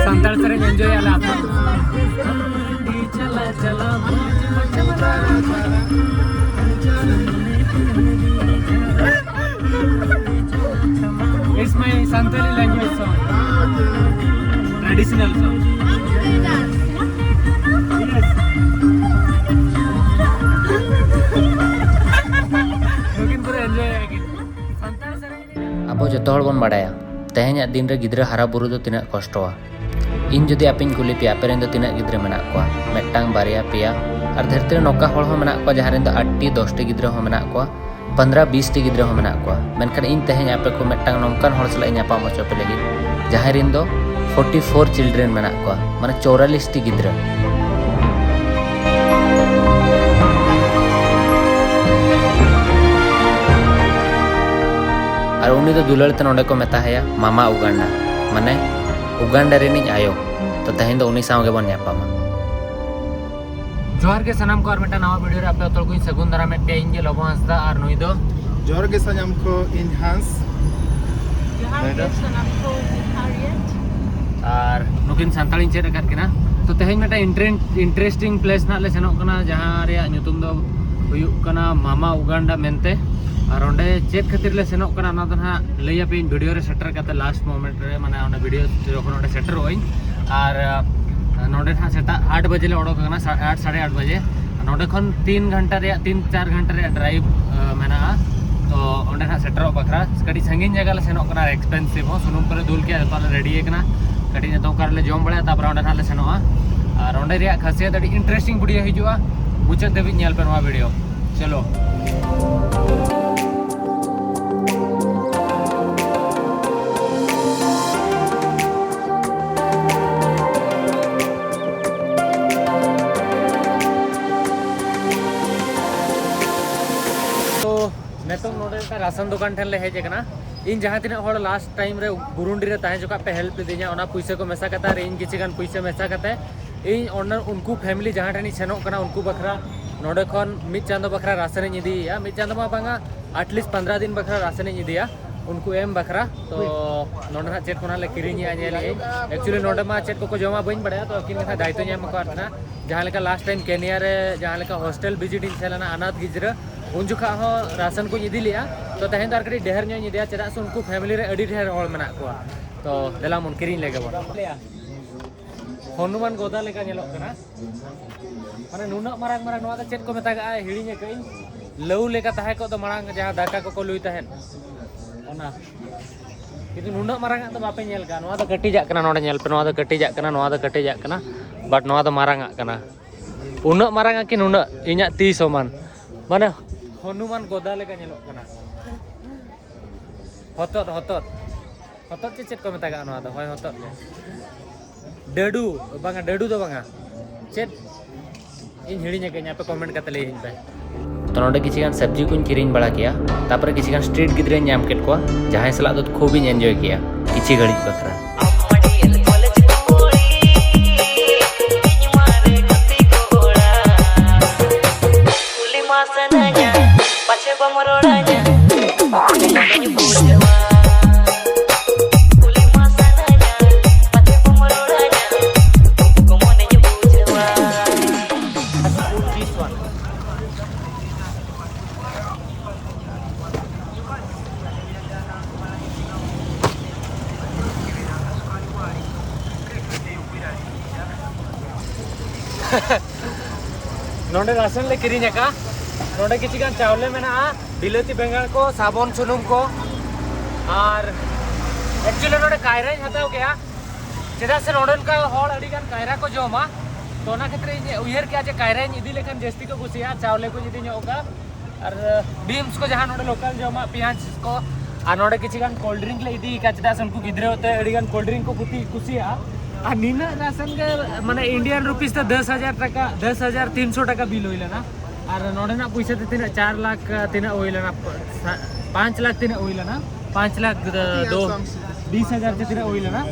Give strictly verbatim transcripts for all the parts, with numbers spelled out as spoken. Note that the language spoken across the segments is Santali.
ᱥᱟᱱᱛᱟᱲ ᱥᱮᱨᱮᱧ ᱮᱱᱡᱚᱭ ᱟᱞᱮ ᱟᱯᱮ᱾ It's my Santali language song. Traditional song. Yes. ᱱᱩᱠᱤᱱ ᱯᱩᱨᱟᱹ ᱮᱱᱡᱚᱭ ᱟᱹᱠᱤᱱ᱾ ᱥᱟᱱᱛᱟᱲ ᱥᱮᱨᱮᱧ ᱨᱮ ᱟᱵᱚ ᱡᱚᱛᱚ ᱦᱚᱲ ᱵᱚᱱ ᱵᱟᱲᱟᱭᱟ, ᱛᱮᱦᱮᱧᱟᱜ ᱫᱤᱱ ᱨᱮ ᱜᱤᱫᱽᱨᱟᱹ ᱦᱟᱨᱟ ᱵᱩᱨᱩ ᱫᱚ ᱛᱤᱱᱟᱹᱜ ᱠᱚᱥᱴᱚᱣᱟ᱾ ᱤᱧ ᱡᱩᱫᱤ ᱟᱯᱮᱧ ᱠᱩᱞᱤ ᱯᱮᱭᱟ, ᱟᱯᱮ ᱨᱮᱱ ᱫᱚ ᱛᱤᱱᱟᱹᱜ ᱜᱤᱫᱽᱨᱟᱹ ᱢᱮᱱᱟᱜ ᱠᱚᱣᱟ? ᱢᱤᱫᱴᱟᱝ, ᱵᱟᱨᱭᱟ, ᱯᱮᱭᱟ, ᱟᱨ ᱫᱷᱟᱹᱨᱛᱤ ᱨᱮ ᱱᱚᱝᱠᱟ ᱦᱚᱲ ᱦᱚᱸ ᱢᱮᱱᱟᱜ ᱠᱚᱣᱟ ᱡᱟᱦᱟᱸ ᱨᱮᱱ ᱫᱚ ᱟᱴ ᱴᱤ, ᱫᱚᱥ ᱴᱤ ᱜᱤᱫᱽᱨᱟᱹ ᱦᱚᱸ ᱢᱮᱱᱟᱜ ᱠᱚᱣᱟ, ᱯᱚᱱᱫᱽᱨᱟ ᱵᱤᱥ ᱴᱤ ᱜᱤᱫᱽᱨᱟᱹ ᱦᱚᱸ ᱢᱮᱱᱟᱜ ᱠᱚᱣᱟ᱾ ᱢᱮᱱᱠᱷᱟᱱ ᱤᱧ ᱛᱮᱦᱮᱧ ᱟᱯᱮ ᱠᱚ ᱢᱤᱫᱴᱟᱝ ᱱᱚᱝᱠᱟᱱ ᱦᱚᱲ ᱥᱟᱞᱟᱜ ᱤᱧ ᱧᱟᱯᱟᱢ ᱦᱚᱪᱚ ᱯᱮ ᱞᱟᱹᱜᱤᱫ, ᱡᱟᱦᱟᱸᱭ ᱨᱮᱱ ᱫᱚ ᱯᱷᱳᱨᱴᱤ ᱯᱷᱳᱨ ᱪᱤᱞᱰᱨᱮᱱ ᱢᱮᱱᱟᱜ ᱠᱚᱣᱟ, ᱢᱟᱱᱮ ᱪᱚᱣᱨᱟᱞᱤᱥ ᱴᱤ ᱜᱤᱫᱽᱨᱟᱹ᱾ ᱟᱨ ᱩᱱᱤ ᱫᱚ ᱫᱩᱞᱟᱹᱲ ᱛᱮ ᱱᱚᱰᱮ ᱠᱚ ᱢᱮᱛᱟᱭᱟ ᱢᱟᱢᱟ ᱩᱜᱟᱱᱰᱟ, ᱢᱟᱱᱮ ᱩᱜᱟᱱᱰᱟ ᱨᱤᱱᱤᱡ ᱟᱭᱳ᱾ ᱛᱚ ᱛᱮᱦᱮᱧ ᱫᱚ ᱩᱱᱤ ᱥᱟᱶ ᱜᱮᱵᱚᱱ ᱧᱟᱯᱟᱢᱟ᱾ ᱡᱚᱦᱟᱨ ᱜᱮ ᱥᱟᱱᱟᱢ ᱠᱚ, ᱟᱨ ᱢᱤᱫᱴᱟᱝ ᱱᱟᱣᱟ ᱵᱷᱤᱰᱤᱭᱳ ᱨᱮ ᱟᱯᱮ ᱡᱚᱛᱚ ᱦᱚᱲ ᱠᱚᱧ ᱥᱟᱹᱜᱩᱱ ᱫᱟᱨᱟᱢᱮᱫ ᱯᱮᱭᱟ᱾ ᱤᱧ ᱜᱮ ᱞᱚᱵᱚ ᱦᱟᱸᱥᱫᱟ, ᱟᱨ ᱱᱩᱭ ᱫᱚ ᱡᱚᱦᱟᱨ ᱜᱮ ᱥᱟᱱᱟᱢ ᱠᱚ, ᱤᱧ ᱦᱟᱸᱥ᱾ ᱡᱚᱦᱟᱨ ᱜᱮ ᱥᱟᱱᱟᱢ ᱠᱚ, ᱤᱧ ᱦᱟᱨᱤᱭᱮᱴ᱾ ᱟᱨ ᱱᱩᱠᱤᱱ ᱥᱟᱱᱛᱟᱲᱤᱧ ᱪᱮᱫ ᱟᱠᱟᱫ ᱠᱤᱱᱟ᱾ ᱛᱚ ᱛᱮᱦᱮᱧ ᱢᱤᱫᱴᱟᱝ ᱤᱱᱴᱨᱮᱱ-, ᱤᱱᱴᱟᱨᱮᱥᱴᱤᱝ ᱯᱞᱮᱥ ᱱᱟᱜ ᱞᱮ ᱥᱮᱱᱚᱜ ᱠᱟᱱᱟ, ᱡᱟᱦᱟᱸ ᱨᱮᱭᱟᱜ ᱧᱩᱛᱩᱢ ᱫᱚ ᱦᱩᱭᱩᱜ ᱠᱟᱱᱟ ᱢᱟᱢᱟ ᱩᱜᱟᱱᱰᱟ ᱢᱮᱱᱛᱮ᱾ ᱟᱨ ᱚᱸᱰᱮ ᱪᱮᱫ ᱠᱷᱟᱹᱛᱤᱨ ᱞᱮ ᱥᱮᱱᱚᱜ ᱠᱟᱱᱟ, ᱚᱱᱟ ᱫᱚ ᱱᱟᱦᱟᱜ ᱞᱟᱹᱭ ᱟᱯᱮᱭᱟᱹᱧ ᱵᱷᱤᱰᱤᱭᱳ ᱨᱮ ᱥᱮᱴᱮᱨ ᱠᱟᱛᱮ, ᱞᱟᱥᱴ ᱢᱳᱢᱮᱱᱴ ᱨᱮ, ᱢᱟᱱᱮ ᱚᱸᱰᱮ ᱵᱷᱤᱰᱤᱭᱳ ᱡᱚᱠᱷᱚᱱ ᱚᱸᱰᱮ ᱥᱮᱴᱮᱨᱚᱜ ᱟᱹᱧ᱾ ᱟᱨ, ᱟᱨ ᱱᱚᱸᱰᱮ ᱱᱟᱦᱟᱜ ᱥᱮᱛᱟᱜ ᱟᱴ ᱵᱟᱡᱮ ᱞᱮ ᱚᱰᱚᱠ ᱟᱠᱟᱱᱟ, ᱥᱟ-, ᱟᱴ, ᱥᱟᱲᱮ ᱟᱴ ᱵᱟᱡᱮ᱾ ᱱᱚᱸᱰᱮ ᱠᱷᱚᱱ ᱛᱤᱱ ᱜᱷᱚᱱᱴᱟ ᱨᱮᱭᱟᱜ, ᱛᱤᱱ ᱪᱟᱨ ᱜᱷᱚᱱᱴᱟ ᱨᱮᱭᱟᱜ ᱰᱨᱟᱭᱤᱵᱷ, ᱟᱸ, ᱢᱮᱱᱟᱜᱼᱟ᱾ ᱛᱚ ᱚᱸᱰᱮ ᱱᱟᱦᱟᱜ ᱥᱮᱴᱮᱨᱚᱜ ᱵᱟᱠᱷᱨᱟ ᱠᱟᱹᱴᱤᱡ ᱥᱟᱺᱜᱤᱧ ᱡᱟᱭᱜᱟ ᱞᱮ ᱥᱮᱱᱚᱜ ᱠᱟᱱᱟ, ᱟᱨ ᱮᱠᱥᱯᱮᱱᱥᱤᱵᱷ ᱦᱚᱸ᱾ ᱥᱩᱱᱩᱢ ᱠᱚᱞᱮ ᱫᱩᱞ ᱠᱮᱜᱼᱟ, ᱡᱚᱛᱚ ᱞᱮ ᱨᱮᱰᱤ ᱟᱠᱟᱱᱟ᱾ ᱠᱟᱹᱴᱤᱡ ᱱᱤᱛᱚᱜ ᱚᱠᱟ ᱨᱮᱞᱮ ᱡᱚᱢ ᱵᱟᱲᱟᱭᱟ, ᱛᱟᱨᱯᱚᱨᱮ ᱚᱸᱰᱮ ᱱᱟᱦᱟᱜ ᱞᱮ ᱥᱮᱱᱚᱜᱼᱟ᱾ ᱟᱨ ᱚᱸᱰᱮ ᱨᱮᱭᱟᱜ ᱠᱷᱟᱥᱤᱭᱟᱛ ᱟᱹᱰᱤ ᱤᱱᱴᱟᱨᱮᱥᱴᱤᱝ ᱵᱷᱤᱰᱤᱭᱳ ᱦᱤᱡᱩᱜᱼᱟ, ᱢᱩᱪᱟᱹᱫ ᱫᱷᱟᱹᱵᱤᱡ ᱧᱮᱞ ᱯᱮ ᱱᱚᱣᱟ ᱵᱷᱤᱰᱤᱭᱳ᱾ ᱪᱚᱞᱚ᱾ ᱛᱚ, ᱱᱤᱛᱚᱝ ᱱᱚᱰᱮ ᱢᱤᱫᱴᱟᱝ ᱨᱟᱥᱚᱱ ᱫᱚᱠᱟᱱ ᱴᱷᱮᱱ ᱞᱮ ᱦᱮᱡ ᱟᱠᱟᱱᱟ᱾ ᱤᱧ ᱡᱟᱦᱟᱸ ᱛᱤᱱᱟᱹᱜ ᱦᱚᱲ ᱞᱟᱥᱴ ᱴᱟᱭᱤᱢ ᱨᱮ ᱵᱩᱨᱩᱱᱰᱤ ᱨᱮ ᱛᱟᱦᱮᱸ ᱦᱚᱪᱚ ᱠᱟᱜ ᱯᱮ, ᱦᱮᱞᱯ ᱞᱤᱫᱤᱧᱟ, ᱚᱱᱟ ᱯᱩᱭᱥᱟᱹ ᱠᱚ ᱢᱮᱥᱟ ᱠᱟᱛᱮ ᱟᱨ ᱤᱧ ᱠᱤᱪᱷᱩ ᱜᱟᱱ ᱯᱩᱭᱥᱟᱹ ᱢᱮᱥᱟ ᱠᱟᱛᱮ ᱤᱧ ᱚᱱᱟ, ᱩᱱᱠᱩ ᱯᱷᱮᱢᱤᱞᱤ ᱡᱟᱦᱟᱸ ᱴᱷᱮᱱ ᱤᱧ ᱥᱮᱱᱚᱜ ᱠᱟᱱᱟ, ᱩᱱᱠᱩ ᱵᱟᱠᱷᱨᱟ ᱱᱚᱰᱮ ᱠᱷᱚᱱ ᱢᱤᱫ ᱪᱟᱸᱫᱚ ᱵᱟᱠᱷᱨᱟ ᱨᱟᱥᱚᱱᱤᱧ ᱤᱫᱤᱭᱮᱫᱼᱟ᱾ ᱢᱤᱫ ᱪᱟᱸᱫᱚ ᱢᱟ ᱵᱟᱝᱟ, ᱟᱴᱞᱤᱥᱴ ᱯᱚᱱᱫᱽᱨᱚ ᱫᱤᱱ ᱵᱟᱠᱷᱨᱟ ᱨᱟᱥᱚᱱᱤᱧ ᱤᱫᱤᱭᱟ ᱩᱱᱠᱩ ᱮᱢ ᱵᱟᱠᱷᱨᱟ᱾ ᱛᱚ ᱱᱚᱰᱮ ᱱᱟᱜ ᱪᱮᱫ ᱠᱚ ᱱᱟᱜ ᱞᱮ ᱠᱤᱨᱤᱧᱮᱜᱼᱟ, ᱧᱮᱞᱮᱜᱼᱟᱹᱧ᱾ ᱮᱠᱪᱩᱭᱮᱞᱤ ᱱᱚᱰᱮ ᱢᱟ ᱪᱮᱫ ᱠᱚᱠᱚ ᱡᱚᱢᱟ ᱵᱟᱹᱧ ᱵᱟᱲᱟᱭᱟ, ᱛᱚ ᱟᱹᱠᱤᱱ ᱜᱮ ᱱᱟᱜ ᱫᱟᱭᱤᱛᱛᱚᱧ ᱮᱢ ᱟᱠᱟᱫ ᱠᱤᱱᱟ᱾ ᱡᱟᱦᱟᱸ ᱞᱮᱠᱟ ᱞᱟᱥᱴ ᱴᱟᱭᱤᱢ ᱠᱮᱱᱤᱭᱟ ᱨᱮ ᱡᱟᱦᱟᱸ ᱞᱮᱠᱟ ᱦᱳᱥᱴᱮᱞ ᱵᱷᱤᱡᱤᱴ ᱤᱧ ᱥᱮᱱ ᱞᱮᱱᱟ ᱟᱱᱟᱛᱷ ᱜᱤᱫᱽᱨᱟᱹ, ᱩᱱ ᱡᱚᱠᱷᱟ ᱦᱚᱸ ᱨᱟᱥᱚᱱ ᱠᱚᱧ ᱤᱫᱤ ᱞᱮᱜᱼᱟ᱾ ᱛᱚ ᱛᱮᱦᱮᱧ ᱫᱚ ᱟᱨ ᱠᱟᱹᱴᱤᱡ ᱰᱷᱮᱨ ᱧᱚᱜ ᱤᱧ ᱤᱫᱤᱭᱟ, ᱪᱮᱫᱟᱜ ᱥᱮ ᱩᱱᱠᱩ ᱯᱷᱮᱢᱤᱞᱤ ᱨᱮ ᱟᱹᱰᱤ ᱰᱷᱮᱨ ᱦᱚᱲ ᱢᱮᱱᱟᱜ ᱠᱚᱣᱟ᱾ ᱛᱚ ᱫᱮᱞᱟ ᱵᱚᱱ ᱠᱤᱨᱤᱧ ᱞᱮᱜᱮ ᱵᱚᱱ᱾ ᱦᱚᱱᱩᱢᱟᱱ ᱜᱚᱫᱟ ᱞᱮᱠᱟ ᱧᱮᱞᱚᱜ ᱠᱟᱱᱟ᱾ ᱢᱟᱱᱮ ᱱᱩᱱᱟᱹᱜ ᱢᱟᱨᱟᱝ ᱢᱟᱨᱟᱝ, ᱱᱚᱣᱟ ᱫᱚ ᱪᱮᱫ ᱠᱚ ᱢᱮᱛᱟᱜᱟᱜᱼᱟ? ᱦᱤᱲᱤᱧ ᱟᱠᱟᱫᱟᱹᱧ᱾ ᱞᱟᱹᱣ ᱞᱮᱠᱟ ᱛᱟᱦᱮᱸ ᱠᱚᱜ ᱫᱚ ᱢᱟᱲᱟᱝ, ᱡᱟᱦᱟᱸ ᱫᱟᱠᱟ ᱠᱚᱠᱚ ᱞᱩᱭ ᱛᱟᱦᱮᱸᱫ, ᱚᱱᱟ᱾ ᱠᱤᱱᱛᱩ ᱱᱩᱱᱟᱹᱜ ᱢᱟᱨᱟᱝ ᱟᱜ ᱫᱚ ᱵᱟᱯᱮ ᱧᱮᱞ ᱠᱟᱜᱼᱟ᱾ ᱱᱚᱣᱟ ᱫᱚ ᱠᱟᱹᱴᱤᱡᱟᱜ ᱠᱟᱱᱟ, ᱱᱚᱰᱮ ᱧᱮᱞ ᱯᱮ, ᱱᱚᱣᱟ ᱫᱚ ᱠᱟᱹᱴᱤᱡᱟᱜ ᱠᱟᱱᱟ, ᱱᱚᱣᱟ ᱫᱚ ᱠᱟᱹᱴᱤᱡᱟᱜ ᱠᱟᱱᱟ, ᱵᱟᱴ ᱱᱚᱣᱟ ᱫᱚ ᱢᱟᱨᱟᱝ ᱟᱜ ᱠᱟᱱᱟ᱾ ᱩᱱᱟᱹᱜ ᱢᱟᱨᱟᱝ ᱟᱜ ᱠᱤ ᱱᱩᱱᱟᱹᱜ ᱤᱧᱟᱹᱜ ᱛᱤ ᱥᱚᱢᱟᱱ? ᱢᱟᱱᱮ ᱦᱚᱱᱩᱢᱟᱱ ᱜᱚᱫᱟ ᱞᱮᱠᱟ ᱧᱮᱞᱚᱜ ᱠᱟᱱᱟ᱾ ᱦᱚᱛᱚᱫ, ᱦᱚᱛᱚᱫ᱾ ᱦᱚᱛᱚᱫ ᱪᱮ ᱪᱮᱫ ᱠᱚ ᱢᱮᱛᱟᱜᱟᱜᱼᱟ ᱱᱚᱣᱟ ᱫᱚ? ᱦᱳᱭ, ᱦᱚᱛᱚᱫ ᱜᱮ᱾ ᱰᱟᱹᱰᱩ, ᱵᱟᱝᱟ, ᱰᱟᱹᱰᱩ ᱫᱚ ᱵᱟᱝᱟ᱾ ᱪᱮᱫ? ᱤᱧ ᱦᱤᱲᱤᱧ ᱟᱠᱟᱫᱟᱹᱧ, ᱟᱯᱮ ᱠᱚᱢᱮᱱᱴ ᱠᱟᱛᱮ ᱞᱟᱹᱭᱟᱹᱧ ᱯᱮ᱾ ᱛᱚ ᱱᱚᱰᱮ ᱠᱤᱪᱷᱤ ᱜᱟᱱ ᱥᱚᱵᱽᱡᱤ ᱠᱚᱧ ᱠᱤᱨᱤᱧ ᱵᱟᱲᱟ ᱠᱮᱜᱼᱟ᱾ ᱛᱟᱯᱚᱨᱮ ᱠᱤᱪᱷᱤ ᱜᱟᱱ ᱥᱴᱨᱤᱴ ᱜᱤᱫᱽᱨᱟᱹᱧ ᱧᱟᱢ ᱠᱮᱫ ᱠᱚᱣᱟ, ᱡᱟᱦᱟᱸᱭ ᱥᱟᱞᱟᱜ ᱫᱚ ᱠᱷᱩᱵ ᱤᱧ ᱮᱱᱡᱚᱭ ᱠᱮᱜᱼᱟ ᱠᱤᱪᱷᱤ ᱜᱷᱟᱹᱲᱤᱡ ᱵᱟᱠᱷᱨᱟ᱾ ᱱᱚᱰᱮ ᱨᱟᱥᱚᱱ ᱞᱮ ᱠᱤᱨᱤᱧ ᱟᱠᱟᱫᱼᱟ᱾ ᱱᱚᱰᱮ ᱠᱤᱪᱷᱩ ᱜᱟᱱ ᱪᱟᱣᱞᱮ ᱢᱮᱱᱟᱜᱼᱟ, ᱵᱤᱞᱟᱹᱛᱤ ᱵᱮᱸᱜᱟᱲ ᱠᱚ, ᱥᱟᱵᱚᱱ ᱥᱩᱱᱩᱢ ᱠᱚ, ᱟᱨ ᱮᱠᱪᱩᱭᱮᱞᱤ ᱱᱚᱰᱮ ᱠᱟᱭᱨᱟᱧ ᱦᱟᱛᱟᱣ ᱠᱮᱜᱼᱟ, ᱪᱮᱫᱟᱜ ᱥᱮ ᱱᱚᱰᱮᱱ ᱠᱟ ᱦᱚᱲ ᱟᱹᱰᱤ ᱜᱟᱱ ᱠᱟᱭᱨᱟ ᱠᱚ ᱡᱚᱢᱟ᱾ ᱛᱚ ᱚᱱᱟ ᱠᱷᱟᱹᱛᱤᱨ ᱤᱧ ᱩᱭᱦᱟᱹᱨ ᱠᱮᱜᱼᱟ ᱡᱮ ᱠᱟᱭᱨᱟᱧ ᱤᱫᱤ ᱞᱮᱠᱷᱟᱱ ᱡᱟᱹᱥᱛᱤ ᱠᱚ ᱠᱩᱥᱤᱭᱟᱜᱼᱟ, ᱪᱟᱣᱞᱮ ᱠᱚᱧ ᱤᱫᱤ ᱧᱚᱜ ᱠᱟᱜᱼᱟ᱾ ᱟᱨ ᱵᱤᱢᱥ ᱠᱚ, ᱡᱟᱦᱟᱸ ᱱᱚᱰᱮ ᱞᱳᱠᱟᱞ ᱡᱚᱢᱟᱜ, ᱯᱮᱸᱭᱟᱡᱽ ᱠᱚ, ᱟᱨ ᱱᱚᱰᱮ ᱠᱤᱪᱷᱩ ᱜᱟᱱ ᱠᱳᱞᱰ ᱰᱨᱤᱝᱠ ᱞᱮ ᱤᱫᱤ ᱟᱠᱟᱫ, ᱪᱮᱫᱟᱜ ᱥᱮ ᱩᱱᱠᱩ ᱜᱤᱫᱽᱨᱟᱹ ᱛᱮ ᱟᱹᱰᱤ ᱜᱟᱱ ᱠᱳᱞᱰ ᱰᱨᱤᱝᱠ ᱠᱚ ᱠᱩᱥᱤ, ᱠᱩᱥᱤᱭᱟᱜᱼᱟ᱾ ᱟᱨ ᱱᱤᱱᱟᱹᱜ ᱨᱟᱥᱚᱱ ᱜᱮ, ᱢᱟᱱᱮ, ᱤᱱᱰᱤᱭᱟᱱ ᱨᱩᱯᱤᱥ ᱛᱮ ᱫᱚᱥ ᱦᱟᱡᱟᱨ ᱴᱟᱠᱟ, ᱫᱚᱥ ᱦᱟᱡᱟᱨ ᱛᱤᱱᱥᱚ ᱴᱟᱠᱟ ᱵᱤᱞ ᱦᱩᱭ ᱞᱮᱱᱟ᱾ ᱟᱨ ᱱᱚᱰᱮᱱᱟᱜ ᱯᱩᱭᱥᱟᱹ ᱛᱮ ᱛᱤᱱᱟᱹᱜ? ᱪᱟᱨ ᱞᱟᱠᱷ ᱛᱤᱱᱟᱹᱜ ᱦᱩᱭ ᱞᱮᱱᱟ? ᱯᱟᱸᱪ ᱞᱟᱠᱷ ᱛᱤᱱᱟᱹᱜ ᱦᱩᱭ ᱞᱮᱱᱟ? ᱯᱟᱸᱪ ᱞᱟᱠᱷ ᱫᱚ ᱵᱤᱥ ᱦᱟᱡᱟᱨ ᱪᱮ ᱛᱤᱱᱟᱹᱜ ᱦᱩᱭ ᱞᱮᱱᱟ?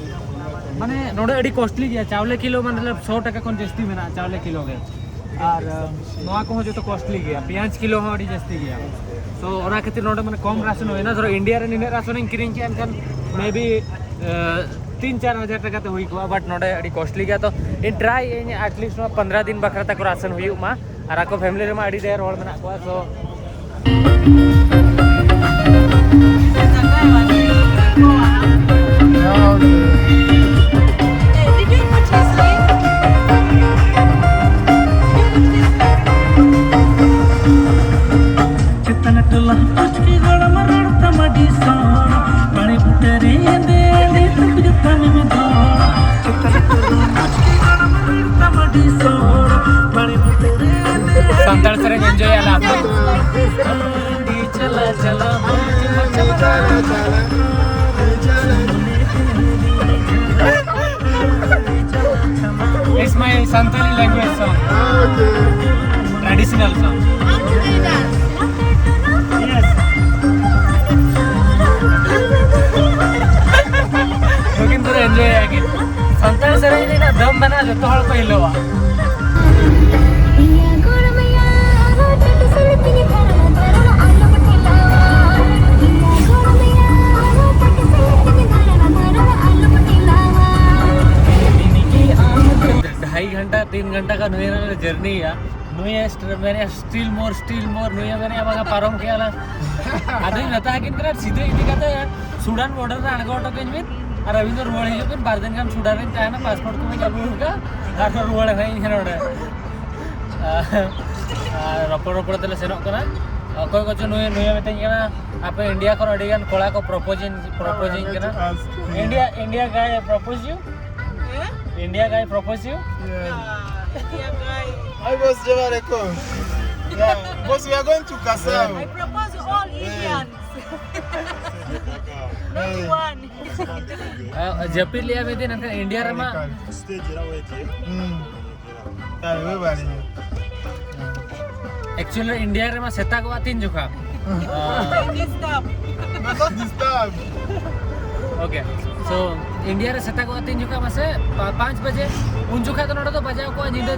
ᱢᱟᱱᱮ ᱱᱚᱰᱮ ᱟᱹᱰᱤ ᱠᱚᱥᱴᱞᱤ ᱜᱮᱭᱟ, ᱪᱟᱣᱞᱮ ᱠᱤᱞᱳ ᱢᱟᱱᱮ ᱥᱚ ᱴᱟᱠᱟ ᱠᱷᱚᱱ ᱡᱟᱹᱥᱛᱤ ᱢᱮᱱᱟᱜᱼᱟ ᱪᱟᱣᱞᱮ ᱠᱤᱞᱳ ᱜᱮ᱾ ᱟᱨ ᱱᱚᱣᱟ ᱠᱚᱦᱚᱸ ᱡᱚᱛᱚ ᱠᱚᱥᱴᱞᱤ ᱜᱮᱭᱟ, ᱯᱮᱸᱭᱟᱡᱽ ᱠᱤᱞᱳ ᱦᱚᱸ ᱟᱹᱰᱤ ᱡᱟᱹᱥᱛᱤ ᱜᱮᱭᱟ᱾ ᱛᱚ ᱚᱱᱟ ᱠᱷᱟᱹᱛᱤᱨ ᱱᱚᱰᱮ ᱢᱟᱱᱮ ᱠᱚᱢ ᱨᱟᱥᱚᱱ ᱦᱩᱭᱱᱟ᱾ ᱫᱷᱚᱨᱚ ᱤᱱᱰᱤᱭᱟ ᱨᱮ ᱱᱤᱱᱟᱹᱜ ᱨᱟᱥᱚᱱᱤᱧ ᱠᱤᱨᱤᱧ ᱠᱮᱭᱟ, ᱮᱱᱠᱷᱟᱱ ᱢᱮ ᱵᱤ ᱛᱤᱱ ᱪᱟᱨ ᱦᱟᱡᱟᱨ ᱴᱟᱠᱟ ᱛᱮ ᱦᱩᱭ ᱠᱚᱜᱼᱟ, ᱵᱟᱴ ᱱᱚᱰᱮ ᱟᱹᱰᱤ ᱠᱚᱥᱴᱞᱤ ᱜᱮᱭᱟ᱾ ᱛᱚ ᱤᱧ ᱴᱨᱟᱭ ᱟᱹᱧ ᱮᱴᱞᱤᱥᱴ ᱱᱚᱣᱟ ᱯᱚᱱᱫᱽᱨᱚ ᱫᱤᱱ ᱵᱟᱠᱷᱨᱟ ᱛᱟᱠᱚ ᱨᱟᱥᱚᱱ ᱦᱩᱭᱩᱜ ᱢᱟ, ᱟᱨ ᱟᱠᱚ ᱯᱷᱮᱢᱤᱞᱤ ᱨᱮᱢᱟ ᱟᱹᱰᱤ ᱰᱷᱮᱨ ᱦᱚᱲ ᱢᱮᱱᱟᱜ ᱠᱚᱣᱟ᱾ ᱛᱚ ᱪᱮᱛᱟᱱ ᱴᱚᱞᱟ ᱯᱩᱪᱠᱤ ᱜᱚᱲᱚᱢ ᱨᱚᱲ ᱛᱟᱢᱟ ᱟᱹᱰᱤ ᱥᱚᱲ, ᱵᱟᱲᱮ ᱵᱩᱴᱟᱹ ᱨᱮ ᱫᱮ ᱫᱮ ᱛᱩᱠ ᱡᱚᱛᱟᱱ ᱢᱮ ᱫᱚᱲ᱾ ᱪᱮᱛᱟᱱ ᱴᱚᱞᱟ ᱯᱩᱪᱠᱤ ᱜᱚᱲᱚᱢ ᱨᱚᱲ ᱛᱟᱢᱟ ᱟᱹᱰᱤ ᱥᱚᱲ, ᱵᱟᱲᱮ ᱵᱩᱴᱟᱹ ᱨᱮ ᱫᱮ ᱥᱟᱱᱛᱟᱲ ᱥᱮᱨᱮᱧ ᱮᱱᱡᱚᱭ ᱟᱞᱮ ᱟᱯᱮ᱾ ᱪᱟᱞᱟ ᱪᱟᱞᱟ It's my Santali language song, traditional song. Yes. ᱱᱩᱠᱤᱱ ᱯᱩᱨᱟᱹ ᱮᱱᱡᱚᱭ ᱮᱫᱟ ᱠᱤᱱ᱾ ᱥᱟᱱᱛᱟᱲ ᱥᱮᱨᱮᱧ ᱨᱮᱱᱟᱜ ᱫᱟᱢ ᱢᱮᱱᱟᱜᱼᱟ, ᱡᱚᱛᱚ ᱦᱚᱲ ᱠᱚ ᱦᱤᱞᱟᱹᱣᱟ᱾ ᱰᱷᱟई ᱜᱷᱚᱱᱴᱟ ᱛᱤᱱ ᱜᱷᱚᱱᱴᱟ ᱠᱟ ᱱᱩᱭ ᱨᱮ ᱡᱟᱨᱱᱤ ᱭᱟ, ᱱᱩᱭ ᱥᱴᱨ- ᱢᱮᱱᱮ ᱥᱴᱤᱞ ᱢᱳᱨ ᱥᱴᱤᱞ ᱢᱳᱨ, ᱱᱩᱭ ᱢᱮᱱᱮ ᱵᱟᱝᱟ ᱯᱟᱨᱚᱢ ᱠᱮᱜᱼᱟ ᱞᱟᱝ᱾ ᱟᱫᱚᱧ ᱢᱮᱛᱟ ᱠᱤᱱ ᱠᱟᱱᱟ ᱥᱤᱫᱷᱟᱹ ᱤᱫᱤ ᱠᱟᱛᱮ ᱥᱩᱰᱟᱱ ᱵᱚᱰᱟᱨ ᱨᱮ ᱟᱬᱜᱚ ᱦᱚᱴᱚ ᱠᱟᱹᱧ ᱵᱤᱱ, ᱟᱨ ᱟᱹᱵᱤᱱ ᱫᱚ ᱨᱩᱣᱟᱹᱲ ᱦᱤᱡᱩᱜ ᱵᱤᱱ, ᱵᱟᱨ ᱫᱤᱱ ᱜᱟᱱ ᱥᱩᱰᱟᱱ ᱨᱤᱧ ᱛᱟᱦᱮᱱᱟ, ᱯᱟᱥᱯᱳᱨᱴ ᱠᱚᱵᱤᱱ ᱟᱹᱜᱩ ᱠᱟᱜᱼᱟ, ᱟᱨ ᱨᱩᱣᱟᱹᱲ ᱦᱮᱡ ᱤᱧ ᱱᱚᱰᱮ᱾ ᱟᱨ ᱨᱚᱯᱚᱲ ᱨᱚᱯᱚᱲ ᱛᱮᱞᱮ ᱥᱮᱱᱚᱜ ᱠᱟᱱᱟ᱾ ᱚᱠᱚᱭ ᱠᱚᱪᱚ ᱱᱩᱭ ᱱᱩᱭᱮ ᱢᱤᱛᱟᱹᱧ ᱠᱟᱱᱟ, ᱟᱯᱮ ᱤᱱᱰᱤᱭᱟ ᱠᱷᱚᱱ ᱟᱹᱰᱤ ᱜᱟᱱ ᱠᱚᱲᱟ ᱠᱚ ᱯᱨᱚᱯᱳᱡᱤᱝ ᱯᱨᱚᱯᱳᱡᱤᱝ ᱠᱟᱱᱟ᱾ India India guy propose you? India guy propose you? Hi, boss, Jabal Eko. Yeah, boss, we are going to Kasau. I propose all Indians, not one. ᱡᱟᱹᱯᱤᱫ ᱞᱮᱭᱟ ᱢᱤᱫ ᱫᱤᱱ, ᱮᱱᱠᱷᱟᱱ ᱤᱱᱰᱤᱭᱟ ᱨᱮᱢᱟ Hmm. Kale, we bali. Actually India ᱨᱮᱢᱟ ᱥᱮᱛᱟᱜᱚᱜᱼᱟ ᱛᱤᱱ ᱡᱚᱠᱷᱟ? Don't disturb. Don't disturb. Okay, so India ᱨᱮ ᱥᱮᱛᱟᱜᱚᱜᱼᱟ ᱛᱤᱱ ᱡᱚᱠᱷᱟ ᱢᱟᱥᱮ? ᱯᱟ- ᱯᱟᱸᱪ ᱵᱟᱡᱮ᱾ ᱩᱱ ᱡᱚᱠᱷᱟ ᱫᱚ ᱱᱚᱰᱮ ᱫᱚ ᱵᱟᱡᱟᱣ ᱠᱚᱜᱼᱟ ᱧᱤᱫᱟᱹ,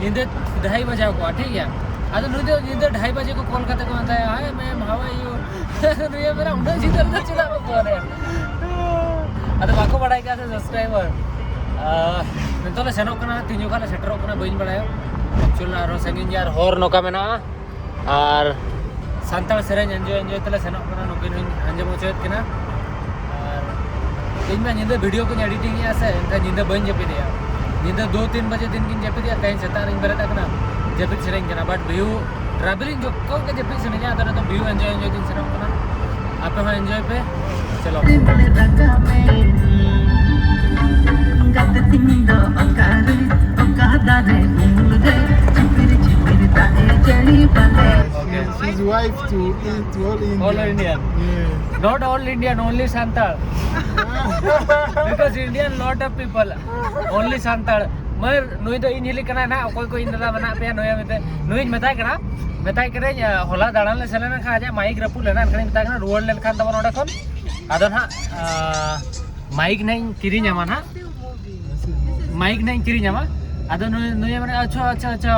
ᱧᱤᱫᱟᱹ ᱰᱷᱟᱭ ᱵᱟᱡᱟᱣ ᱠᱚᱜᱼᱟ, ᱴᱷᱤᱠ ᱜᱮᱭᱟ᱾ ᱟᱫᱚ ᱱᱩᱭ ᱫᱚ ᱧᱤᱫᱟᱹ ᱰᱷᱟᱭ ᱵᱟᱡᱮ ᱠᱚ ᱠᱚᱞ ᱠᱟᱛᱮ ᱠᱚ ᱢᱮᱛᱟᱭᱟ, "Hi ma'am, how are you?" ᱱᱩᱭᱮ ᱢᱮᱱᱟ, "ᱩᱱᱟᱹᱜ ᱧᱤᱫᱟᱹ ᱨᱮᱫᱚ ᱪᱮᱫᱟᱜ ᱠᱚ ᱠᱚᱞ ᱟᱭᱟ?" ᱟᱫᱚ ᱵᱟᱠᱚ ᱵᱟᱲᱟᱭ ᱠᱟᱱᱟ ᱥᱮ ᱥᱟᱵᱥᱠᱨᱟᱭᱵᱟᱨ᱾ ᱟᱨ ᱱᱤᱛᱚᱜ ᱞᱮ ᱥᱮᱱᱚᱜ ᱠᱟᱱᱟ, ᱛᱤᱱ ᱡᱚᱠᱷᱟ ᱞᱮ ᱥᱮᱴᱮᱨᱚᱜ ᱠᱟᱱᱟ ᱵᱟᱹᱧ ᱵᱟᱲᱟᱭᱟ᱾ ᱮᱠᱪᱩᱭᱮᱞ ᱟᱨᱦᱚᱸ ᱥᱟᱺᱜᱤᱧ ᱜᱮᱭᱟ ᱟᱨ ᱦᱚᱨ ᱱᱚᱝᱠᱟ ᱢᱮᱱᱟᱜᱼᱟ᱾ ᱟᱨ ᱥᱟᱱᱛᱟᱲ ᱥᱮᱨᱮᱧ ᱮᱱᱡᱚᱭ ᱮᱱᱡᱚᱭ ᱛᱮᱞᱮ ᱥᱮᱱᱚᱜ ᱠᱟᱱᱟ, ᱱᱩᱠᱤᱱ ᱦᱚᱸᱧ ᱟᱸᱡᱚᱢ ᱦᱚᱪᱚᱭᱮᱫ ᱠᱤᱱᱟ᱾ ᱟᱨ ᱤᱧ ᱢᱟ ᱧᱤᱫᱟᱹ ᱵᱷᱤᱰᱤᱭᱳ ᱠᱚᱧ ᱮᱰᱤᱴᱤᱝ ᱮᱫᱼᱟ ᱥᱮ, ᱮᱱᱠᱷᱟᱱ ᱧᱤᱫᱟᱹ ᱵᱟᱹᱧ ᱡᱟᱹᱯᱤᱫᱮᱜᱼᱟ᱾ ᱧᱤᱫᱟᱹ ᱫᱩ ᱛᱤᱱ ᱵᱟᱡᱮ ᱫᱤᱱ ᱜᱤᱧ ᱡᱟᱹᱯᱤᱫᱮᱜᱼᱟ, ᱛᱮᱦᱮᱧ ᱥᱮᱛᱟᱜ ᱨᱤᱧ ᱵᱮᱨᱮᱫ ᱟᱠᱟᱱᱟ, ᱡᱟᱹᱯᱤᱫ ᱥᱟᱱᱟᱧ ᱠᱟᱱᱟ᱾ ᱵᱟᱴ ᱵᱷᱤᱭᱩ ᱴᱨᱟᱵᱷᱮᱞᱤᱝ ᱡᱚᱠᱷᱚᱱ ᱜᱮ ᱡᱟᱹᱯᱤᱫ ᱥᱟᱱᱟᱧᱟ, ᱟᱫᱚ ᱱᱤᱛᱚᱜ ᱵᱷᱤᱭᱩ ᱮᱱᱡᱚᱭ ᱮᱱᱡᱚᱭ ᱛᱤᱧ ᱥᱮᱱᱚᱜ ᱠᱟᱱᱟ᱾ ᱟᱯᱮ ᱦᱚᱸ ᱮᱱᱡᱚᱭ ᱯᱮ᱾ ᱪᱚᱞᱚ᱾ ᱜᱟᱛᱮ ᱛᱤᱧ ᱫᱚ ᱚᱠᱟᱨᱮ, ᱚᱠᱟ ᱫᱟᱨᱮ ᱩᱢᱩᱞ ᱨᱮ, ᱪᱤᱯᱤᱨ ᱪᱤᱯᱤᱨ ᱫᱟᱜ ᱮ ᱡᱟᱹᱲᱤ ᱵᱟᱞᱮ᱾ Okay. She's wife to, to all Indian. All Indian. Yeah. Not all Indian, only Santal. Because Indian lot of people, only Santal. ᱢᱟᱨ ᱱᱩᱭ ᱫᱚ ᱤᱧ ᱦᱤᱞᱤ ᱠᱟᱱᱟᱭ ᱱᱟᱜ, ᱚᱠᱚᱭ ᱠᱚ ᱤᱧ ᱫᱟᱫᱟ ᱢᱮᱱᱟᱜ ᱯᱮᱭᱟ ᱱᱩᱭ ᱢᱮᱛᱟᱭ, ᱱᱩᱭᱤᱧ ᱢᱮᱛᱟᱭ ᱠᱟᱱᱟ, ᱢᱮᱛᱟᱭ ᱠᱟᱹᱱᱟᱹᱧ, ᱦᱚᱞᱟ ᱫᱟᱬᱟᱱ ᱞᱮ ᱥᱮᱱ ᱞᱮᱱᱟ ᱠᱷᱟᱱ ᱟᱡᱟᱜ ᱢᱟᱭᱤᱠ ᱨᱟᱹᱯᱩᱫ ᱞᱮᱱᱟ, ᱮᱱᱠᱷᱟᱱᱤᱧ ᱢᱮᱛᱟᱭ ᱠᱟᱱᱟ ᱨᱩᱣᱟᱹᱲ ᱞᱮᱱᱠᱷᱟᱱ ᱛᱟᱵᱚᱱ ᱚᱸᱰᱮ ᱠᱷᱚᱱ ᱟᱫᱚ ᱱᱟᱜ ᱢᱟᱭᱤᱠ ᱱᱟᱜ ᱤᱧ ᱠᱤᱨᱤᱧ ᱟᱢᱟ ᱱᱟᱜ᱾ ᱢᱟᱭᱤᱠ ᱱᱟᱜ ᱤᱧ ᱠᱤᱨᱤᱧ ᱟᱢᱟ᱾ ᱟᱫᱚ ᱱᱩᱭ ᱱᱩᱭᱮ ᱢᱮᱱᱟ, "ᱟᱪᱪᱷᱟ ᱟᱪᱪᱷᱟ ᱟᱪᱪᱷᱟ,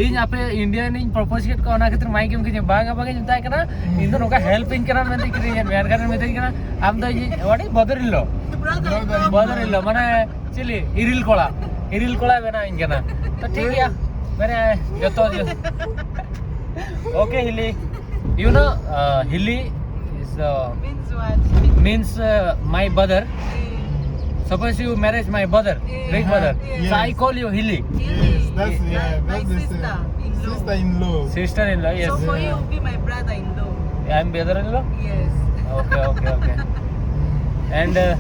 ᱤᱧ ᱟᱯᱮ ᱤᱱᱰᱤᱭᱟ ᱨᱤᱧ ᱯᱨᱚᱯᱳᱡᱽ ᱠᱮᱫ ᱠᱚᱣᱟ, ᱚᱱᱟ ᱠᱷᱟᱹᱛᱤᱨ ᱢᱟᱭᱤᱠ ᱮᱢ ᱠᱤᱨᱤᱧᱟ?" "ᱵᱟᱝᱟ ᱵᱟᱝᱟ, ᱤᱧ ᱢᱮᱛᱟᱭ ᱠᱟᱱᱟ, ᱤᱧ ᱫᱚ ᱱᱚᱝᱠᱟ ᱦᱮᱞᱯ ᱤᱧ ᱠᱟᱱᱟ ᱢᱮᱱᱛᱮ ᱠᱤᱨᱤᱧ ᱟᱫ ᱢᱮᱭᱟ, ᱮᱱᱠᱷᱟᱱ ᱢᱮᱛᱟᱹᱧ ᱠᱟᱱᱟ ᱟᱢ ᱫᱚ ᱤᱧ what is brother in law." Brother in law. Brother in law ᱢᱟᱱᱮ ᱪᱤᱞᱤ? ᱤᱨᱤᱞ ᱠᱚᱲᱟ, ᱤᱨᱤᱞ ᱠᱚᱲᱟ ᱵᱮᱱᱟᱣ ᱤᱧ ᱠᱟᱱᱟ᱾ ᱛᱚ ᱴᱷᱤᱠ ᱜᱮᱭᱟ, ᱢᱟᱱᱮ ᱡᱚᱛᱚ ᱡᱚ- Okay, Hili. You know, uh, Hili is uh, Means what? means uh, my brother. Eh, Suppose you marriage my brother, eh, big brother. Yes. So I call you Hili. Yes, that's, yeah, my, that's my the sister-in-law. Sister-in-law, yes. So for you, be my brother-in-law. Yeah, I'm brother-in-law? Yes. Okay, okay, okay. And uh,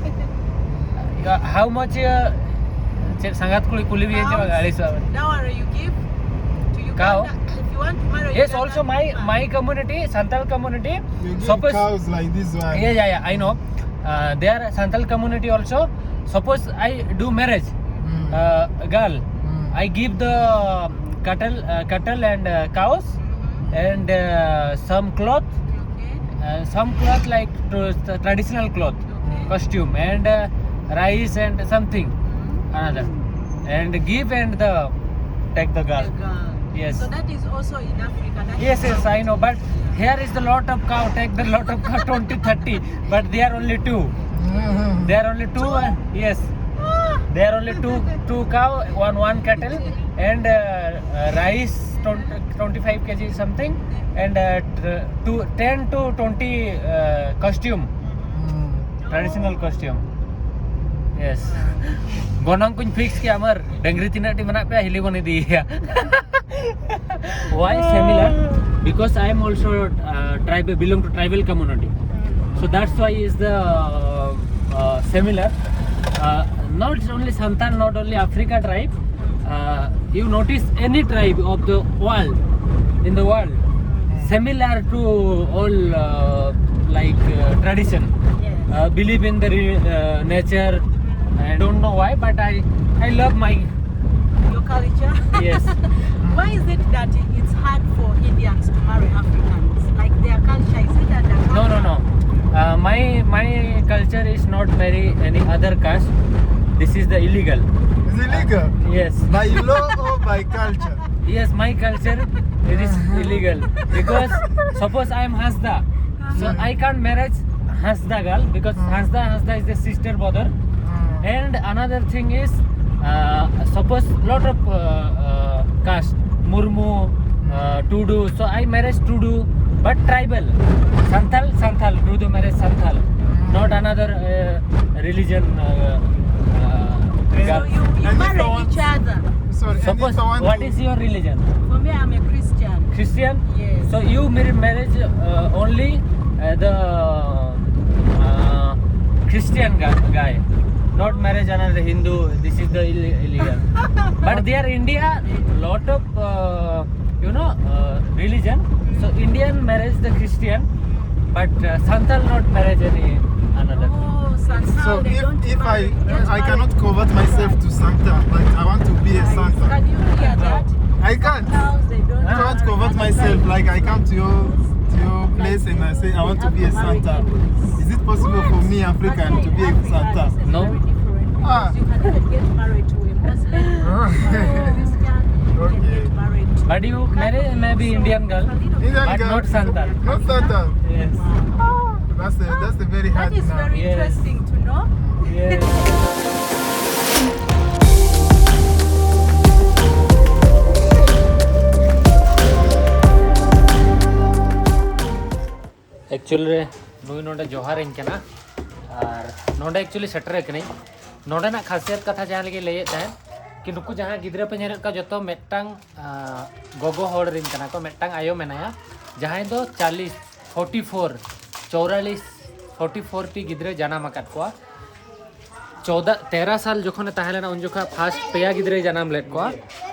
uh, how much uh, ᱪᱮᱫ ᱥᱟᱸᱜᱟᱛ ᱠᱩᱲᱤ ᱠᱩᱞᱤ ᱵᱤᱭᱟᱹᱧ ᱪᱮ ᱵᱟᱝ? ᱟᱹᱲᱤᱥᱚᱜ ᱟᱵᱮᱱ᱾ Dowry you give to Uganda. Cow? If you want to marry Yes, Uganda, also my, my community, Santal community, You give suppose cows like this one. Yeah, yeah, yeah, I know. Uh, they are Santal community also. Suppose I do marriage, Mm. uh, girl, Mm. I give the cattle, uh, cattle and uh, cows Mm-hmm. and uh, some cloth, Okay. uh, some cloth like to, the traditional cloth. Okay. costume and uh, rice and something another, and give and the take the girl. The girl. Yes. So that is also in Africa. That Yes, is yes, how I know, but here is the lot of cow, take the lot of cow, twenty, thirty, but they are only two. They are only two. Uh, yes, they are only two, two cow, one, one cattle, and uh, uh, rice, twenty, twenty-five kg something, and uh, tr- two, ten to twenty uh, costume, traditional costume. Yes. ᱜᱚᱱᱚᱝ ᱠᱚᱧ fix ᱠᱮᱭᱟ, ᱟᱢᱟᱨ ᱰᱟᱝᱨᱤ ᱛᱤᱱᱟᱹᱜ ᱴᱤ ᱢᱮᱱᱟᱜ ᱯᱮᱭᱟ, ᱦᱤᱞᱤ ᱵᱚᱱ ᱤᱫᱤᱭᱮᱭᱟ. Why similar? Because I am also uh, tribe, belong to tribal community, so that's why is the uh, uh, similar. Uh, not only Santal, not only Africa tribe. Uh, you notice any tribe of the world, in the world, similar to all uh, like uh, tradition. Yes. Uh, believe in the re- uh, nature. I don't know why, but I I love my Your culture. Yes. Why is it that it's hard for Indians to marry Africans? Like their culture, is it that they're No, no, no. Uh, my my culture is not marry any other caste. This is the illegal. It's illegal. Yes. By law or by culture? Yes, my culture, it is illegal because suppose I am Hasda, so I can't marriage Hasda girl because Hasda Hasda is the sister brother. And another thing is, uh, suppose lot of uh, uh, caste, Murmu, uh, Tudu. So I marriage Tudu, but tribal. Santal, Santal. Tudu marriage Santal, not another uh, religion. Uh, uh, So girl. you, you And if marry I want- each other. Sorry, and Suppose, if I want what to- is your religion? For me, I'm a Christian. Christian? Yes. So you marry marriage uh, only uh, the uh, Christian guy, guy, not marriage another Hindu. This is the Ill- illegal. But there India, lot of uh, you know uh, religion. So Indian marriage the Christian, but uh, Santal not marriage any another. Oh, Santal, So they if, don't if I marry, don't I marry. Cannot convert myself to Santa, like I want to be a Santa. Can you hear that? I can't. Santals, they don't I can't marry. convert Other myself. tribes. Like I come to your to your place and I Say, "I want to be a Santa." Is it possible for me, African, to be a Santa? No. Ah. You can even get married to a Muslim, a Christian, you can Okay. Get married to. But you marry maybe Indian girl, Indian but girl. Not Santa. Not Santa. Yes. That's a, that's a very hard That is now. Very Yes. Interesting to know. Yes. Actually ᱨᱮ ᱱᱩᱭ ᱱᱚᱰᱮ ᱡᱚᱦᱟᱨ ᱤᱧ ᱠᱟᱱᱟ᱾ ᱟᱨ ᱱᱚᱰᱮ actually ᱥᱮᱴᱮᱨ ᱟᱠᱟᱱᱟᱹᱧ᱾ ᱱᱚᱰᱮᱱᱟᱜ ᱠᱷᱟᱥᱤᱭᱟᱛ ᱠᱟᱛᱷᱟ ᱡᱟᱦᱟᱸ ᱞᱟᱹᱜᱤᱫ ᱞᱟᱹᱭᱮᱫ ᱛᱟᱦᱮᱸᱫ, ᱠᱤ ᱱᱩᱠᱩ ᱡᱟᱦᱟᱸ ᱜᱤᱫᱽᱨᱟᱹ ᱯᱮ ᱧᱮᱞᱮᱫ ᱠᱚᱣᱟ, ᱡᱚᱛᱚ ᱢᱤᱫᱴᱟᱝ ᱟᱸ, ᱜᱚᱜᱚ ᱦᱚᱲ ᱨᱮᱱ ᱠᱟᱱᱟ ᱠᱚ᱾ ᱢᱤᱫᱴᱟᱝ ᱟᱭᱳ ᱢᱮᱱᱟᱭᱟ, ᱡᱟᱦᱟᱸᱭ ᱫᱚ ᱪᱟᱞᱤᱥ, forty four, ᱪᱚᱣᱨᱟᱞᱤᱥ, forty four T ᱜᱤᱫᱽᱨᱟᱹ ᱡᱟᱱᱟᱢ ᱟᱠᱟᱫ ᱠᱚᱣᱟ᱾ ᱪᱚᱣᱫᱟ ᱛᱮᱨᱚ ᱥᱟᱞ ᱡᱚᱠᱷᱚᱱᱮ ᱛᱟᱦᱮᱸ ᱞᱮᱱᱟ, ᱩᱱ ᱡᱚᱠᱷᱚᱱ ᱯᱷᱟᱥᱴ ᱯᱮᱭᱟ ᱜᱤᱫᱽᱨᱟᱹᱭ ᱡᱟᱱᱟᱢ ᱞᱮᱫ ᱠᱚᱣᱟ᱾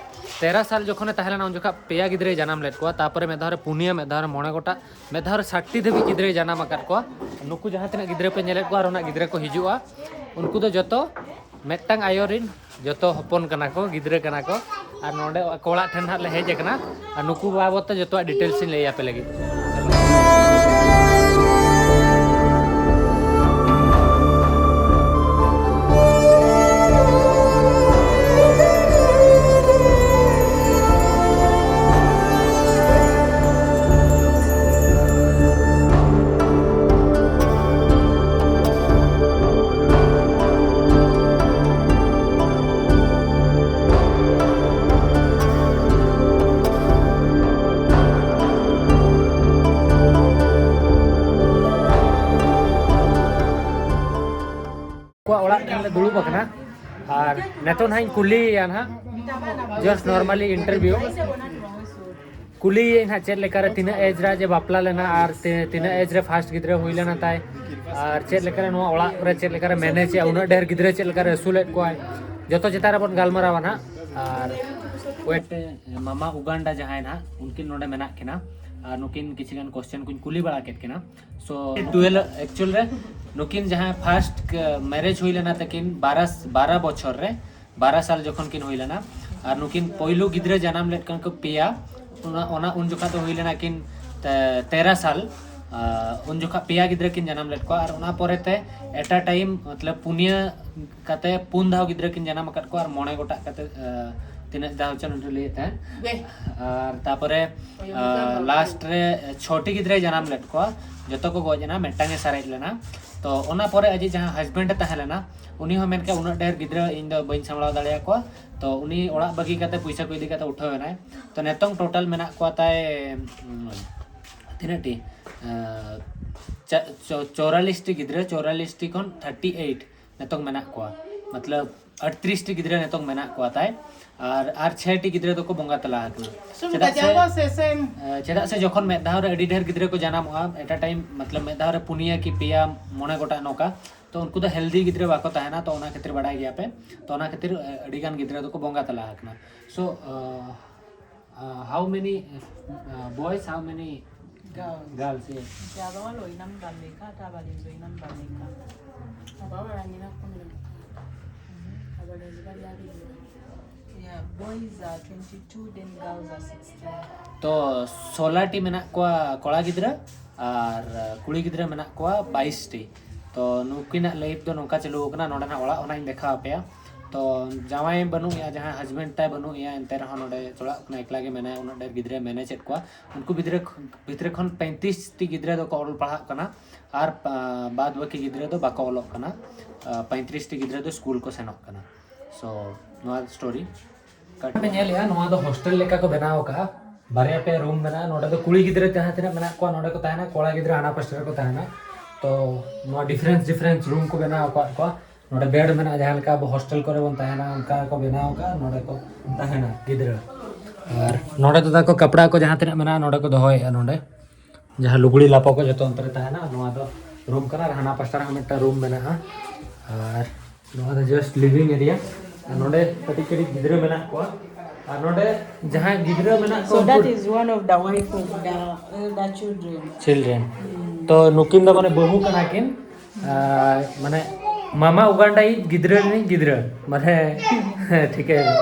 ᱛᱮᱨᱚ ᱥᱟᱞ ᱡᱚᱠᱷᱚᱱᱮ ᱛᱟᱦᱮᱸ ᱞᱮᱱᱟ, ᱩᱱ ᱡᱚᱠᱷᱚᱱ ᱯᱮᱭᱟ ᱜᱤᱫᱽᱨᱟᱹᱭ ᱡᱟᱱᱟᱢ ᱞᱮᱫ ᱠᱚᱣᱟ᱾ ᱛᱟᱨᱯᱚᱨᱮ ᱢᱤᱫ ᱫᱷᱟᱣ ᱨᱮ ᱯᱩᱱᱭᱟᱹ, ᱢᱤᱫ ᱫᱷᱟᱣ ᱨᱮ ᱢᱚᱬᱮ ᱜᱚᱴᱟᱝ, ᱢᱤᱫ ᱫᱷᱟᱣ ᱨᱮ ᱥᱟᱴ ᱴᱤ ᱫᱷᱟᱹᱵᱤᱡ ᱜᱤᱫᱽᱨᱟᱹᱭ ᱡᱟᱱᱟᱢ ᱟᱠᱟᱫ ᱠᱚᱣᱟ᱾ ᱱᱩᱠᱩ ᱡᱟᱦᱟᱸ ᱛᱤᱱᱟᱹᱜ ᱜᱤᱫᱽᱨᱟᱹ ᱯᱮ ᱧᱮᱞᱮᱫ ᱠᱚᱣᱟ, ᱟᱨ ᱚᱱᱟ ᱜᱤᱫᱽᱨᱟᱹ ᱠᱚ ᱦᱤᱡᱩᱜᱼᱟ, ᱩᱱᱠᱩ ᱫᱚ ᱡᱚᱛᱚ ᱢᱤᱫᱴᱟᱝ ᱟᱭᱳ ᱨᱮᱱ ᱡᱚᱛᱚ ᱦᱚᱯᱚᱱ ᱠᱟᱱᱟ ᱠᱚ, ᱜᱤᱫᱽᱨᱟᱹ ᱠᱟᱱᱟ ᱠᱚ᱾ ᱟᱨ ᱱᱚᱰᱮ ᱟᱠᱚ ᱚᱲᱟᱜ ᱴᱷᱮᱱ ᱦᱟᱸᱜ ᱞᱮ ᱦᱮᱡ ᱟᱠᱟᱱᱟ, ᱟᱨ ᱱᱩᱠᱩ ᱵᱟᱵᱚᱫ ᱛᱮ ᱡᱚᱛᱚᱣᱟᱜ ᱰᱤᱴᱮᱞᱥ ᱤᱧ ᱞᱟᱹᱭ ᱟᱯᱮ ᱞᱟᱹᱜᱤᱫ᱾ ᱟᱠᱚᱣᱟᱜ ᱚᱲᱟᱜ ᱴᱷᱮᱱ ᱞᱮ ᱫᱩᱲᱩᱵ ᱟᱠᱟᱱᱟ᱾ ᱟᱨ ᱱᱤᱛᱚᱜ ᱱᱟᱦᱟᱜ ᱤᱧ ᱠᱩᱞᱤᱭᱮᱭᱟ ᱱᱟᱦᱟᱜ, just normally interview᱾ ᱠᱩᱞᱤᱭᱮᱭᱟᱹᱧ ᱱᱟᱦᱟᱜ ᱪᱮᱫ ᱞᱮᱠᱟᱨᱮ, ᱛᱤᱱᱟᱹᱜ ᱮᱡᱽ ᱨᱮ ᱟᱡ ᱮ ᱵᱟᱯᱞᱟ ᱞᱮᱱᱟ ᱟᱨ ᱛᱤ- ᱛᱤᱱᱟᱹᱜ ᱮᱡᱽ ᱨᱮ ᱯᱷᱟᱥᱴ ᱜᱤᱫᱽᱨᱟᱹ ᱦᱩᱭ ᱞᱮᱱᱟ ᱛᱟᱭ, ᱟᱨ ᱪᱮᱫ ᱞᱮᱠᱟᱨᱮ ᱱᱚᱣᱟ ᱚᱲᱟᱜ ᱨᱮ ᱪᱮᱫ ᱞᱮᱠᱟᱨᱮ ᱢᱮᱱᱮᱡᱮᱜᱼᱟ, ᱩᱱᱟᱹᱜ ᱰᱷᱮᱨ ᱜᱤᱫᱽᱨᱟᱹ ᱪᱮᱫ ᱞᱮᱠᱟᱨᱮ ᱟᱹᱥᱩᱞᱮᱫ ᱠᱚᱣᱟᱭ, ᱡᱚᱛᱚ ᱪᱮᱛᱟᱱ ᱨᱮᱵᱚᱱ ᱜᱟᱞᱢᱟᱨᱟᱣᱟ ᱱᱟᱦᱟᱜ᱾ ᱟᱨ ᱳᱭᱮᱴ, ᱢᱟᱢᱟ ᱩᱜᱟᱱᱰᱟ ᱡᱟᱦᱟᱸᱭ ᱱᱟᱦᱟᱜ, ᱩᱱᱠᱤᱱ ᱱᱚᱰᱮ ᱢᱮᱱᱟᱜ ᱠᱤᱱᱟ᱾ ᱟᱨ ᱱᱩᱠᱤᱱ ᱠᱤᱪᱷᱤ ᱜᱟᱱ ᱠᱚᱥᱪᱮᱱ ᱠᱚᱧ ᱠᱩᱞᱤ ᱵᱟᱲᱟ ᱠᱮᱫ ᱠᱤᱱᱟ᱾ ᱥᱳ ᱴᱩᱭᱮᱞᱵᱷ ᱮᱠᱪᱩᱭᱮᱞ ᱨᱮ ᱱᱩᱠᱤᱱ ᱡᱟᱦᱟᱸ ᱯᱷᱟᱥᱴ ᱢᱮᱨᱮᱡᱽ ᱦᱩᱭ ᱞᱮᱱᱟ ᱛᱟᱹᱠᱤᱱ ᱵᱟᱨᱟ ᱵᱟᱨᱟ ᱵᱚᱪᱷᱚᱨ ᱨᱮ, ᱵᱟᱨᱟ ᱥᱟᱞ ᱡᱚᱠᱷᱚᱱ ᱠᱤᱱ ᱦᱩᱭ ᱞᱮᱱᱟ᱾ ᱟᱨ ᱱᱩᱠᱤᱱ ᱯᱳᱭᱞᱳ ᱜᱤᱫᱽᱨᱟᱹ ᱡᱟᱱᱟᱢ ᱞᱮᱫ ᱠᱤᱱᱟ ᱠᱚ ᱯᱮᱭᱟ᱾ ᱚᱱᱟ, ᱚᱱᱟ ᱩᱱ ᱡᱚᱠᱷᱟ ᱫᱚ ᱦᱩᱭ ᱞᱮᱱᱟ ᱠᱤᱱ ᱛᱮ- ᱛᱮᱨᱚ ᱥᱟᱞ᱾ ᱟᱨ ᱩᱱ ᱡᱚᱠᱷᱟ ᱯᱮᱭᱟ ᱜᱤᱫᱽᱨᱟᱹ ᱠᱤᱱ ᱡᱟᱱᱟᱢ ᱞᱮᱫ ᱠᱚᱣᱟ, ᱟᱨ ᱚᱱᱟ ᱯᱚᱨᱮᱛᱮ at a time ᱢᱚᱛᱞᱚᱵ ᱯᱩᱱᱭᱟᱹ ᱠᱟᱛᱮ ᱯᱩᱱ ᱫᱷᱟᱣ ᱜᱤᱫᱽᱨᱟᱹ ᱠᱤᱱ ᱡᱟᱱᱟᱢ ᱟᱠᱟᱫ ᱠᱚᱣᱟ, ᱟᱨ ᱢᱚᱬᱮ ᱜᱚᱴᱟᱜ ᱠᱟᱛᱮ ᱟᱨ ᱛᱤᱱᱟᱹᱜ ᱫᱷᱟᱣ ᱪᱚ ᱱᱚᱰᱮ ᱞᱟᱹᱭᱮᱫ ᱛᱟᱦᱮᱸᱫ᱾ ᱟᱨ ᱛᱟᱯᱚᱨᱮ ᱞᱟᱥᱴ ᱨᱮ ᱪᱷᱚᱴᱤ ᱜᱤᱫᱽᱨᱟᱹᱭ ᱡᱟᱱᱟᱢ ᱞᱮᱫ ᱠᱚᱣᱟ, ᱡᱚᱛᱚ ᱠᱚ ᱜᱚᱡ ᱮᱱᱟ, ᱢᱤᱫᱴᱟᱝ ᱮ ᱥᱟᱨᱮᱡ ᱞᱮᱱᱟ᱾ ᱛᱚ ᱚᱱᱟ ᱯᱚᱨᱮ ᱟᱡᱤᱡ ᱡᱟᱦᱟᱸ ᱦᱟᱥᱵᱮᱱᱰ ᱮ ᱛᱟᱦᱮᱸ ᱞᱮᱱᱟ, ᱩᱱᱤ ᱦᱚᱸ ᱢᱮᱱ ᱠᱮᱫ, "ᱩᱱᱟᱹᱜ ᱰᱷᱮᱨ ᱜᱤᱫᱽᱨᱟᱹ ᱤᱧ ᱫᱚ ᱵᱟᱹᱧ ᱥᱟᱢᱵᱲᱟᱣ ᱫᱟᱲᱮᱭᱟᱠᱚᱣᱟ", ᱛᱚ ᱩᱱᱤ ᱚᱲᱟᱜ ᱵᱟᱹᱜᱤ ᱠᱟᱛᱮ ᱯᱚᱭᱥᱟ ᱠᱚ ᱤᱫᱤ ᱠᱟᱛᱮ ᱩᱴᱷᱟᱹᱣ ᱮᱱᱟᱭ᱾ ᱛᱚ ᱱᱤᱛᱚᱝ ᱴᱳᱴᱟᱞ ᱢᱮᱱᱟᱜ ᱠᱚᱣᱟ ᱛᱟᱭ, ᱩᱸ, ᱛᱤᱱᱟᱹᱜ ᱴᱤ? ᱟᱸ, ᱪᱟ-, ᱪᱚ-, ᱪᱚᱣᱨᱟᱞᱤᱥ ᱴᱤ ᱜᱤᱫᱽᱨᱟᱹ, ᱪᱚᱣᱨᱟᱞᱤᱥ ᱴᱤ ᱠᱷᱚᱱ ᱛᱷᱟᱨᱴᱤ ᱮᱭᱤᱴ ᱱᱤᱛᱚᱝ ᱢᱮᱱᱟᱜ ᱠᱚᱣᱟ, ᱢᱚᱛᱞᱚᱵ ᱟᱴᱛᱨᱤᱥ ᱴᱤ ᱜᱤᱫᱽᱨᱟᱹ ᱱᱤᱛᱚᱝ ᱢᱮᱱᱟᱜ ᱠᱚᱣᱟ ᱛᱟᱭ᱾ ᱟᱨ, ᱟᱨ ᱪᱷᱮ ᱴᱤ ᱜᱤᱫᱽᱨᱟᱹ ᱫᱚᱠᱚ ᱵᱚᱸᱜᱟ ᱛᱟᱞᱟ ᱟᱠᱟᱱᱟ᱾ ᱥᱩᱢ ᱪᱮᱫᱟᱜ ᱥᱮ, ᱜᱟᱡᱟᱣᱟ ᱥᱮ ᱥᱮᱢ? ᱟᱸ, ᱪᱮᱫᱟᱜ ᱥᱮ ᱡᱚᱠᱷᱚᱱ ᱢᱤᱫ ᱫᱷᱟᱣ ᱨᱮ ᱟᱹᱰᱤ ᱰᱷᱮᱨ ᱜᱤᱫᱽᱨᱟᱹ ᱠᱚ ᱡᱟᱱᱟᱢᱚᱜᱼᱟ, at a time ᱢᱚᱛᱞᱚᱵ ᱢᱤᱫ ᱫᱷᱟᱣ ᱨᱮ ᱯᱩᱱᱭᱟᱹ ᱠᱤ ᱯᱮᱭᱟ, ᱢᱚᱬᱮ ᱜᱚᱴᱟᱝ ᱱᱚᱝᱠᱟ, ᱛᱚ ᱩᱱᱠᱩ ᱫᱚ ᱦᱮᱞᱫᱤ ᱜᱤᱫᱽᱨᱟᱹ ᱵᱟᱠᱚ ᱛᱟᱦᱮᱱᱟ, ᱛᱚ ᱚᱱᱟ ᱠᱷᱟᱹᱛᱤᱨ ᱵᱟᱰᱟᱭ ᱜᱮᱭᱟ ᱯᱮ, ᱛᱚ ᱚᱱᱟ ᱠᱷᱟᱹᱛᱤᱨ, ᱟᱹᱰᱤ ᱜᱟᱱ ᱜᱤᱫᱽᱨᱟᱹ ᱫᱚᱠᱚ ᱵᱚᱸᱜᱟ ᱛᱟᱞᱟ ᱟᱠᱟᱱᱟ᱾ So, uh, uh, how many, uh, boys, how many, uh, girls? Girls, yeah. Aba wala oinamu bameka ate abalenzi oinamu bameka? Abawala nina kumi na mukaaga, abalenzi bali abiri. Yeah, boys are twenty-two, then girls are sixteen. ᱛᱚ ᱥᱳᱞᱟ ᱴᱤ ᱢᱮᱱᱟᱜ ᱠᱚᱣᱟ ᱠᱚᱲᱟ ᱜᱤᱫᱽᱨᱟᱹ, ᱟᱨ ᱠᱩᱲᱤ ᱜᱤᱫᱽᱨᱟᱹ ᱢᱮᱱᱟᱜ ᱠᱚᱣᱟ ᱵᱟᱭᱤᱥ ᱴᱤ᱾ ᱛᱚ ᱱᱩᱠᱤᱱᱟᱜ ᱞᱟᱭᱤᱯᱷ ᱫᱚ ᱱᱚᱝᱠᱟ ᱪᱟᱹᱞᱩ ᱟᱠᱟᱱᱟ, ᱱᱚᱰᱮᱱᱟᱜ ᱚᱲᱟᱜ ᱚᱱᱟᱧ ᱫᱮᱠᱷᱟᱣ ᱟᱯᱮᱭᱟ᱾ ᱛᱚ ᱡᱟᱶᱟᱭ ᱵᱟᱹᱱᱩᱜ ᱮᱭᱟ, ᱡᱟᱦᱟᱸᱭ ᱦᱟᱥᱵᱮᱱᱰ ᱛᱟᱭ ᱵᱟᱹᱱᱩᱜ ᱮᱭᱟ, ᱮᱱᱛᱮ ᱨᱮᱦᱚᱸ ᱱᱚᱰᱮ ᱪᱚᱲᱟᱜ ᱠᱟᱱᱟ, ᱮᱠᱞᱟ ᱜᱮ ᱢᱮᱱᱟᱭᱟ, ᱩᱱᱟᱹᱜ ᱰᱷᱮᱨ ᱜᱤᱫᱽᱨᱟᱹᱭ ᱢᱮᱱᱮᱡᱮᱫ ᱠᱚᱣᱟ᱾ ᱩᱱᱠᱩ ᱵᱷᱤᱛᱨᱤ ᱠᱷ-, ᱵᱷᱤᱛᱨᱤ ᱠᱷᱚᱱ ᱯᱚᱸᱭᱛᱨᱤᱥ ᱴᱤ ᱜᱤᱫᱽᱨᱟᱹ ᱫᱚᱠᱚ ᱚᱞ ᱯᱟᱲᱦᱟᱜ ᱠᱟᱱᱟ, ᱟᱨ, ᱟ, ᱵᱟᱫ ᱵᱟᱹᱠᱤ ᱜᱤᱫᱽᱨᱟᱹ ᱫᱚ ᱵᱟᱠᱚ ᱚᱞᱚᱜ ᱠᱟᱱᱟ᱾ ᱟ, ᱯᱚᱸᱭᱛᱨᱤᱥ ᱴᱤ ᱜᱤᱫᱽᱨᱟᱹ ᱫᱚ ᱥᱠᱩᱞ ᱠᱚ ᱥᱮᱱᱚᱜ ᱠᱟᱱᱟ᱾ So ᱱᱚᱣᱟ ᱥᱴᱳᱨᱤ ᱯᱮ ᱧᱮᱞᱮᱜᱼᱟ, ᱱᱚᱣᱟ ᱫᱚ ᱦᱳᱥᱴᱮᱞ ᱞᱮᱠᱟ ᱠᱚ ᱵᱮᱱᱟᱣ ᱟᱠᱟᱫᱼᱟ᱾ ᱵᱟᱨᱭᱟ ᱯᱮᱭᱟ ᱨᱩᱢ ᱢᱮᱱᱟᱜᱼᱟ᱾ ᱱᱚᱰᱮ ᱫᱚ ᱠᱩᱲᱤ ᱜᱤᱫᱽᱨᱟᱹ ᱡᱟᱦᱟᱸ ᱛᱤᱱᱟᱹᱜ ᱢᱮᱱᱟᱜ ᱠᱚᱣᱟ, ᱱᱚᱰᱮ ᱠᱚ ᱛᱟᱦᱮᱱᱟ, ᱠᱚᱲᱟ ᱜᱤᱫᱽᱨᱟᱹ ᱦᱟᱱᱟ ᱯᱟᱥᱴᱟ ᱨᱮᱠᱚ ᱛᱟᱦᱮᱱᱟ᱾ ᱛᱚ ᱱᱚᱣᱟ ᱰᱤᱯᱷᱟᱨᱮᱱᱥ ᱰᱤᱯᱷᱟᱨᱮᱱᱥ ᱨᱩᱢ ᱠᱚ ᱵᱮᱱᱟᱣ ᱟᱠᱟᱫ ᱠᱚᱣᱟ᱾ ᱱᱚᱰᱮ ᱵᱮᱰ ᱢᱮᱱᱟᱜᱼᱟ, ᱡᱟᱦᱟᱸ ᱞᱮᱠᱟ ᱟᱵᱚ ᱦᱳᱥᱴᱮᱞ ᱠᱚᱨᱮ ᱵᱚᱱ ᱛᱟᱦᱮᱱᱟ, ᱚᱱᱠᱟ ᱠᱚ ᱵᱮᱱᱟᱣ ᱟᱠᱟᱫᱼᱟ᱾ ᱱᱚᱰᱮ ᱠᱚ ᱛᱟᱦᱮᱱᱟ ᱜᱤᱫᱽᱨᱟᱹ᱾ ᱟᱨ ᱱᱚᱰᱮ ᱫᱚ ᱛᱟᱠᱚ ᱠᱟᱯᱲᱟ ᱠᱚ ᱡᱟᱦᱟᱸ ᱛᱤᱱᱟᱹᱜ ᱢᱮᱱᱟᱜᱼᱟ, ᱱᱚᱰᱮ ᱠᱚ ᱫᱚᱦᱚᱭᱮᱫᱼᱟ᱾ ᱱᱚᱰᱮ ᱡᱟᱦᱟᱸ ᱞᱩᱜᱽᱲᱤ ᱞᱟᱯᱚ ᱠᱚ ᱡᱚᱛᱚ ᱚᱱᱛᱮ ᱨᱮ ᱛᱟᱦᱮᱱᱟ᱾ ᱱᱚᱣᱟ ᱫᱚ ᱨᱩᱢ ᱠᱟᱱᱟ, ᱟᱨ ᱦᱟᱱᱟ ᱯᱟᱥᱴᱟ ᱨᱮᱦᱚᱸ ᱢᱤᱫᱴᱟᱝ ᱨᱩᱢ ᱢᱮᱱᱟᱜᱼᱟ᱾ ᱟᱨ ᱱᱚᱣᱟ ᱫᱚ ᱡᱟᱥᱴ ᱞᱤᱵᱷᱤᱝ ᱮᱨᱤᱭᱟ᱾ ᱟᱨ ᱱᱚᱰᱮ ᱠᱟᱹᱴᱤᱡ ᱠᱟᱹᱴᱤᱡ ᱜᱤᱫᱽᱨᱟᱹ ᱢᱮᱱᱟᱜ ᱠᱚᱣᱟ᱾ ᱟᱨ ᱱᱚᱰᱮ ᱡᱟᱦᱟᱸᱭ ᱜᱤᱫᱽᱨᱟᱹ ᱢᱮᱱᱟᱜ ᱠᱚᱣᱟ, So that ᱩᱱᱠᱩ is one of the wife of the, uh, the children. Children. ᱛᱚ ᱱᱩᱠᱤᱱ ᱫᱚ ᱢᱟᱱᱮ ᱵᱟᱹᱦᱩ ᱠᱟᱱᱟ ᱠᱤᱱ, ᱟᱨ ᱢᱟᱱᱮ ᱢᱟᱢᱟ ᱩᱜᱟᱱᱰᱟᱭᱤᱡ ᱜᱤᱫᱽᱨᱟᱹ ᱨᱤᱱᱤᱡ ᱜᱤᱫᱽᱨᱟᱹ, ᱢᱟᱱᱮ ᱴᱷᱤᱠᱟᱹᱭ ᱢᱮ᱾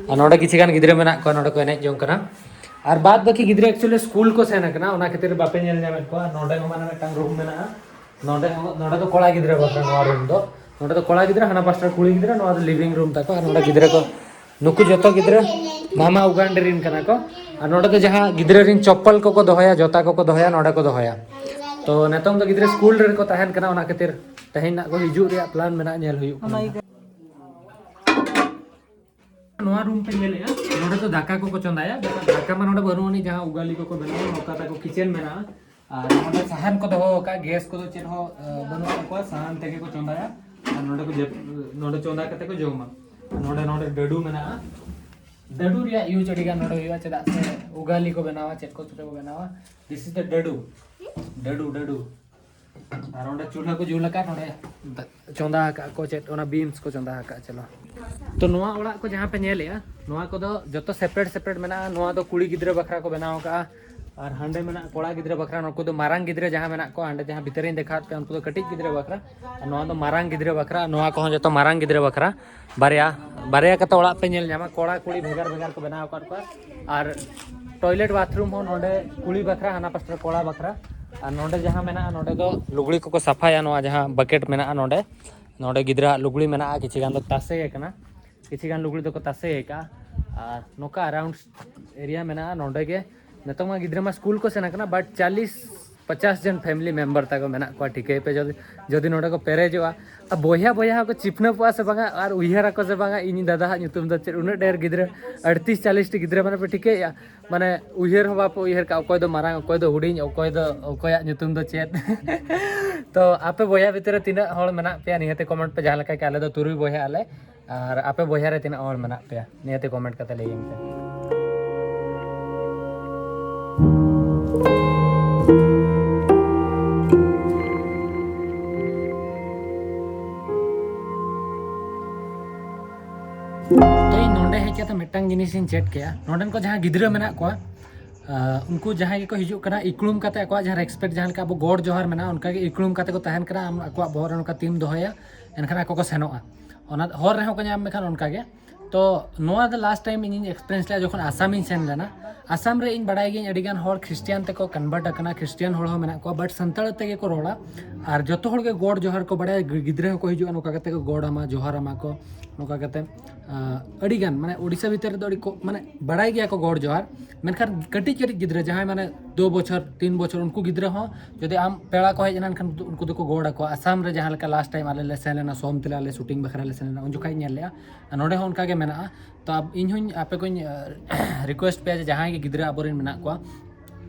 ᱟᱨ ᱱᱚᱰᱮ ᱠᱤᱪᱷᱩ ᱜᱟᱱ ᱜᱤᱫᱽᱨᱟᱹ ᱢᱮᱱᱟᱜ ᱠᱚᱣᱟ, ᱱᱚᱰᱮ ᱠᱚ ᱮᱱᱮᱡ ᱡᱚᱝ ᱠᱟᱱᱟ᱾ ᱟᱨ ᱵᱟᱫ ᱵᱟᱹᱠᱤ ᱜᱤᱫᱽᱨᱟᱹ ᱮᱠᱪᱩᱭᱮᱞᱤ ᱥᱠᱩᱞ ᱠᱚ ᱥᱮᱱ ᱟᱠᱟᱱᱟ, ᱚᱱᱟ ᱠᱷᱟᱹᱛᱤᱨ ᱵᱟᱯᱮ ᱧᱮᱞ ᱧᱟᱢᱮᱫ ᱠᱚᱣᱟ᱾ ᱱᱚᱰᱮ ᱦᱚᱸ ᱢᱟᱱᱮ ᱢᱤᱫᱴᱟᱝ ᱨᱩᱢ ᱢᱮᱱᱟᱜᱼᱟ, ᱱᱚᱰᱮ ᱦᱚᱸ, ᱱᱚᱰᱮ ᱫᱚ ᱠᱚᱲᱟ ᱜᱤᱫᱽᱨᱟᱹ ᱵᱟᱠᱷᱨᱟ ᱱᱚᱣᱟ ᱨᱩᱢ ᱫᱚ᱾ ᱱᱚᱰᱮ ᱫᱚ ᱠᱚᱲᱟ ᱜᱤᱫᱽᱨᱟᱹ, ᱦᱟᱱᱟ ᱯᱟᱥᱴᱟ ᱠᱩᱲᱤ ᱜᱤᱫᱽᱨᱟᱹ, ᱱᱚᱣᱟ ᱫᱚ ᱞᱤᱵᱷᱤᱝ ᱨᱩᱢ ᱛᱟᱠᱚ᱾ ᱟᱨ ᱱᱚᱰᱮ ᱜᱤᱫᱽᱨᱟᱹ ᱠᱚ, ᱱᱩᱠᱩ ᱡᱚᱛᱚ ᱜᱤᱫᱽᱨᱟᱹ ᱢᱟᱢᱟ ᱩᱜᱟᱱᱰᱟ ᱨᱤᱱ ᱠᱟᱱᱟ ᱠᱚ᱾ ᱟᱨ ᱱᱚᱰᱮ ᱫᱚ ᱡᱟᱦᱟᱸ ᱜᱤᱫᱽᱨᱟᱹ ᱨᱤᱱ ᱪᱚᱯᱯᱚᱞ ᱠᱚᱠᱚ ᱫᱚᱦᱚᱭᱟ, ᱡᱚᱛᱟ ᱠᱚᱠᱚ ᱫᱚᱦᱚᱭᱟ, ᱱᱚᱰᱮ ᱠᱚ ᱫᱚᱦᱚᱭᱟ᱾ ᱛᱚ ᱱᱤᱛᱚᱝ ᱫᱚ ᱜᱤᱫᱽᱨᱟᱹ ᱥᱠᱩᱞ ᱨᱮᱠᱚ ᱛᱟᱦᱮᱱ ᱠᱟᱱᱟ, ᱚᱱᱟ ᱠᱷᱟᱹᱛᱤᱨ ᱛᱮᱦᱮᱧ ᱱᱟᱜ ᱠᱚ ᱦᱤᱡᱩᱜ ᱨᱮᱭᱟᱜ ᱯᱞᱟᱱ ᱢᱮᱱᱟᱜᱼᱟ, ᱧᱮᱞ ᱦᱩᱭᱩᱜ ᱠᱟᱱᱟ᱾ ᱱᱚᱣᱟ ᱨᱩᱢ ᱯᱮ ᱧᱮᱞᱮᱜᱼᱟ, ᱱᱚᱰᱮ ᱫᱚ ᱫᱟᱠᱟ ᱠᱚᱠᱚ ᱪᱚᱸᱫᱟᱭᱟ᱾ ᱫᱟᱠᱟ ᱢᱟ ᱱᱚᱰᱮ ᱵᱟᱹᱱᱩᱜ ᱟᱹᱱᱤᱡ, ᱡᱟᱦᱟᱸ ᱩᱜᱟᱞᱤ ᱠᱚᱠᱚ ᱵᱮᱱᱟᱣᱟ, ᱱᱚᱝᱠᱟ ᱛᱟᱠᱚ ᱠᱤᱪᱮᱱ ᱢᱮᱱᱟᱜᱼᱟ᱾ ᱟᱨ ᱱᱚᱰᱮ ᱥᱟᱦᱟᱱ ᱠᱚ ᱫᱚᱦᱚ ᱟᱠᱟᱫ, ᱜᱮᱥ ᱠᱚᱫᱚ ᱪᱮᱫ ᱦᱚᱸ ᱵᱟᱹᱱᱩᱜ ᱛᱟᱠᱚᱣᱟ, ᱥᱟᱦᱟᱱ ᱛᱮᱜᱮ ᱠᱚ ᱪᱚᱸᱫᱟᱭᱟ᱾ ᱟᱨ ᱱᱚᱰᱮ ᱠᱚ ᱡᱟᱹᱯ-, ᱱᱚᱰᱮ ᱪᱚᱸᱫᱟ ᱠᱟᱛᱮ ᱠᱚ ᱡᱚᱢᱟ᱾ ᱟᱨ ᱱᱚᱰᱮ, ᱱᱚᱰᱮ ᱰᱟᱹᱰᱩ ᱢᱮᱱᱟᱜᱼᱟ᱾ ᱰᱟᱹᱰᱩ ᱨᱮᱭᱟᱜ ᱤᱭᱩᱡᱽ ᱟᱹᱰᱤ ᱜᱟᱱ ᱱᱚᱰᱮ ᱦᱩᱭᱩᱜᱼᱟ, ᱪᱮᱫᱟᱜ ᱥᱮ ᱩᱜᱟᱞᱤ ᱠᱚ ᱵᱮᱱᱟᱣᱟ, ᱪᱮᱫ ᱠᱚ ᱪᱚ ᱠᱚ ᱵᱮᱱᱟᱣᱟ᱾ This is the ᱰᱟᱹᱰᱩ, ᱰᱟᱹᱰᱩ, ᱰᱟᱹᱰᱩ᱾ ᱟᱨ ᱚᱸᱰᱮ ᱪᱩᱞᱦᱟᱹ ᱠᱚ ᱡᱩᱞ ᱟᱠᱟᱫ, ᱱᱚᱰᱮ ᱪᱚᱸᱫᱟ ᱟᱠᱟᱫ ᱠᱚ ᱪᱮᱫ, ᱚᱱᱟ ᱵᱤᱱᱥ ᱠᱚ ᱪᱚᱸᱫᱟ ᱟᱠᱟᱫ᱾ ᱪᱚᱞᱚ, ᱛᱚ ᱱᱚᱣᱟ ᱚᱲᱟᱜ ᱠᱚ ᱡᱟᱦᱟᱸ ᱯᱮ ᱧᱮᱞᱮᱜᱼᱟ, ᱱᱚᱣᱟ ᱠᱚᱫᱚ ᱡᱚᱛᱚ ᱥᱮᱯᱟᱨᱮᱴ ᱥᱮᱯᱟᱨᱮᱴ ᱢᱮᱱᱟᱜᱼᱟ᱾ ᱱᱚᱣᱟ ᱫᱚ ᱠᱩᱲᱤ ᱜᱤᱫᱽᱨᱟᱹ ᱵᱟᱠᱷᱨᱟ ᱠᱚ ᱵᱮᱱᱟᱣ ᱟᱠᱟᱫᱼᱟ, ᱟᱨ ᱦᱟᱸᱰᱮ ᱢᱮᱱᱟᱜᱼᱟ ᱠᱚᱲᱟ ᱜᱤᱫᱽᱨᱟᱹ ᱵᱟᱠᱷᱨᱟ᱾ ᱱᱩᱠᱩ ᱫᱚ ᱢᱟᱨᱟᱝ ᱜᱤᱫᱽᱨᱟᱹ ᱡᱟᱦᱟᱸ ᱢᱮᱱᱟᱜ ᱠᱚᱣᱟ, ᱦᱟᱸᱰᱮ ᱡᱟᱦᱟᱸ ᱵᱷᱤᱛᱟᱹᱨᱤᱧ ᱫᱮᱠᱷᱟᱣᱟᱫ ᱯᱮᱭᱟ, ᱩᱱᱠᱩ ᱫᱚ ᱠᱟᱹᱴᱤᱡ ᱜᱤᱫᱽᱨᱟᱹ ᱵᱟᱠᱷᱨᱟ᱾ ᱟᱨ ᱱᱚᱣᱟ ᱫᱚ ᱢᱟᱨᱟᱝ ᱜᱤᱫᱽᱨᱟᱹ ᱵᱟᱠᱷᱨᱟ, ᱱᱚᱣᱟ ᱠᱚᱦᱚᱸ ᱡᱚᱛᱚ ᱢᱟᱨᱟᱝ ᱜᱤᱫᱽᱨᱟᱹ ᱵᱟᱠᱷᱨᱟ᱾ ᱵᱟᱨᱭᱟ, ᱵᱟᱨᱭᱟ ᱠᱟᱛᱮ ᱚᱲᱟᱜ ᱯᱮ ᱧᱮᱞ ᱧᱟᱢᱟ᱾ ᱠᱚᱲᱟ ᱠᱩᱲᱤ ᱵᱷᱮᱜᱟᱨ ᱵᱷᱮᱜᱟᱨ ᱠᱚ ᱵᱮᱱᱟᱣ ᱟᱠᱟᱫ ᱠᱚᱣᱟ᱾ ᱟᱨ ᱴᱚᱭᱞᱮᱴ ᱵᱟᱛᱷᱨᱩᱢ ᱦᱚᱸ ᱱᱚᱰᱮ ᱠᱩᱲᱤ ᱵᱟᱠᱷᱨᱟ, ᱦᱟᱱᱟ ᱯᱟᱥᱴᱟ ᱨᱮ ᱠᱚᱲᱟ ᱵᱟᱠᱷᱨᱟ᱾ ᱟᱨ ᱱᱚᱰᱮ ᱡᱟᱦᱟᱸ ᱢᱮᱱᱟᱜᱼᱟ, ᱱᱚᱰᱮ ᱫᱚ ᱞᱩᱜᱽᱲᱤ ᱠᱚᱠᱚ ᱥᱟᱯᱷᱟᱭᱟ᱾ ᱱᱚᱣᱟ ᱡᱟᱦᱟᱸ ᱵᱟᱠᱮᱴ ᱢᱮᱱᱟᱜᱼᱟ ᱱᱚᱰᱮ, ᱱᱚᱰᱮ ᱜᱤᱫᱽᱨᱟᱹᱣᱟᱜ ᱞᱩᱜᱽᱲᱤ ᱢᱮᱱᱟᱜᱼᱟ, ᱠᱤᱪᱷᱤ ᱜᱟᱱ ᱫᱚ ᱛᱟᱥᱮ ᱟᱠᱟᱱᱟ, ᱠᱤᱪᱷᱤ ᱜᱟᱱ ᱞᱩᱜᱽᱲᱤ ᱫᱚᱠᱚ ᱛᱟᱥᱮ ᱟᱠᱟᱫᱼᱟ᱾ ᱟᱨ ᱱᱚᱝᱠᱟ ᱟᱨᱟᱣᱩᱱᱰ ᱮᱨᱤᱭᱟ ᱢᱮᱱᱟᱜᱼᱟ ᱱᱚᱰᱮ ᱜᱮ᱾ ᱱᱤᱛᱚᱝ ᱢᱟ ᱜᱤᱫᱽᱨᱟᱹ ᱢᱟ ᱥᱠᱩᱞ ᱠᱚ ᱥᱮᱱ ᱟᱠᱟᱱᱟ, but ᱪᱟᱞᱤᱥ ᱯᱚᱪᱟᱥ ᱡᱚᱱ ᱯᱷᱮᱢᱤᱞᱤ ᱢᱮᱢᱵᱟᱨ ᱛᱟᱠᱚ ᱢᱮᱱᱟᱜ ᱠᱚᱣᱟ, ᱴᱷᱤᱠᱟᱹᱭ ᱯᱮ᱾ ᱡᱩᱫᱤ, ᱡᱩᱫᱤ ᱱᱚᱰᱮ ᱠᱚ ᱯᱮᱨᱮᱡᱚᱜᱼᱟ, ᱟᱨ ᱵᱚᱭᱦᱟ ᱵᱚᱭᱦᱟ ᱦᱚᱸᱠᱚ ᱪᱤᱯᱱᱟᱹᱯᱚᱜᱼᱟ ᱥᱮ ᱵᱟᱝᱟ, ᱟᱨ ᱩᱭᱦᱟᱹᱨ ᱟᱠᱚ ᱥᱮ ᱵᱟᱝᱟ, ᱤᱧ ᱫᱟᱫᱟ ᱦᱟᱜ ᱧᱩᱛᱩᱢ ᱫᱚ ᱪᱮᱫ? ᱩᱱᱟᱹᱜ ᱰᱷᱮᱨ ᱜᱤᱫᱽᱨᱟᱹ, ᱟᱹᱲᱛᱤᱥ ᱪᱟᱞᱤᱥ ᱴᱤ ᱜᱤᱫᱽᱨᱟᱹ, ᱢᱟᱱᱮ ᱯᱮ ᱴᱷᱤᱠᱟᱹᱭᱮᱫᱼᱟ, ᱢᱟᱱᱮ ᱩᱭᱦᱟᱹᱨ ᱦᱚᱸ ᱵᱟᱯᱮ ᱩᱭᱦᱟᱹᱨ ᱠᱟᱜᱼᱟ, ᱚᱠᱚᱭ ᱫᱚ ᱢᱟᱨᱟᱝ, ᱚᱠᱚᱭ ᱫᱚ ᱦᱩᱰᱤᱧ, ᱚᱠᱚᱭ ᱫᱚ, ᱚᱠᱚᱭᱟᱜ ᱧᱩᱛᱩᱢ ᱫᱚ ᱪᱮᱫ? ᱛᱚ ᱟᱯᱮ ᱵᱚᱭᱦᱟ ᱵᱷᱤᱛᱤᱨ ᱨᱮ ᱛᱤᱱᱟᱹᱜ ᱦᱚᱲ ᱢᱮᱱᱟᱜ ᱯᱮᱭᱟ, ᱱᱤᱦᱟᱹᱛ ᱠᱚᱢᱮᱱᱴ ᱯᱮ᱾ ᱡᱟᱦᱟᱸ ᱞᱮᱠᱟ ᱜᱮ, ᱟᱞᱮ ᱫᱚ ᱛᱩᱨᱩᱭ ᱵᱚᱭᱦᱟ ᱟᱞᱮ᱾ ᱟᱨ ᱟᱯᱮ ᱵᱚᱭᱦᱟ ᱨᱮ ᱛᱤᱱᱟᱹᱜ ᱦᱚᱲ ᱢᱮᱱᱟᱜ ᱯᱮᱭᱟ, ᱱᱤᱦᱟᱹᱛ ᱠᱚᱢᱮᱱᱴ ᱠᱟᱛᱮ ᱞᱟᱹᱭᱟᱹᱧ ᱯᱮ᱾ ᱛᱚ ᱤᱧ ᱱᱚᱰᱮ ᱦᱮᱡ ᱠᱟᱛᱮ ᱢᱤᱫᱴᱟᱝ ᱡᱤᱱᱤᱥ ᱤᱧ ᱪᱮᱫ ᱠᱮᱜᱼᱟ, ᱱᱚᱰᱮᱱ ᱠᱚ ᱡᱟᱦᱟᱸ ᱜᱤᱫᱽᱨᱟᱹ ᱢᱮᱱᱟᱜ ᱠᱚᱣᱟ, ᱟᱨ ᱩᱱᱠᱩ ᱡᱟᱦᱟᱸᱭ ᱜᱮᱠᱚ ᱦᱤᱡᱩᱜ ᱠᱟᱱᱟ, ᱤᱠᱲᱩᱢ ᱠᱟᱛᱮ ᱟᱠᱚᱣᱟᱜ ᱡᱟᱦᱟᱸ ᱨᱮᱥᱯᱮᱠᱴ, ᱡᱟᱦᱟᱸ ᱞᱮᱠᱟ ᱟᱵᱚ ᱜᱚᱰ ᱡᱚᱦᱟᱨ ᱢᱮᱱᱟᱜᱼᱟ, ᱚᱱᱠᱟ ᱜᱮ ᱤᱠᱲᱩᱢ ᱠᱟᱛᱮ ᱠᱚ ᱛᱟᱦᱮᱱ ᱠᱟᱱᱟ᱾ ᱟᱢ ᱟᱠᱚᱣᱟᱜ ᱵᱚᱦᱚᱜ ᱨᱮ ᱱᱚᱝᱠᱟ ᱛᱤᱢ ᱫᱚᱦᱚᱭᱟ, ᱮᱱᱠᱷᱟᱱ ᱟᱠᱚ ᱠᱚ ᱥᱮᱱᱚᱜᱼᱟ᱾ ᱚᱱᱟ ᱦᱚᱨ ᱨᱮᱦᱚᱸ ᱠᱚ ᱧᱟᱢ ᱢᱮᱠᱷᱟᱱ ᱚᱱᱠᱟ ᱜᱮ᱾ ᱛᱚ ᱱᱚᱣᱟ ᱫᱚ ᱞᱟᱥᱴ ᱴᱟᱭᱤᱢ ᱤᱧᱤᱧ ᱮᱠᱥᱯᱮᱨᱤᱭᱮᱱᱥ ᱞᱮᱫᱼᱟ, ᱡᱚᱠᱷᱚᱱ ᱟᱥᱟᱢᱤᱧ ᱥᱮᱱ ᱞᱮᱱᱟ᱾ ᱟᱥᱟᱢ ᱨᱮ ᱤᱧ ᱵᱟᱲᱟᱭ ᱜᱤᱭᱟᱹᱧ ᱟᱹᱰᱤ ᱜᱟᱱ ᱦᱚᱲ ᱠᱷᱨᱤᱥᱴᱤᱭᱟᱱ ᱛᱮᱠᱚ ᱠᱚᱱᱵᱷᱟᱨᱴ ᱟᱠᱟᱱᱟ, ᱠᱷᱨᱤᱥᱴᱤᱭᱟᱱ ᱦᱚᱲ ᱦᱚᱸ ᱢᱮᱱᱟᱜ ᱠᱚᱣᱟ, ᱵᱟᱴ ᱥᱟᱱᱛᱟᱲ ᱛᱮᱜᱮ ᱠᱚ ᱨᱚᱲᱟ᱾ ᱟᱨ ᱡᱚᱛᱚ ᱦᱚᱲ ᱜᱮ ᱜᱚᱰ ᱡᱚᱦᱟᱨ ᱠᱚ ᱵᱟᱲᱟᱭᱟ, ᱜᱤ- ᱜᱤᱫᱽᱨᱟᱹ ᱦᱚᱸᱠᱚ ᱦᱤᱡᱩᱜᱼᱟ, ᱱᱚᱝᱠᱟ ᱠᱟᱛᱮ ᱠᱚ ᱜᱚᱰ ᱟᱢᱟ, ᱡᱚᱦᱟᱨ ᱟᱢᱟ ᱠᱚ, ᱱᱚᱝᱠᱟ ᱠᱟᱛᱮ ᱟᱹᱰᱤ ᱜᱟᱱ ᱢᱟᱱᱮ ᱳᱰᱤᱥᱟ ᱵᱷᱤᱛᱤᱨ ᱨᱮᱫᱚ ᱟᱹᱰᱤ ᱠᱚ ᱢᱟᱱᱮ ᱵᱟᱲᱟᱭ ᱜᱮᱭᱟ ᱠᱚ ᱜᱚᱰ ᱡᱚᱦᱟᱨ᱾ ᱢᱮᱱᱠᱷᱟᱱ ᱠᱟᱹᱴᱤᱡ ᱠᱟᱹᱴᱤᱡ ᱜᱤᱫᱽᱨᱟᱹ ᱡᱟᱦᱟᱸᱭ ᱢᱟᱱᱮ ᱫᱩ ᱵᱚᱪᱷᱚᱨ ᱛᱤᱱ ᱵᱚᱪᱷᱚᱨ, ᱩᱱᱠᱩ ᱜᱤᱫᱽᱨᱟᱹ ᱦᱚᱸ ᱡᱩᱫᱤ ᱟᱢ ᱯᱮᱲᱟ ᱠᱚ ᱦᱮᱡ ᱮᱱᱟ, ᱮᱱᱠᱷᱟᱱ ᱩᱱᱠᱩ ᱫᱚᱠᱚ ᱜᱚᱰ ᱟᱠᱚᱣᱟ᱾ ᱟᱥᱟᱢ ᱨᱮ ᱡᱟᱦᱟᱸ ᱞᱮᱠᱟ ᱞᱟᱥᱴ ᱴᱟᱭᱤᱢ ᱟᱞᱮ ᱞᱮ ᱥᱮᱱ ᱞᱮᱱᱟ, ᱥᱳᱢ ᱛᱮᱞᱟ ᱞᱮ ᱥᱩᱴᱤᱝ ᱵᱟᱠᱷᱨᱟ ᱞᱮ ᱥᱮᱱ ᱞᱮᱱᱟ, ᱩᱱ ᱡᱚᱠᱷᱟᱡ ᱤᱧ ᱧᱮᱞ ᱞᱮᱜᱼᱟ᱾ ᱟᱨ ᱱᱚᱰᱮ ᱦᱚᱸ ᱚᱱᱠᱟ ᱜᱮ ᱢᱮᱱᱟᱜᱼᱟ᱾ ᱛᱚ ᱟᱵ- ᱤᱧ ᱦᱚᱸᱧ ᱟᱯᱮ ᱠᱚᱧ ᱨᱤᱠᱩᱭᱮᱥᱴ ᱯᱮᱭᱟ ᱡᱮ ᱡᱟᱦᱟᱸᱭ ᱜᱮ ᱜᱤᱫᱽᱨᱟᱹ ᱟᱵᱚᱨᱮᱱ ᱢᱮᱱᱟᱜ ᱠᱚᱣᱟ,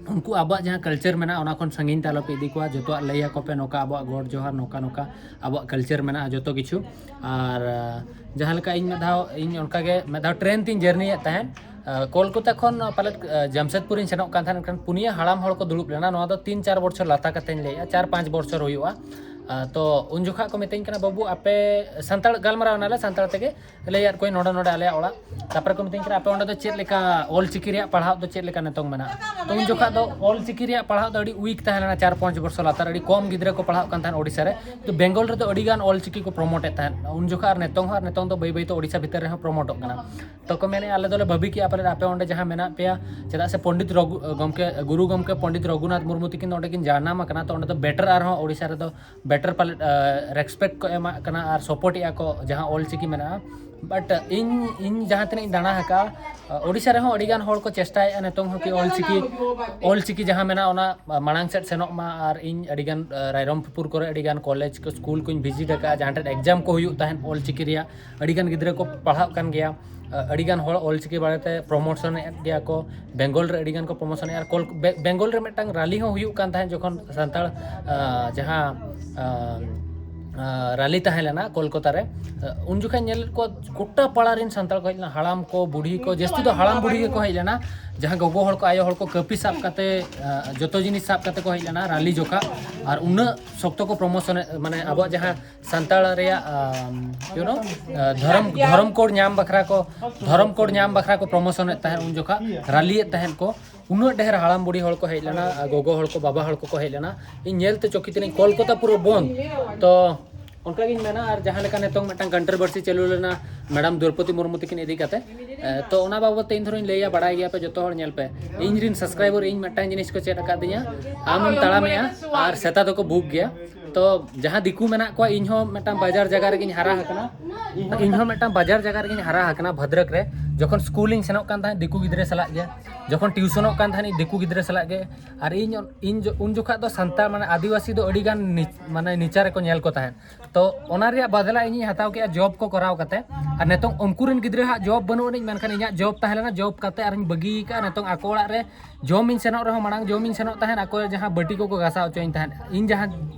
ᱩᱱᱠᱩ ᱟᱵᱚᱣᱟᱜ ᱡᱟᱦᱟᱸ ᱠᱟᱞᱪᱟᱨ ᱢᱮᱱᱟᱜᱼᱟ, ᱚᱱᱟ ᱠᱷᱚᱱ ᱥᱟᱺᱜᱤᱧ ᱛᱮ ᱟᱞᱚ ᱯᱮ ᱤᱫᱤ ᱠᱚᱣᱟ᱾ ᱡᱚᱛᱚᱣᱟᱜ ᱞᱟᱹᱭ ᱟᱠᱚ ᱯᱮ, ᱱᱚᱝᱠᱟ ᱟᱵᱚᱣᱟᱜ ᱜᱚᱰ ᱡᱚᱦᱟᱨ, ᱱᱚᱝᱠᱟ ᱱᱚᱝᱠᱟ ᱟᱵᱚᱣᱟᱜ ᱠᱟᱞᱪᱟᱨ ᱢᱮᱱᱟᱜᱼᱟ, ᱡᱚᱛᱚ ᱠᱤᱪᱷᱩ᱾ ᱟᱨ ᱟᱸ, ᱡᱟᱦᱟᱸ ᱞᱮᱠᱟ ᱤᱧ ᱢᱤᱫ ᱫᱷᱟᱣ, ᱤᱧ ᱚᱱᱠᱟ ᱜᱮ ᱢᱤᱫ ᱫᱷᱟᱣ ᱴᱨᱮᱱ ᱛᱤᱧ ᱡᱟᱨᱱᱤᱭᱮᱫ ᱛᱟᱦᱮᱸᱫ, ᱟᱸ, ᱠᱳᱞᱠᱟᱛᱟ ᱠᱷᱚᱱ ᱯᱟᱞᱮᱫ, ᱟᱸ, ᱡᱟᱢᱥᱮᱫᱽᱯᱩᱨᱤᱧ ᱥᱮᱱᱚᱜ ᱠᱟᱱ ᱛᱟᱦᱮᱸᱫ᱾ ᱮᱱᱠᱷᱟᱱ ᱯᱩᱱᱭᱟᱹ ᱦᱟᱲᱟᱢ ᱦᱚᱲ ᱠᱚ ᱫᱩᱲᱩᱵ ᱞᱮᱱᱟ᱾ ᱱᱚᱣᱟ ᱫᱚ ᱛᱤᱱ ᱪᱟᱨ ᱵᱚᱪᱷᱚᱨ ᱞᱟᱛᱟ ᱠᱟᱛᱮᱧ ᱞᱟᱹᱭᱮᱫᱼᱟ, ᱪᱟᱨ ᱯᱟᱸᱪ ᱵᱚᱪᱷᱚᱨ ᱦᱩᱭᱩᱜᱼᱟ᱾ ᱟᱸ, ᱛᱚ ᱩᱱ ᱡᱚᱠᱷᱟᱜ ᱠᱚ ᱢᱤᱛᱟᱹᱧ ᱠᱟᱱᱟ, "ᱵᱟᱹᱵᱩ, ᱟᱯᱮ ᱥᱟᱱᱛᱟᱲ", ᱜᱟᱞᱢᱟᱨᱟᱣ ᱮᱱᱟᱞᱮ ᱥᱟᱱᱛᱟᱲ ᱛᱮᱜᱮ, ᱞᱟᱹᱭᱟᱫ ᱠᱚᱣᱟᱧ ᱱᱚᱰᱮ ᱱᱚᱰᱮ ᱟᱞᱮᱭᱟᱜ ᱚᱲᱟᱜ᱾ ᱛᱟᱨᱯᱚᱨᱮ ᱠᱚ ᱢᱤᱛᱟᱹᱧ ᱠᱟᱱᱟ, "ᱟᱯᱮ ᱚᱸᱰᱮ ᱫᱚ ᱪᱮᱫ ᱞᱮᱠᱟ ᱚᱞ ᱪᱤᱠᱤ ᱨᱮᱭᱟᱜ ᱯᱟᱲᱦᱟᱣ ᱫᱚ ᱪᱮᱫ ᱞᱮᱠᱟ ᱱᱤᱛᱚᱝ ᱢᱮᱱᱟᱜᱼᱟ?" ᱛᱚ ᱩᱱ ᱡᱚᱠᱷᱟᱜ ᱫᱚ ᱚᱞ ᱪᱤᱠᱤ ᱨᱮᱭᱟᱜ ᱯᱟᱲᱦᱟᱣ ᱫᱚ ᱟᱹᱰᱤ ᱣᱤᱠ ᱛᱟᱦᱮᱸ ᱞᱮᱱᱟ, ᱪᱟᱨ ᱯᱟᱸᱪ ᱵᱚᱪᱷᱚᱨ ᱞᱟᱛᱟᱨ ᱟᱹᱰᱤ ᱠᱚᱢ ᱜᱤᱫᱽᱨᱟᱹ ᱠᱚ ᱯᱟᱲᱦᱟᱜ ᱠᱟᱱ ᱛᱟᱦᱮᱸᱫ ᱳᱰᱤᱥᱟ ᱨᱮ᱾ ᱛᱚ ᱵᱮᱝᱜᱚᱞ ᱨᱮᱫᱚ ᱟᱹᱰᱤ ᱜᱟᱱ ᱚᱞ ᱪᱤᱠᱤ ᱠᱚ ᱯᱨᱚᱢᱳᱴ ᱮᱫ ᱛᱟᱦᱮᱸᱫ ᱩᱱ ᱡᱚᱠᱷᱟᱜ, ᱟᱨ ᱱᱤᱛᱚᱝ ᱦᱚᱸ, ᱟᱨ ᱱᱤᱛᱚᱝ ᱫᱚ ᱵᱟᱹᱭ ᱵᱟᱹᱭ ᱛᱮ ᱳᱰᱤᱥᱟ ᱵᱷᱤᱛᱤᱨ ᱨᱮᱦᱚᱸ ᱯᱨᱚᱢᱳᱴᱚᱜ ᱠᱟᱱᱟ᱾ ᱛᱚ ᱠᱚ ᱢᱮᱱᱮᱫᱼᱟ, "ᱟᱞᱮ ᱫᱚᱞᱮ ᱵᱷᱟᱹᱵᱤ ᱠᱮᱜᱼᱟ ᱯᱟᱞᱮᱫ ᱟᱯᱮ ᱚᱸᱰᱮ ᱡᱟᱦᱟᱸ ᱢᱮᱱᱟᱜ ᱯᱮᱭᱟ, ᱪᱮᱫᱟᱜ ᱥᱮ ᱯᱚᱱᱰᱤᱛ ᱨᱚᱜᱷᱩ-, ᱜᱚᱢᱠᱮ, ᱜᱩᱨᱩ ᱜᱚᱢᱠᱮ ᱯᱚᱱᱰᱤᱛ ᱨᱚᱜᱷᱩᱱᱟᱛᱷ ᱢᱩᱨᱢᱩ ᱛᱤᱠᱤᱱ ᱫᱚ ᱚᱸᱰᱮ ᱠᱤᱱ ᱡᱟᱱᱟᱢ ᱟᱠᱟᱱᱟ, ᱛᱚ ᱚᱸᱰᱮ ᱫᱚ ᱵᱮᱴᱟᱨ ᱟᱨᱦᱚᱸ ᱳᱰᱤᱥᱟ ᱨᱮᱫᱚ ᱵᱮᱴᱟᱨ ᱯᱟᱞᱮᱫ ᱨᱮᱥᱯᱮᱠᱴ ᱠᱚ ᱮᱢᱟᱜ ᱠᱟᱱᱟ ᱟᱨ ᱥᱟᱯᱳᱨᱴ ᱮᱫᱼᱟ ᱠᱚ ᱡᱟᱦᱟᱸ ᱚᱞ ᱪᱤᱠᱤ ᱢᱮᱱᱟᱜᱼᱟ᱾ ᱵᱟᱴ ᱤᱧ, ᱤᱧ ᱡᱟᱦᱟᱸ ᱛᱤᱱᱟᱹᱜ ᱤᱧ ᱫᱟᱬᱟ ᱟᱠᱟᱫᱼᱟ, ᱳᱰᱤᱥᱟ ᱨᱮᱦᱚᱸ ᱟᱹᱰᱤ ᱜᱟᱱ ᱦᱚᱲ ᱠᱚ ᱪᱮᱥᱴᱟᱭᱮᱫᱼᱟ ᱱᱤᱛᱚᱝ ᱦᱚᱸ ᱠᱤ ᱚᱞ ᱪᱤᱠᱤ, ᱚᱞ ᱪᱤᱠᱤ ᱡᱟᱦᱟᱸ ᱢᱮᱱᱟᱜᱼᱟ ᱚᱱᱟ ᱢᱟᱲᱟᱝ ᱥᱮᱫ ᱥᱮᱱᱚᱜ ᱢᱟ᱾ ᱟᱨ ᱤᱧ ᱟᱹᱰᱤ ᱜᱟᱱ ᱨᱟᱭᱨᱚᱝᱯᱩᱨ ᱠᱚᱨᱮ ᱟᱹᱰᱤ ᱜᱟᱱ ᱠᱚᱞᱮᱡᱽ ᱠᱚ, ᱥᱠᱩᱞ ᱠᱚᱧ ᱵᱷᱤᱡᱤᱴ ᱟᱠᱟᱫᱼᱟ, ᱡᱟᱦᱟᱸ ᱴᱷᱮᱱ ᱮᱠᱡᱟᱢ ᱠᱚ ᱦᱩᱭᱩᱜ ᱛᱟᱦᱮᱸᱫ ᱚᱞ ᱪᱤᱠᱤ ᱨᱮᱭᱟᱜ, ᱟᱹᱰᱤ ᱜᱟᱱ ᱜᱤᱫᱽᱨᱟᱹ ᱠᱚ ᱯᱟᱲᱦᱟᱜ ᱠᱟᱱ ᱜᱮᱭᱟ᱾ ᱟᱹᱰᱤ ᱜᱟᱱ ᱦᱚᱲ ᱚᱞ ᱪᱤᱠᱤ ᱵᱟᱨᱮᱛᱮ ᱯᱨᱚᱢᱳᱥᱚᱱ ᱮᱫ ᱜᱮᱭᱟ ᱠᱚ, ᱵᱮᱝᱜᱚᱞ ᱨᱮ ᱟᱹᱰᱤ ᱜᱟᱱ ᱠᱚ ᱯᱨᱚᱢᱳᱥᱚᱱ ᱮᱫᱼᱟ᱾ ᱟᱨ ᱠᱚᱞ-, ᱵᱮ-, ᱵᱮᱝᱜᱚᱞ ᱨᱮ ᱢᱤᱫᱴᱟᱝ ᱨᱟᱞᱤ ᱦᱚᱸ ᱦᱩᱭᱩᱜ ᱠᱟᱱ ᱛᱟᱦᱮᱸᱫ ᱡᱚᱠᱷᱚᱱ ᱥᱟᱱᱛᱟᱲ, ᱟᱸ, ᱡᱟᱦᱟᱸ, ᱟᱸ, ᱟᱸ, ᱨᱟᱞᱤ ᱛᱟᱦᱮᱸ ᱞᱮᱱᱟ ᱠᱳᱞᱠᱟᱛᱟ ᱨᱮ, ᱟᱸ, ᱩᱱ ᱡᱚᱠᱷᱟᱡ ᱧᱮᱞ ᱞᱮᱫ ᱠᱚᱣᱟ ᱜᱚᱴᱟ ᱯᱟᱲᱟ ᱨᱮᱱ ᱥᱟᱱᱛᱟᱲ ᱠᱚ ᱦᱮᱡ ᱞᱮᱱᱟ, ᱦᱟᱲᱟᱢ ᱠᱚ, ᱵᱩᱰᱷᱤ ᱠᱚ, ᱡᱟᱹᱥᱛᱤ ᱫᱚ ᱦᱟᱲᱟᱢ ᱵᱩᱰᱷᱤ ᱜᱮᱠᱚ ᱦᱮᱡ ᱞᱮᱱᱟ᱾ ᱡᱟᱦᱟᱸ ᱜᱚᱜᱚ ᱦᱚᱲ ᱠᱚ, ᱟᱭᱳ ᱦᱚᱲ ᱠᱚ ᱠᱟᱹᱯᱤ ᱥᱟᱵ ᱠᱟᱛᱮ, ᱟᱸ, ᱡᱚᱛᱚ ᱡᱤᱱᱤᱥ ᱥᱟᱵ ᱠᱟᱛᱮ ᱠᱚ ᱦᱮᱡ ᱞᱮᱱᱟ ᱨᱟᱞᱤ ᱡᱚᱠᱷᱟ᱾ ᱟᱨ ᱩᱱᱟᱹᱜ ᱥᱚᱠᱛᱚ ᱠᱚ ᱯᱨᱚᱢᱳᱥᱚᱱ ᱮᱫ, ᱢᱟᱱᱮ ᱟᱵᱚᱣᱟᱜ ᱡᱟᱦᱟᱸ ᱥᱟᱱᱛᱟᱲ ᱨᱮᱭᱟᱜ, ᱟᱢ, you know, ᱟ, ᱫᱷᱚᱨᱚᱢ, ᱫᱷᱚᱨᱚᱢ ᱠᱳᱰ ᱧᱟᱢ ᱵᱟᱠᱷᱨᱟ ᱠᱚ, ᱫᱷᱚᱨᱚᱢ ᱠᱳᱰ ᱧᱟᱢ ᱵᱟᱠᱷᱨᱟ ᱠᱚ ᱯᱨᱚᱢᱳᱥᱚᱱ ᱮᱫ ᱛᱟᱦᱮᱸᱫ ᱩᱱ ᱡᱚᱠᱷᱟ, ᱨᱟᱞᱤ ᱮᱫ ᱛᱟᱦᱮᱸᱫ ᱠᱚ᱾ ᱩᱱᱟᱹᱜ ᱰᱷᱮᱨ ᱦᱟᱲᱟᱢ ᱵᱩᱲᱦᱤ ᱦᱚᱲ ᱠᱚ ᱦᱮᱡ ᱞᱮᱱᱟ, ᱟ, ᱜᱚᱜᱚ ᱦᱚᱲ ᱠᱚ, ᱵᱟᱵᱟ ᱦᱚᱲ ᱠᱚᱠᱚ ᱦᱮᱡ ᱞᱮᱱᱟ᱾ ᱤᱧ ᱧᱮᱞ ᱛᱮ ᱪᱚᱠᱤᱛ ᱮᱱᱟᱹᱧ, ᱠᱳᱞᱠᱟᱛᱟ ᱯᱩᱨᱟᱹ ᱵᱚᱱᱫ᱾ ᱛᱚ ᱚᱱᱠᱟ ᱜᱤᱧ ᱢᱮᱱᱟ᱾ ᱟᱨ ᱡᱟᱦᱟᱸ ᱞᱮᱠᱟ ᱱᱤᱛᱚᱝ ᱢᱤᱫᱴᱟᱝ ᱠᱚᱱᱴᱨᱳᱵᱷᱟᱨᱥᱤ ᱪᱟᱹᱞᱩ ᱞᱮᱱᱟ, ᱢᱮᱰᱟᱢ ᱫᱨᱚᱣᱯᱚᱫᱤ ᱢᱩᱨᱢᱩ ᱛᱟᱹᱠᱤᱱ ᱤᱫᱤ ᱠᱟᱛᱮ᱾ ᱛᱚ ᱚᱱᱟ ᱵᱟᱵᱚᱫ ᱛᱮ ᱤᱧ ᱫᱷᱚᱨᱚᱧ ᱞᱟᱹᱭᱟ, ᱵᱟᱲᱟᱭ ᱜᱮᱭᱟ ᱯᱮ ᱡᱚᱛᱚ ᱦᱚᱲ, ᱧᱮᱞ ᱯᱮ, ᱤᱧ ᱨᱤᱱ ᱥᱟᱵᱥᱠᱨᱟᱭᱵᱟᱨ ᱤᱧ ᱢᱤᱫᱴᱟᱝ ᱡᱤᱱᱤᱥ ᱠᱚ ᱪᱮᱫ ᱟᱠᱟᱫᱤᱧᱟ, ᱟᱢᱮᱢ ᱛᱟᱲᱟᱢᱮᱜᱼᱟ ᱟᱨ ᱥᱮᱛᱟ ᱫᱚᱠᱚ ᱵᱷᱩᱜ ᱜᱮᱭᱟ᱾ ᱛᱚ ᱡᱟᱦᱟᱸ ᱫᱤᱠᱩ ᱢᱮᱱᱟᱜ ᱠᱚᱣᱟ, ᱤᱧ ᱦᱚᱸ ᱢᱤᱫᱴᱟᱝ ᱵᱟᱡᱟᱨ ᱡᱟᱭᱜᱟ ᱨᱮᱜᱮᱧ ᱦᱟᱨᱟ ᱟᱠᱟᱱᱟ᱾ ᱤᱧ ᱦᱚᱸ ᱢᱤᱫᱴᱟᱝ ᱵᱟᱡᱟᱨ ᱡᱟᱭᱜᱟ ᱨᱮᱜᱮᱧ ᱦᱟᱨᱟ ᱟᱠᱟᱱᱟ, ᱵᱷᱚᱫᱨᱚᱠ ᱨᱮ᱾ ᱡᱚᱠᱷᱚᱱ ᱥᱠᱩᱞᱤᱧ ᱥᱮᱱᱚᱜ ᱠᱟᱱ ᱛᱟᱦᱮᱸᱫ, ᱫᱤᱠᱩ ᱜᱤᱫᱽᱨᱟᱹ ᱥᱟᱞᱟᱜ ᱜᱮ᱾ ᱡᱚᱠᱷᱚᱱ ᱴᱤᱭᱩᱥᱚᱱᱚᱜ ᱠᱟᱱ ᱛᱟᱦᱮᱸᱫ ᱫᱤᱠᱩ ᱜᱤᱫᱽᱨᱟᱹ ᱥᱟᱞᱟᱜ ᱜᱮ᱾ ᱟᱨ ᱤᱧ ᱤᱧ ᱩᱱ ᱡᱚᱠᱷᱟᱜ ᱫᱚ ᱥᱟᱱᱛᱟᱲ, ᱢᱟᱱᱮ ᱟᱹᱫᱤᱵᱟᱹᱥᱤ ᱫᱚ ᱟᱹᱰᱤ ᱜᱟᱱ ᱢᱟᱱᱮ ᱱᱤᱪᱟ ᱨᱮᱠᱚ ᱧᱮᱞ ᱠᱚ ᱛᱟᱦᱮᱸᱫ᱾ ᱛᱚ ᱚᱱᱟ ᱨᱮᱭᱟᱜ ᱵᱟᱫᱞᱟ ᱤᱧᱤᱧ ᱦᱟᱛᱟᱣ ᱠᱮᱜᱼᱟ ᱡᱚᱵ ᱠᱚ ᱠᱚᱨᱟᱣ ᱠᱟᱛᱮ᱾ ᱟᱨ ᱱᱤᱛᱚᱝ ᱩᱱᱠᱩ ᱨᱮᱱ ᱜᱤᱫᱽᱨᱟᱹ ᱦᱟᱜ ᱡᱚᱵ ᱵᱟᱹᱱᱩᱜ ᱟᱹᱱᱤᱡ, ᱢᱮᱱᱠᱷᱟᱱ ᱤᱧᱟᱹᱜ ᱡᱚᱵ ᱛᱟᱦᱮᱸ ᱞᱮᱱᱟ, ᱡᱚᱵ ᱠᱟᱛᱮ ᱟᱨᱤᱧ ᱵᱟᱹᱜᱤ ᱟᱠᱟᱫᱼᱟ᱾ ᱱᱤᱛᱚᱝ ᱟᱠᱚ ᱚᱲᱟᱜ ᱨᱮ ᱡᱚᱢ ᱤᱧ ᱥᱮᱱᱚᱜ ᱨᱮᱦᱚᱸ, ᱢᱟᱲᱟᱝ ᱡᱚᱢ ᱤᱧ ᱥᱮᱱᱚᱜ ᱛᱟᱦᱮᱸᱫ, ᱟᱠᱚ ᱡᱟᱦᱟᱸ ᱵᱟᱹᱴᱤ ᱠᱚᱠᱚ ᱜᱟᱥᱟᱣ ᱦᱚᱪᱚᱧ ᱛᱟᱦᱮᱸᱫ, ᱤᱧ ᱡᱟᱦᱟᱸ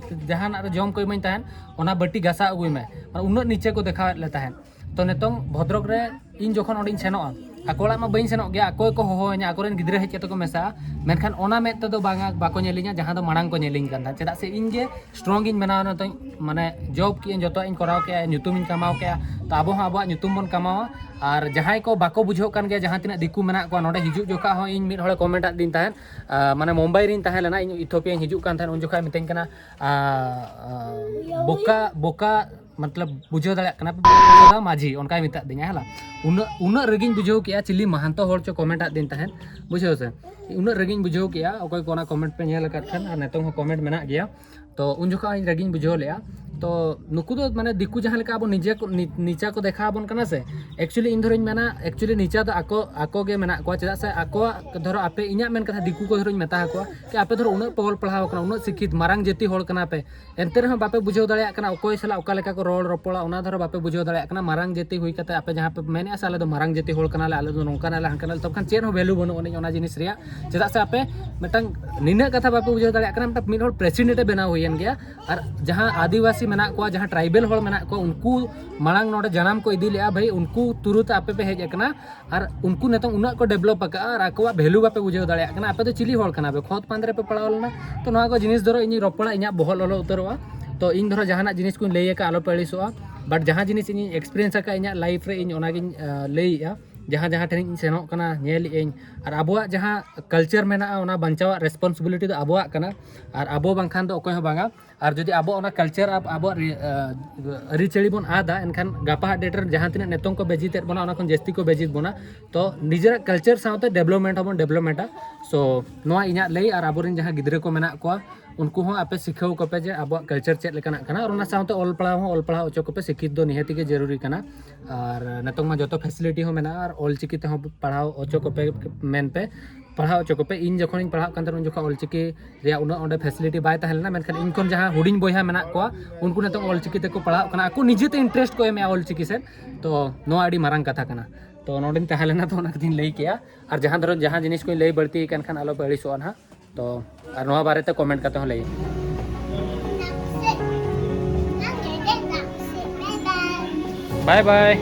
ᱡᱟᱦᱟᱱᱟᱜ ᱨᱮ ᱡᱚᱢ ᱠᱚ ᱮᱢᱟᱹᱧ ᱛᱟᱦᱮᱸᱫ, ᱚᱱᱟ ᱵᱟᱹᱴᱤ ᱜᱟᱥᱟᱣ ᱟᱹᱜᱩᱭ ᱢᱮ, ᱢᱟᱱᱮ ᱩᱱᱟᱹᱜ ᱱᱤᱪᱮ ᱠᱚ ᱫᱮᱠᱷᱟᱣᱮᱫ ᱞᱮ ᱛᱟᱦᱮᱸᱫ᱾ ᱛᱚ ᱱᱤᱛᱚᱝ ᱵᱷᱚᱫᱨᱚᱠ ᱨᱮ ᱤᱧ ᱡᱚᱠᱷᱚᱱ ᱚᱸᱰᱮᱧ ᱥᱮᱱᱚᱜᱼᱟ, ᱟᱠᱚ ᱚᱲᱟᱜ ᱢᱟ ᱵᱟᱹᱧ ᱥᱮᱱᱚᱜ ᱜᱮᱭᱟ, ᱟᱠᱚ ᱜᱮᱠᱚ ᱦᱚᱦᱚᱣᱟᱹᱧᱟ, ᱟᱠᱚᱨᱮᱱ ᱜᱤᱫᱽᱨᱟᱹ ᱦᱮᱡ ᱠᱟᱛᱮ ᱠᱚ ᱢᱮᱥᱟᱜᱼᱟ, ᱢᱮᱱᱠᱷᱟᱱ ᱚᱱᱟ ᱢᱮᱫ ᱛᱮᱫᱚ ᱵᱟᱝᱟ, ᱵᱟᱠᱚ ᱧᱮᱞᱤᱧᱟ ᱡᱟᱦᱟᱸ ᱫᱚ ᱢᱟᱲᱟᱝ ᱠᱚ ᱧᱮᱞᱤᱧ ᱠᱟᱱ ᱛᱟᱦᱮᱸᱫ᱾ ᱪᱮᱫᱟᱜ ᱥᱮ ᱤᱧ ᱜᱮ ᱥᱴᱨᱚᱝ ᱤᱧ ᱵᱮᱱᱟᱣ ᱮᱱᱟ, ᱛᱚᱧ ᱢᱟᱱᱮ ᱡᱚᱵ ᱠᱮᱜᱼᱟᱹᱧ, ᱡᱚᱛᱚᱣᱟᱜ ᱤᱧ ᱠᱚᱨᱟᱣ ᱠᱮᱜᱼᱟ, ᱧᱩᱛᱩᱢ ᱤᱧ ᱠᱟᱢᱟᱣ ᱠᱮᱜᱼᱟ᱾ ᱛᱚ ᱟᱵᱚ ᱦᱚᱸ ᱟᱵᱚᱣᱟᱜ ᱧᱩᱛᱩᱢ ᱵᱚᱱ ᱠᱟᱢᱟᱣᱟ᱾ ᱟᱨ ᱡᱟᱦᱟᱸᱭ ᱠᱚ ᱵᱟᱠᱚ ᱵᱩᱡᱷᱟᱹᱣ ᱠᱟᱱ ᱜᱮᱭᱟ, ᱡᱟᱦᱟᱸ ᱛᱤᱱᱟᱹᱜ ᱫᱤᱠᱩ ᱢᱮᱱᱟᱜ ᱠᱚᱣᱟ, ᱱᱚᱰᱮ ᱦᱤᱡᱩᱜ ᱡᱚᱠᱷᱟ ᱦᱚᱸ ᱤᱧ ᱢᱤᱫ ᱦᱚᱲᱮ ᱠᱚᱢᱮᱱᱴ ᱟᱫᱤᱧ ᱛᱟᱦᱮᱸᱫ, ᱟᱨ ᱢᱟᱱᱮ ᱢᱩᱢᱵᱟᱭ ᱨᱤᱧ ᱛᱟᱦᱮᱸ ᱞᱮᱱᱟ, ᱤᱧ ᱤᱛᱷᱳᱯᱤᱭᱟᱧ ᱦᱤᱡᱩᱜ ᱠᱟᱱ ᱛᱟᱦᱮᱸᱫ, ᱩᱱ ᱡᱚᱠᱷᱟᱡ ᱢᱤᱛᱟᱹᱧ ᱠᱟᱱᱟ, ᱟᱨ, ᱟᱨ, ᱵᱚᱠᱟ ᱵᱚᱠᱟ ᱢᱚᱛᱞᱚᱵ ᱵᱩᱡᱷᱟᱹᱣ ᱫᱟᱲᱮᱭᱟᱜ ᱠᱟᱱᱟ ᱯᱮ, ᱵᱚᱠᱟ ᱢᱟᱹᱡᱷᱤ ᱚᱱᱠᱟᱭ ᱢᱮᱛᱟᱫ ᱫᱤᱧᱟ ᱦᱮᱞᱟ᱾ ᱩᱱᱟᱹᱜ ᱩᱱᱟᱹᱜ ᱨᱟᱹᱜᱤᱧ ᱵᱩᱡᱷᱟᱹᱣ ᱠᱮᱜᱼᱟ, ᱪᱤᱞᱤ ᱢᱟᱦᱟᱱᱛᱚ ᱦᱚᱲ ᱪᱚ ᱠᱚᱢᱮᱱᱴ ᱟᱫ ᱫᱤᱧ ᱛᱟᱦᱮᱸᱫ, ᱵᱩᱡᱷᱟᱹᱣ ᱥᱮ᱾ ᱩᱱᱟᱹᱜ ᱨᱟᱹᱜᱤᱧ ᱵᱩᱡᱷᱟᱹᱣ ᱠᱮᱜᱼᱟ, ᱚᱠᱚᱭ ᱠᱚ ᱚᱱᱟ ᱠᱚᱢᱮᱱᱴ ᱯᱮ ᱧᱮᱞ ᱟᱠᱟᱫ ᱠᱷᱟᱱ, ᱟᱨ ᱱᱤᱛᱚᱝ ᱦᱚᱸ ᱠᱚᱢᱮᱱᱴ ᱢᱮᱱᱟᱜ ᱜᱮᱭᱟ᱾ ᱛᱚ ᱩᱱ ᱡᱚᱠᱷᱚᱱ ᱤᱧ ᱨᱟᱹᱜᱤᱧ ᱵᱩᱡᱷᱟᱹᱣ ᱞᱮᱜᱼᱟ᱾ ᱛᱚ ᱱᱩᱠᱩ ᱫᱚ ᱢᱟᱱᱮ ᱫᱤᱠᱩ ᱡᱟᱦᱟᱸ ᱞᱮᱠᱟ ᱟᱵᱚ ᱱᱤᱡᱮ ᱠᱚ ᱱᱤ- ᱱᱤᱪᱟ ᱠᱚ ᱫᱮᱠᱷᱟᱣ ᱟᱵᱚᱱ ᱠᱟᱱᱟ ᱥᱮ, ᱮᱠᱪᱩᱭᱮᱞᱤ ᱤᱧ ᱫᱷᱚᱨᱚᱧ ᱢᱮᱱᱟ, ᱮᱠᱪᱩᱭᱮᱞᱤ ᱱᱤᱪᱟ ᱫᱚ ᱟᱠᱚ ᱟᱠᱚ ᱜᱮ ᱢᱮᱱᱟᱜ ᱠᱚᱣᱟ᱾ ᱪᱮᱫᱟᱜ ᱥᱮ ᱟᱠᱚᱣᱟᱜ ᱫᱷᱚᱨᱚ ᱟᱯᱮ, ᱤᱧᱟᱹᱜ ᱢᱮᱱ ᱠᱟᱛᱷᱟ, ᱫᱤᱠᱩ ᱠᱚ ᱫᱷᱚᱨᱚᱧ ᱢᱮᱛᱟ ᱟᱠᱚᱣᱟ ᱠᱤ ᱟᱯᱮ ᱫᱷᱚᱨᱚ ᱩᱱᱟᱹᱜ ᱯᱮ ᱚᱞ ᱯᱟᱲᱦᱟᱣ ᱟᱠᱟᱱᱟ, ᱩᱱᱟᱹᱜ ᱥᱤᱠᱠᱷᱤᱛ ᱢᱟᱨᱟᱝ ᱡᱟᱹᱛᱤ ᱦᱚᱲ ᱠᱟᱱᱟ ᱯᱮ, ᱮᱱᱛᱮ ᱨᱮᱦᱚᱸ ᱵᱟᱯᱮ ᱵᱩᱡᱷᱟᱹᱣ ᱫᱟᱲᱮᱭᱟᱜ ᱠᱟᱱᱟ ᱚᱠᱚᱭ ᱥᱟᱞᱟᱜ ᱚᱠᱟ ᱞᱮᱠᱟ ᱠᱚ ᱨᱚᱲ ᱨᱚᱯᱚᱲᱟ, ᱚᱱᱟ ᱫᱷᱚᱨᱚ ᱵᱟᱯᱮ ᱵᱩᱡᱷᱟᱹᱣ ᱫᱟᱲᱮᱭᱟᱜ ᱠᱟᱱᱟ᱾ ᱢᱟᱨᱟᱝ ᱡᱟᱹᱛᱤ ᱦᱩᱭ ᱠᱟᱛᱮ ᱟᱯᱮ ᱡᱟᱦᱟᱸ ᱯᱮ ᱢᱮᱱᱮᱫᱼᱟ ᱥᱮ ᱟᱞᱮ ᱫᱚ ᱢᱟᱨᱟᱝ ᱡᱟᱹᱛᱤ ᱦᱚᱲ ᱠᱟᱱᱟᱞᱮ, ᱟᱞᱮ ᱫᱚ ᱱᱚᱝᱠᱟᱱᱟᱞᱮ ᱦᱟᱱᱠᱟᱱᱟᱞᱮ, ᱛᱚᱵᱮ ᱠᱷᱟᱱ ᱪᱮᱫ ᱦᱚᱸ ᱵᱷᱮᱞᱩ ᱵᱟᱹᱱᱩᱜ ᱟᱹᱱᱤᱡ ᱚᱱᱟ ᱡᱤᱱᱤᱥ ᱨᱮᱭᱟᱜ᱾ ᱪᱮᱫᱟᱜ ᱥᱮ ᱟᱯᱮ ᱢᱤᱫᱴᱟᱝ ᱱᱤᱱᱟᱹᱜ ᱠᱟᱛᱷᱟ ᱵᱟᱯᱮ ᱵᱩᱡᱷᱟᱹᱣ ᱫᱟᱲᱮᱭᱟᱜ ᱠᱟᱱᱟ, ᱢᱤᱫᱴᱟᱝ ᱢᱤᱫ ᱦᱚᱲ ᱯᱨᱮᱥᱤᱰᱮᱱᱴ ᱮ ᱵᱮᱱᱟᱣ ᱦᱩᱭᱮᱱ ᱜᱮᱭᱟ, ᱟᱨ ᱡᱟᱦᱟᱸ ᱟᱹᱫᱤᱵᱟᱹᱥᱤ ᱢᱮᱱᱟᱜ ᱠᱚᱣᱟ, ᱡᱟᱦᱟᱸ ᱴᱨᱟᱭᱵᱮᱞ ᱦᱚᱲ ᱢᱮᱱᱟᱜ ᱠᱚᱣᱟ, ᱩᱱᱠᱩ ᱢᱟᱲᱟᱝ ᱱᱚᱰᱮ ᱡᱟᱱᱟᱢ ᱠᱚ ᱤᱫᱤ ᱞᱮᱜᱼᱟ, ᱵᱷᱟᱹᱭ, ᱩᱱᱠᱩ ᱛᱩᱨᱩ ᱛᱮ ᱟᱯᱮ ᱯᱮ ᱦᱮᱡ ᱟᱠᱟᱱᱟ, ᱟᱨ ᱩᱱᱠᱩ ᱱᱤᱛᱚᱝ ᱩᱱᱟᱹᱜ ᱠᱚ ᱰᱮᱵᱷᱞᱚᱯ ᱟᱠᱟᱫᱼᱟ, ᱟᱨ ᱟᱠᱚᱣᱟᱜ ᱵᱷᱮᱞᱩ ᱵᱟᱯᱮ ᱵᱩᱡᱷᱟᱹᱣ ᱫᱟᱲᱮᱭᱟᱜ ᱠᱟᱱᱟ᱾ ᱟᱯᱮ ᱫᱚ ᱪᱤᱞᱤ ᱦᱚᱲ ᱠᱟᱱᱟ ᱯᱮ? ᱠᱷᱚᱛ ᱯᱟᱸᱫᱽ ᱨᱮᱯᱮ ᱯᱟᱲᱟᱣ ᱞᱮᱱᱟ᱾ ᱛᱚ ᱱᱚᱣᱟ ᱠᱚ ᱡᱤᱱᱤᱥ ᱫᱷᱚᱨᱚ ᱤᱧᱤᱧ ᱨᱚᱯᱚᱲᱟ, ᱤᱧᱟᱹᱜ ᱵᱚᱦᱚᱜ ᱞᱚᱞᱚ ᱩᱛᱟᱹᱨᱚᱜᱼᱟ᱾ ᱛᱚ ᱤᱧ ᱫᱷᱚᱨᱚ ᱡᱟᱦᱟᱱᱟᱜ ᱡᱤᱱᱤᱥ ᱠᱚᱧ ᱞᱟᱹᱭ ᱟᱠᱟᱫ, ᱟᱞᱚ ᱯᱮ ᱟᱹᱲᱤᱥᱚᱜᱼᱟ, ᱵᱟᱴ ᱡᱟᱦᱟᱸ ᱡᱤᱱᱤᱥ ᱤᱧᱤᱧ ᱮᱠᱥᱯᱤᱨᱤᱭᱮᱱᱥ ᱟᱠᱟᱫ ᱤᱧᱟᱹᱜ ᱞᱟᱭᱤᱯᱷ ᱨᱮ, ᱤᱧ ᱚᱱᱟᱜᱤᱧ ᱟᱸ, ᱞᱟᱹᱭᱮᱜᱼᱟ᱾ ᱡᱟᱦᱟᱸ ᱡᱟᱦᱟᱸ ᱴᱷᱮᱱ ᱤᱧ ᱥᱮᱱᱚᱜ ᱠᱟᱱᱟ, ᱧᱮᱞᱮᱫ ᱟᱹᱧ᱾ ᱟᱨ ᱟᱵᱚᱣᱟᱜ ᱡᱟᱦᱟᱸ ᱠᱟᱞᱪᱟᱨ ᱢᱮᱱᱟᱜᱼᱟ, ᱚᱱᱟ ᱵᱟᱧᱪᱟᱣᱟᱜ ᱨᱮᱥᱯᱚᱱᱥᱤᱵᱤᱞᱤᱴᱤ ᱫᱚ ᱟᱵᱚᱣᱟᱜ ᱠᱟᱱᱟ, ᱟᱨ ᱟᱵᱚ ᱵᱟᱝᱠᱷᱟᱱ ᱫᱚ ᱚᱠᱚᱭ ᱦᱚᱸ ᱵᱟᱝᱟ᱾ ᱟᱨ ᱡᱩᱫᱤ ᱟᱵᱚ ᱚᱱᱟ ᱠᱟᱞᱪᱟᱨ, ᱟᱵᱚᱣᱟᱜ ᱨᱤ-, ᱟᱹᱨᱤᱪᱟᱹᱞᱤ ᱵᱚᱱ ᱟᱫᱟ, ᱮᱱᱠᱷᱟᱱ ᱜᱟᱯᱟ ᱦᱟᱜ ᱰᱮᱴ ᱨᱮ ᱡᱟᱦᱟᱸ ᱛᱤᱱᱟᱹᱜ ᱱᱤᱛᱚᱝ ᱠᱚ ᱵᱮᱡᱤᱛᱮᱫ ᱵᱚᱱᱟ, ᱚᱱᱟ ᱠᱷᱚᱱ ᱡᱟᱹᱥᱛᱤ ᱠᱚ ᱵᱮᱡᱤᱛ ᱵᱚᱱᱟ᱾ ᱛᱚ ᱱᱤᱡᱮᱨᱟᱜ ᱠᱟᱞᱪᱟᱨ ᱥᱟᱶᱛᱮ ᱰᱮᱵᱷᱞᱚᱯᱢᱮᱱᱴ ᱦᱚᱸᱵᱚᱱ ᱰᱮᱵᱷᱞᱚᱯᱢᱮᱱᱴᱟ᱾ ᱥᱳ ᱱᱚᱣᱟ ᱤᱧᱟᱹᱜ ᱞᱟᱹᱭ, ᱟᱨ ᱟᱵᱚᱨᱮᱱ ᱡᱟᱦᱟᱸ ᱜᱤᱫᱽᱨᱟᱹ ᱠᱚ ᱢᱮᱱᱟᱜ ᱠᱚᱣᱟ, ᱩᱱᱠᱩ ᱦᱚᱸ ᱟᱯᱮ ᱥᱤᱠᱷᱟᱹᱣ ᱠᱚᱯᱮ ᱡᱮ ᱟᱵᱚᱣᱟᱜ ᱠᱟᱞᱪᱟᱨ ᱪᱮᱫ ᱞᱮᱠᱟᱱᱟᱜ ᱠᱟᱱᱟ, ᱟᱨ ᱚᱱᱟ ᱥᱟᱶᱛᱮ ᱚᱞ ᱯᱟᱲᱦᱟᱣ ᱦᱚᱸ ᱚᱞ ᱯᱟᱲᱦᱟᱣ ᱦᱚᱪᱚ ᱠᱚᱯᱮ, ᱥᱤᱠᱠᱷᱤᱛ ᱫᱚ ᱱᱤᱦᱟᱹᱛᱤ ᱜᱮ ᱡᱟᱹᱨᱩᱨᱤ ᱠᱟᱱᱟ᱾ ᱟᱨ ᱱᱤᱛᱚᱝ ᱢᱟ ᱡᱚᱛᱚ ᱯᱷᱮᱥᱤᱞᱤᱴᱤ ᱦᱚᱸ ᱢᱮᱱᱟᱜᱼᱟ, ᱟᱨ ᱚᱞᱪᱤᱠᱤ ᱛᱮᱦᱚᱸ ᱯᱟᱲᱦᱟᱣ ᱦᱚᱪᱚ ᱠᱚᱯᱮ ᱢᱮᱱ ᱯᱮ, ᱯᱟᱲᱦᱟᱣ ᱦᱚᱪᱚ ᱠᱚᱯᱮ᱾ ᱤᱧ ᱡᱚᱠᱷᱚᱱᱤᱧ ᱯᱟᱲᱦᱟᱜ ᱠᱟᱱ ᱛᱟᱦᱮᱱᱟ, ᱩᱱ ᱡᱚᱠᱷᱚᱱ ᱚᱞᱪᱤᱠᱤ ᱨᱮᱭᱟᱜ ᱩᱱᱟᱹᱜ ᱚᱸᱰᱮ ᱯᱷᱮᱥᱤᱞᱤᱴᱤ ᱵᱟᱭ ᱛᱟᱦᱮᱸ ᱞᱮᱱᱟ, ᱢᱮᱱᱠᱷᱟᱱ ᱤᱧ ᱠᱷᱚᱱ ᱡᱟᱦᱟᱸ ᱦᱩᱰᱤᱧ ᱵᱚᱭᱦᱟ ᱢᱮᱱᱟᱜ ᱠᱚᱣᱟ, ᱩᱱᱠᱩ ᱱᱤᱛᱚᱝ ᱚᱞᱪᱤᱠᱤ ᱛᱮᱠᱚ ᱯᱟᱲᱦᱟᱜ ᱠᱟᱱᱟ, ᱟᱠᱚ ᱱᱤᱡᱮᱛᱮ ᱤᱱᱴᱟᱨᱮᱥᱴ ᱠᱚ ᱮᱢᱮᱜᱼᱟ ᱚᱞᱪᱤᱠᱤ ᱥᱮᱫ᱾ ᱛᱚ ᱱᱚᱣᱟ ᱟᱹᱰᱤ ᱢᱟᱨᱟᱝ ᱠᱟᱛᱷᱟ ᱠᱟᱱᱟ᱾ ᱛᱚ ᱱᱚᱰᱮᱧ ᱛᱟᱦᱮᱸ ᱞᱮᱱᱟ, ᱛᱚ ᱚᱱᱟ ᱠᱟᱛᱷᱟᱧ ᱞᱟᱹᱭ ᱠᱮᱜᱼᱟ᱾ ᱟᱨ ᱡᱟᱦᱟᱸ ᱫᱷᱚᱨᱚ ᱡᱟᱦᱟᱸ ᱡᱤᱱᱤᱥ ᱠᱚᱧ ᱞᱟᱹᱭ ᱵᱟᱹᱲᱛᱤ ᱠᱟᱱ ᱠᱷᱟᱱ ᱟᱞᱚ ᱯᱮ ᱟᱹᱲᱤᱥᱚᱜᱼᱟ ᱱᱟᱦᱟᱜ᱾ ᱛᱚ ᱟᱨ ᱱᱚᱣᱟ ᱵᱟᱨᱮᱛᱮ ᱠᱚᱢᱮᱱᱴ ᱠᱟᱛᱮ ᱦᱚᱸ ᱞᱟᱹᱭ ᱵᱟᱭ ᱵᱟᱭ᱾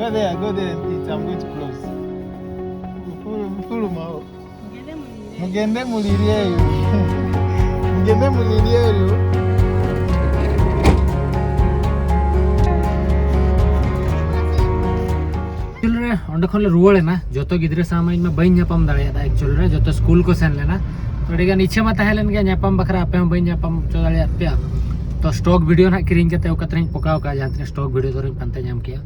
Go there, go there and eat. I'm going to close. Mugende muliryeyo. Mugende muliryeyo. ᱚᱸᱰᱮ ᱠᱷᱚᱱ ᱞᱮ ᱨᱩᱣᱟᱹᱲ ᱮᱱᱟ᱾ ᱡᱚᱛᱚ ᱜᱤᱫᱽᱨᱟᱹ ᱥᱟᱶ ᱢᱟ ᱤᱧ ᱢᱟ ᱵᱟᱹᱧ ᱧᱟᱯᱟᱢ ᱫᱟᱲᱮᱭᱟᱫᱟ᱾ ᱮᱠᱪᱩᱭᱮᱞᱤ ᱨᱮ ᱡᱚᱛᱚ ᱥᱠᱩᱞ ᱠᱚ ᱥᱮᱱ ᱞᱮᱱᱟ᱾ ᱛᱚ ᱟᱹᱰᱤ ᱜᱟᱱ ᱤᱪᱪᱷᱟᱹ ᱢᱟ ᱛᱟᱦᱮᱸ ᱞᱮᱱ ᱜᱮᱭᱟ ᱧᱟᱯᱟᱢ ᱵᱟᱠᱷᱨᱟ, ᱟᱯᱮ ᱦᱚᱸ ᱵᱟᱹᱧ ᱧᱟᱯᱟᱢ ᱦᱚᱪᱚ ᱫᱟᱲᱮᱭᱟᱫ ᱯᱮᱭᱟ᱾ ᱛᱚ ᱥᱴᱚᱠ ᱵᱷᱤᱰᱤᱭᱳ ᱱᱟᱦᱟᱜ ᱠᱤᱨᱤᱧ ᱠᱟᱛᱮ ᱚᱠᱟ ᱛᱮᱨᱮᱧ ᱯᱚᱠᱟᱣ ᱠᱟᱜᱼᱟ, ᱡᱟᱦᱟᱸ ᱛᱤᱱᱟᱹᱜ ᱥᱴᱚᱠ ᱵᱷᱤᱰᱤᱭᱳ ᱫᱚᱨᱤᱧ ᱯᱟᱱᱛᱮ ᱧᱟᱢ ᱠᱮᱭᱟ᱾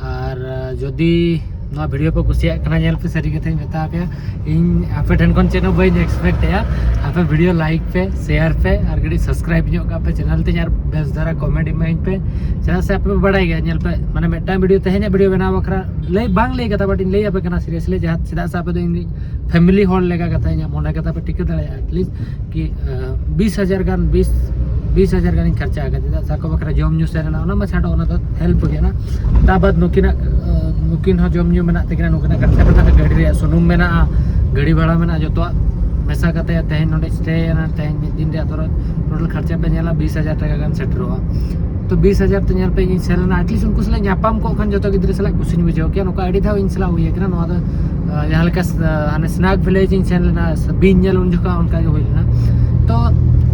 ᱟᱨ ᱡᱩᱫᱤ ᱱᱚᱣᱟ ᱵᱷᱤᱰᱤᱭᱳ ᱯᱮ ᱠᱩᱥᱤᱭᱟᱜ ᱠᱟᱱᱟ, ᱧᱮᱞ ᱯᱮ, ᱥᱟᱹᱨᱤ ᱠᱟᱛᱷᱟᱧ ᱢᱮᱛᱟ ᱯᱮᱭᱟ, ᱤᱧ ᱟᱯᱮ ᱴᱷᱮᱱ ᱠᱷᱚᱱ ᱪᱮᱫ ᱦᱚᱸ ᱵᱟᱹᱧ ᱮᱠᱥᱯᱮᱠᱴ ᱮᱜᱼᱟ᱾ ᱟᱯᱮ ᱵᱷᱤᱰᱤᱭᱳ ᱞᱟᱭᱤᱠ ᱯᱮ, ᱥᱮᱭᱟᱨ ᱯᱮ, ᱟᱨ ᱠᱟᱹᱴᱤᱡ ᱥᱟᱵᱥᱠᱨᱟᱭᱤᱵ ᱧᱚᱜ ᱠᱟᱜ ᱯᱮ ᱪᱮᱱᱮᱞ ᱛᱤᱧ, ᱟᱨ ᱵᱮᱥ ᱫᱷᱟᱨᱟ ᱠᱚᱢᱮᱱᱴ ᱤᱢᱟᱹᱧ ᱯᱮ᱾ ᱪᱮᱫᱟᱜ ᱥᱮ ᱟᱯᱮ ᱯᱮ ᱵᱟᱲᱟᱭ ᱜᱮᱭᱟ, ᱧᱮᱞ ᱯᱮ, ᱢᱟᱱᱮ ᱢᱤᱫᱴᱟᱝ ᱵᱷᱤᱰᱤᱭᱳ ᱛᱮᱦᱮᱧᱟᱜ ᱵᱷᱤᱰᱤᱭᱳ ᱵᱮᱱᱟᱣ ᱵᱟᱠᱷᱨᱟ ᱞᱟᱹᱭ ᱵᱟᱝ ᱞᱟᱹᱭ ᱠᱟᱛᱷᱟ, but ᱤᱧ ᱞᱟᱹᱭ ᱟᱯᱮ ᱠᱟᱱᱟ ᱥᱤᱨᱤᱭᱟᱥᱞᱤ, ᱡᱟᱦᱟᱸ, ᱪᱮᱫᱟᱜ ᱥᱮ ᱟᱯᱮ ᱫᱚ ᱤᱧ ᱯᱷᱮᱢᱤᱞᱤ ᱦᱚᱲ ᱞᱮᱠᱟ ᱠᱟᱛᱷᱟ, ᱤᱧᱟᱹᱜ ᱢᱚᱱᱮ ᱠᱟᱛᱷᱟ ᱯᱮ ᱴᱷᱤᱠᱟᱹ ᱫᱟᱲᱮᱭᱟᱜᱼᱟ᱾ ᱮᱴᱞᱤᱥᱴ ᱠᱤ, ᱟᱸ, ᱵᱤᱥ ᱦᱟᱡᱟᱨ ᱜᱟᱱ, ᱵᱤᱥ, ᱵᱤᱥ ᱦᱟᱡᱟᱨ ᱜᱟᱱᱤᱧ ᱠᱷᱚᱨᱪᱟ ᱟᱠᱟᱫᱟ᱾ ᱪᱮᱫᱟᱜ ᱥᱮ ᱟᱠᱚ ᱵᱟᱠᱷᱨᱟ ᱡᱚᱢ ᱧᱩ ᱥᱮᱱ ᱨᱮᱱᱟᱜ, ᱚᱱᱟ ᱢᱟ ᱪᱷᱟᱰᱚ, ᱚᱱᱟ ᱫᱚ ᱦᱮᱞᱯ ᱦᱩᱭ ᱮᱱᱟ᱾ ᱛᱟ ᱵᱟᱫ ᱱᱩᱠᱤᱱᱟᱜ, ᱟᱸ, ᱱᱩᱠᱤᱱ ᱦᱚᱸ ᱡᱚᱢ ᱧᱩ ᱢᱮᱱᱟᱜ ᱛᱟᱹᱠᱤᱱᱟ, ᱱᱩᱠᱤᱱᱟᱜ ᱠᱷᱚᱨᱪᱟ ᱢᱮᱱᱟᱜᱼᱟ, ᱜᱟᱹᱰᱤ ᱨᱮᱭᱟᱜ ᱥᱩᱱᱩᱢ ᱢᱮᱱᱟᱜᱼᱟ, ᱜᱟᱹᱰᱤ ᱵᱷᱟᱲᱟ ᱢᱮᱱᱟᱜᱼᱟ, ᱡᱚᱛᱚᱣᱟᱜ ᱢᱮᱥᱟ ᱠᱟᱛᱮ ᱛᱮᱦᱮᱧ ᱱᱚᱰᱮ ᱥᱴᱮ ᱮᱱᱟ, ᱛᱮᱦᱮᱧ ᱢᱤᱫ ᱫᱤᱱ ᱨᱮᱭᱟᱜ ᱫᱷᱚᱨᱚ ᱴᱳᱴᱟᱞ ᱠᱷᱚᱨᱪᱟ ᱯᱮ ᱧᱮᱞᱟ, ᱵᱤᱥ ᱦᱟᱡᱟᱨ ᱴᱟᱠᱟ ᱜᱟᱱ ᱥᱮᱴᱮᱨᱚᱜᱼᱟ᱾ ᱛᱚ ᱵᱤᱥ ᱦᱟᱡᱟᱨ ᱛᱮ ᱧᱮᱞ ᱯᱮ, ᱤᱧ ᱥᱮᱱ ᱞᱮᱱᱟ, ᱮᱴᱞᱤᱥᱴ ᱩᱱᱠᱩ ᱥᱟᱞᱟᱜ ᱧᱟᱯᱟᱢ ᱠᱚᱜ ᱠᱷᱟᱱ ᱡᱚᱛᱚ ᱜᱤᱫᱽᱨᱟᱹ ᱥᱟᱞᱟᱜ ᱠᱩᱥᱤᱧ ᱵᱩᱡᱷᱟᱹᱣ ᱠᱮᱭᱟ᱾ ᱱᱚᱝᱠᱟ ᱟᱹᱰᱤ ᱫᱷᱟᱣ ᱤᱧ ᱥᱟᱞᱟᱜ ᱦᱩᱭ ᱟᱠᱟᱱᱟ, ᱱᱚᱣᱟ ᱫᱚ, ᱟᱸ, ᱡᱟᱦᱟᱸ ᱞᱮᱠᱟ ᱥ-, ᱦᱟᱱᱮ ᱥᱱᱟᱠ ᱵᱷᱤᱞᱮᱡᱽ ᱤᱧ ᱥᱮᱱ ᱞᱮᱱᱟ, ᱥᱮ ᱵᱤᱧ ᱧᱮᱞ, ᱩᱱ ᱡᱚᱠᱷᱚᱱ ᱚᱱᱠᱟ ᱜᱮ ᱦᱩᱭ ᱞᱮᱱᱟ᱾ ᱛᱚ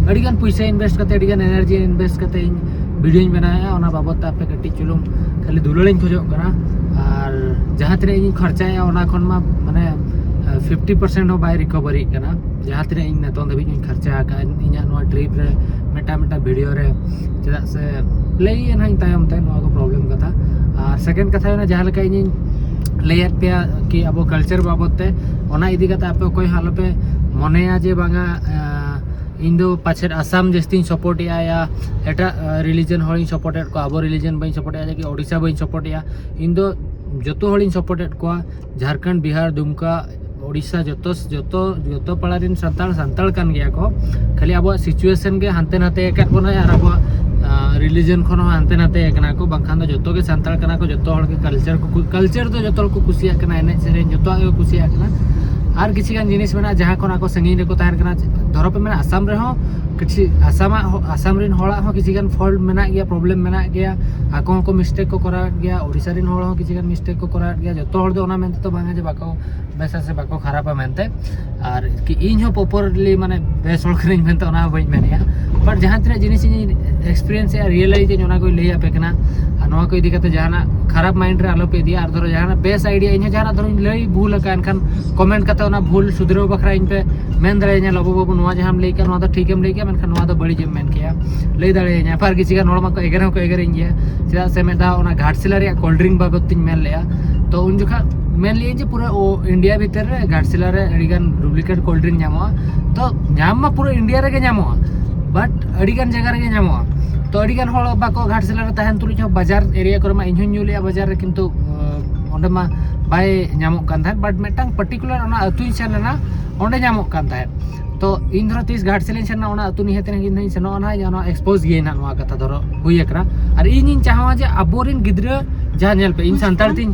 ᱟᱹᱰᱤ ᱜᱟᱱ ᱯᱩᱭᱥᱟᱹ ᱤᱱᱵᱷᱮᱥᱴ ᱠᱟᱛᱮ, ᱟᱹᱰᱤ ᱜᱟᱱ ᱮᱱᱟᱨᱡᱤ ᱤᱱᱵᱷᱮᱥᱴ ᱠᱟᱛᱮ ᱤᱧ ᱵᱷᱤᱰᱤᱭᱳᱧ ᱵᱮᱱᱟᱣᱮᱫᱼᱟ, ᱚᱱᱟ ᱵᱟᱵᱚᱫ ᱛᱮ ᱟᱯᱮ ᱠᱟᱹᱴᱤᱡ ᱪᱩᱞᱩᱝ ᱠᱷᱟᱹᱞᱤ ᱫᱩᱞᱟᱹᱲᱤᱧ ᱠᱷᱚᱡᱚᱜ ᱠᱟᱱᱟ᱾ ᱟᱨ ᱡᱟᱦᱟᱸ ᱛᱤᱱᱟᱹᱜ ᱤᱧ ᱠᱷᱚᱨᱪᱟᱭᱟ, ᱚᱱᱟ ᱠᱷᱚᱱ ᱢᱟ ᱢᱟᱱᱮ ᱯᱷᱤᱯᱴᱤ ᱯᱟᱨᱥᱮᱱᱴ ᱦᱚᱸ ᱵᱟᱭ ᱨᱤᱠᱚᱵᱷᱟᱨᱤᱜ ᱠᱟᱱᱟ᱾ ᱡᱟᱦᱟᱸ ᱛᱤᱱᱟᱹᱜ ᱤᱧ ᱱᱤᱛᱚᱝ ᱫᱷᱟᱹᱵᱤᱡ ᱤᱧ ᱠᱷᱚᱨᱪᱟ ᱟᱠᱟᱫᱼᱟ ᱤᱧᱟᱹᱜ ᱱᱚᱣᱟ ᱴᱨᱤᱯ ᱨᱮ, ᱢᱤᱫᱴᱟᱝ ᱢᱤᱫᱴᱟᱝ ᱵᱷᱤᱰᱤᱭᱳ ᱨᱮ, ᱪᱮᱫᱟᱜ ᱥᱮ ᱞᱟᱹᱭ ᱟᱹᱧ ᱦᱟᱸᱜ ᱛᱟᱭᱚᱢ ᱛᱮ ᱱᱚᱣᱟ ᱠᱚ ᱯᱨᱚᱵᱞᱮᱢ ᱠᱟᱛᱷᱟ᱾ ᱟᱨ ᱥᱮᱠᱮᱱᱰ ᱠᱟᱛᱷᱟ ᱦᱩᱭᱱᱟ, ᱡᱟᱦᱟᱸ ᱞᱮᱠᱟ ᱤᱧᱤᱧ ᱞᱟᱹᱭᱟᱫ ᱯᱮᱭᱟ ᱠᱤ ᱟᱵᱚ ᱠᱟᱞᱪᱟᱨ ᱵᱟᱵᱚᱫ ᱛᱮ, ᱚᱱᱟ ᱤᱫᱤ ᱠᱟᱛᱮ ᱟᱯᱮ ᱚᱠᱚᱭ ᱦᱚᱸ ᱟᱞᱚᱯᱮ ᱢᱚᱱᱮᱭᱟ ᱡᱮ ᱵᱟᱝᱟ, ᱟᱸ, ᱤᱧ ᱫᱚ ᱯᱟᱪᱷᱮᱫ ᱟᱥᱟᱢ ᱡᱟᱹᱥᱛᱤᱧ ᱥᱟᱯᱳᱨᱴ ᱮᱜᱼᱟ, ᱭᱟ ᱮᱴᱟᱜ ᱨᱤᱞᱤᱡᱚᱱ ᱦᱚᱲᱤᱧ ᱥᱟᱯᱳᱨᱴ ᱮᱫ ᱠᱚᱣᱟ, ᱟᱵᱚ ᱨᱤᱞᱤᱡᱚᱱ ᱵᱟᱹᱧ ᱥᱟᱯᱳᱨᱴ ᱮᱫᱼᱟ, ᱠᱤ ᱳᱰᱤᱥᱟ ᱵᱟᱹᱧ ᱥᱟᱯᱳᱨᱴ ᱮᱫᱼᱟ᱾ ᱤᱧ ᱫᱚ ᱡᱚᱛᱚ ᱦᱚᱲᱤᱧ ᱥᱟᱯᱳᱨᱴ ᱮᱫ ᱠᱚᱣᱟ, ᱡᱷᱟᱲᱠᱷᱚᱸᱰ, ᱵᱤᱦᱟᱨ, ᱫᱩᱢᱠᱟ, ᱳᱰᱤᱥᱟ, ᱡᱚᱛᱚ ᱡᱚᱛᱚ ᱡᱚᱛᱚ ᱯᱟᱲᱟ ᱨᱮᱱ ᱥᱟᱱᱛᱟᱲ ᱥᱟᱱᱛᱟᱲ ᱠᱟᱱ ᱜᱮᱭᱟ ᱠᱚ᱾ ᱠᱷᱟᱹᱞᱤ ᱟᱵᱚᱣᱟᱜ ᱥᱤᱪᱩᱭᱮᱥᱚᱱ ᱜᱮ ᱦᱟᱱᱛᱮ ᱱᱟᱛᱮ ᱟᱠᱟᱫ ᱵᱚᱱᱟᱭ, ᱟᱨ ᱟᱵᱚᱣᱟᱜ ᱨᱤᱞᱤᱡᱚᱱ ᱠᱷᱚᱱ ᱦᱚᱸ ᱦᱟᱱᱛᱮ ᱱᱟᱛᱮ ᱟᱠᱟᱱᱟ ᱠᱚ᱾ ᱵᱟᱝᱠᱷᱟᱱ ᱫᱚ ᱡᱚᱛᱚ ᱜᱮ ᱥᱟᱱᱛᱟᱲ ᱠᱟᱱᱟ ᱠᱚ, ᱡᱚᱛᱚ ᱦᱚᱲ ᱜᱮ ᱠᱟᱞᱪᱟᱨ ᱠᱚ ᱠᱟᱞᱪᱟᱨ ᱫᱚ ᱡᱚᱛᱚ ᱦᱚᱲ ᱠᱚ ᱠᱩᱥᱤᱭᱟᱜ ᱠᱟᱱᱟ, ᱮᱱᱮᱡ ᱥᱮᱨᱮᱧ ᱡᱚᱛᱚᱣᱟᱜ ᱜᱮ ᱠᱚ ᱠᱩᱥᱤᱭᱟᱜ ᱠᱟᱱᱟ᱾ ᱟᱨ ᱠᱤᱪᱷᱩ ᱜᱟᱱ ᱡᱤᱱᱤᱥ ᱢᱮᱱᱟᱜᱼᱟ ᱡᱟᱦᱟᱸ ᱠᱷᱚᱱ ᱟᱠᱚ ᱥᱟᱺᱜᱤᱧ ᱨᱮᱠᱚ ᱛᱟᱦᱮᱱ ᱠᱟᱱᱟ᱾ ᱫᱷᱚᱨᱚ ᱯᱮ ᱢᱮᱱᱟ ᱟᱥᱟᱢ ᱨᱮᱦᱚᱸ ᱠᱤᱪᱷᱩ ᱟᱥᱟᱢᱟᱜ ᱦᱚ- ᱟᱥᱟᱢ ᱨᱮᱱ ᱦᱚᱲᱟᱜ ᱦᱚᱸ ᱠᱤᱪᱷᱩ ᱜᱟᱱ ᱯᱷᱚᱞᱴ ᱢᱮᱱᱟᱜ ᱜᱮᱭᱟ, ᱯᱨᱚᱵᱞᱮᱢ ᱢᱮᱱᱟᱜ ᱜᱮᱭᱟ᱾ ᱟᱠᱚ ᱦᱚᱸᱠᱚ ᱢᱤᱥᱴᱮᱠ ᱠᱚ ᱠᱚᱨᱟᱣᱮᱫ ᱜᱮᱭᱟ, ᱳᱰᱤᱥᱟ ᱨᱮᱱ ᱦᱚᱲ ᱦᱚᱸ ᱠᱤᱪᱷᱩ ᱜᱟᱱ ᱢᱤᱥᱴᱮᱠ ᱠᱚ ᱠᱚᱨᱟᱣᱮᱫ ᱜᱮᱭᱟ᱾ ᱡᱚᱛᱚ ᱦᱚᱲ ᱫᱚ ᱚᱱᱟ ᱢᱮᱱᱛᱮ ᱫᱚ ᱵᱟᱝᱟ ᱡᱮ ᱵᱟᱠᱚ ᱵᱮᱥᱟ ᱥᱮ ᱵᱟᱠᱚ ᱠᱷᱟᱨᱟᱯᱟ ᱢᱮᱱᱛᱮ᱾ ᱟᱨ ᱠᱤ ᱤᱧ ᱦᱚᱸ ᱯᱨᱚᱯᱟᱨᱞᱤ ᱢᱟᱱᱮ ᱵᱮᱥ ᱦᱚᱲ ᱠᱟᱹᱱᱟᱹᱧ ᱢᱮᱱᱛᱮ ᱚᱱᱟ ᱦᱚᱸ ᱵᱟᱹᱧ ᱢᱮᱱᱮᱫᱼᱟ, ᱵᱟᱴ ᱡᱟᱦᱟᱸ ᱛᱤᱱᱟᱹᱜ ᱡᱤᱱᱤᱥ ᱤᱧ ᱮᱠᱥᱯᱤᱨᱤᱭᱮᱱᱥ ᱮᱫᱼᱟ, ᱨᱤᱭᱮᱞᱟᱭᱤᱡᱽ ᱟᱹᱧ, ᱚᱱᱟ ᱠᱚᱧ ᱞᱟᱹᱭ ᱟᱯᱮ ᱠᱟᱱᱟ᱾ ᱟᱨ ᱱᱚᱣᱟ ᱠᱚ ᱤᱫᱤ ᱠᱟᱛᱮ ᱡᱟᱦᱟᱱᱟᱜ ᱠᱷᱟᱨᱟᱯ ᱢᱟᱭᱤᱱᱰ ᱨᱮ ᱟᱞᱚ ᱯᱮ ᱤᱫᱤᱭᱟ᱾ ᱟᱨ ᱫᱷᱚᱨᱚ ᱡᱟᱦᱟᱱᱟᱜ ᱵᱮᱥ ᱟᱭᱰᱤᱭᱟ ᱤᱧ ᱦᱚᱸ ᱡᱟᱦᱟᱱᱟᱜ ᱫᱷᱚᱨᱚᱧ ᱞᱟᱹᱭ ᱵᱷᱩᱞ ᱟᱠᱟᱫᱼᱟ, ᱮᱱᱠᱷᱟᱱ ᱠᱚᱢᱮᱱᱴ ᱠᱟᱛᱮ ᱚᱱᱟ ᱵᱷᱩᱞ ᱥᱩᱫᱷᱨᱟᱹᱣ ᱵᱟᱠᱷᱨᱟ ᱤᱧ ᱯᱮ ᱢᱮᱱ ᱫᱟᱲᱮᱭᱟᱹᱧᱟ, "ᱞᱚᱵᱚ ᱵᱟᱹᱵᱩ, ᱱᱚᱣᱟ ᱡᱟᱦᱟᱸᱢ ᱞᱟᱹᱭ ᱠᱮᱫ, ᱱᱚᱣᱟ ᱫᱚ ᱴᱷᱤᱠᱮᱢ ᱞᱟᱹᱭ ᱠᱮᱫ, ᱢᱮᱱᱠᱷᱟᱱ ᱱᱚᱣᱟ ᱫᱚ ᱵᱟᱹᱲᱤᱡ ᱮᱢ ᱢᱮᱱ ᱠᱮᱫᱼᱟ", ᱞᱟᱹᱭ ᱫᱟᱲᱮᱭᱟᱹᱧᱟ᱾ ᱟᱨ ᱠᱤᱪᱷᱩ ᱜᱟᱱ ᱦᱚᱲ ᱢᱟᱠᱚ ᱮᱜᱮᱨ ᱦᱚᱸᱠᱚ ᱮᱜᱮᱨᱤᱧ ᱜᱮᱭᱟ᱾ ᱪᱮᱫᱟᱜ ᱥᱮ ᱢᱤᱫ ᱫᱷᱟᱣ ᱚᱱᱟ ᱜᱷᱟᱴᱥᱤᱞᱟ ᱨᱮᱭᱟᱜ ᱠᱳᱞᱰ ᱰᱨᱤᱝᱠ ᱵᱟᱵᱚᱫ ᱛᱤᱧ ᱢᱮᱱ ᱞᱮᱫᱼᱟ, ᱛᱚ ᱩᱱ ᱡᱚᱠᱷᱟᱜ ᱢᱮᱱ ᱞᱮᱫᱼᱟᱹᱧ ᱡᱮ ᱯᱩᱨᱟᱹ ᱤᱱᱰᱤᱭᱟ ᱵᱷᱤᱛᱤᱨ ᱨᱮ ᱜᱷᱟᱴᱥᱤᱞᱟ ᱨᱮ ᱟᱹᱰᱤ ᱜᱟᱱ ᱰᱩᱯᱞᱤᱠᱮᱴ ᱠᱳᱞᱰ ᱰᱨᱤᱝᱠ ᱧᱟᱢᱚᱜᱼᱟ᱾ ᱛᱚ ᱧᱟᱢ ᱢᱟ ᱯᱩᱨᱟᱹ ᱤᱱᱰᱤᱭᱟ ᱨᱮᱜᱮ ᱧᱟᱢᱚᱜᱼᱟ, ᱵᱟᱴ ᱟᱹᱰᱤ ᱜᱟᱱ ᱡᱟᱭᱜᱟ ᱨᱮᱜᱮ ᱧᱟᱢᱚᱜᱼᱟ᱾ ᱛᱚ ᱟᱹᱰᱤ ᱜᱟᱱ ᱦᱚᱲ ᱵᱟᱠᱚ, ᱜᱷᱟᱴᱥᱤᱞᱟ ᱨᱮ ᱛᱟᱦᱮᱱ ᱛᱩᱞᱩᱡ ᱦᱚᱸ ᱵᱟᱡᱟᱨ ᱮᱨᱤᱭᱟ ᱠᱚᱨᱮ ᱢᱟ ᱤᱧ ᱦᱚᱸᱧ ᱧᱩ ᱞᱮᱫᱼᱟ ᱵᱟᱡᱟᱨ ᱨᱮ, ᱠᱤᱱᱛᱩ ᱚᱸᱰᱮ ᱢᱟ ᱵᱟᱭ ᱧᱟᱢᱚᱜ ᱠᱟᱱ ᱛᱟᱦᱮᱸᱫ᱾ ᱵᱟᱴ ᱢᱤᱫᱴᱟᱝ ᱯᱟᱨᱴᱤᱠᱩᱞᱟᱨ ᱚᱱᱟ ᱟᱹᱛᱩᱧ ᱥᱮᱱ ᱞᱮᱱᱟ, ᱚᱸᱰᱮ ᱧᱟᱢᱚᱜ ᱠᱟᱱ ᱛᱟᱦᱮᱸᱫ᱾ ᱛᱚ ᱤᱧ ᱫᱷᱚᱨᱚ ᱛᱤᱥ ᱜᱷᱟᱴᱥᱤᱞᱟᱹᱧ ᱥᱮᱱ ᱮᱱᱟ, ᱚᱱᱟ ᱟᱹᱛᱩ ᱱᱤᱦᱟᱹᱛ ᱤᱧ ᱥᱮᱱᱚᱜᱼᱟ ᱱᱟᱦᱟᱜ, ᱚᱱᱟ ᱮᱠᱥᱯᱳᱡᱽ ᱜᱮᱭᱟᱹᱧ ᱱᱟᱦᱟᱜ, ᱱᱚᱣᱟ ᱠᱟᱛᱷᱟ ᱫᱷᱚᱨᱚ ᱦᱩᱭ ᱟᱠᱟᱱᱟ᱾ ᱟᱨ ᱤᱧᱤᱧ ᱪᱟᱦᱟᱣᱟ ᱡᱮ ᱟᱵᱚᱨᱮᱱ ᱜᱤᱫᱽᱨᱟᱹ, ᱡᱟᱦᱟᱸ ᱧᱮᱞ ᱯᱮ, ᱤᱧ ᱥᱟᱱᱛᱟᱲ ᱛᱤᱧ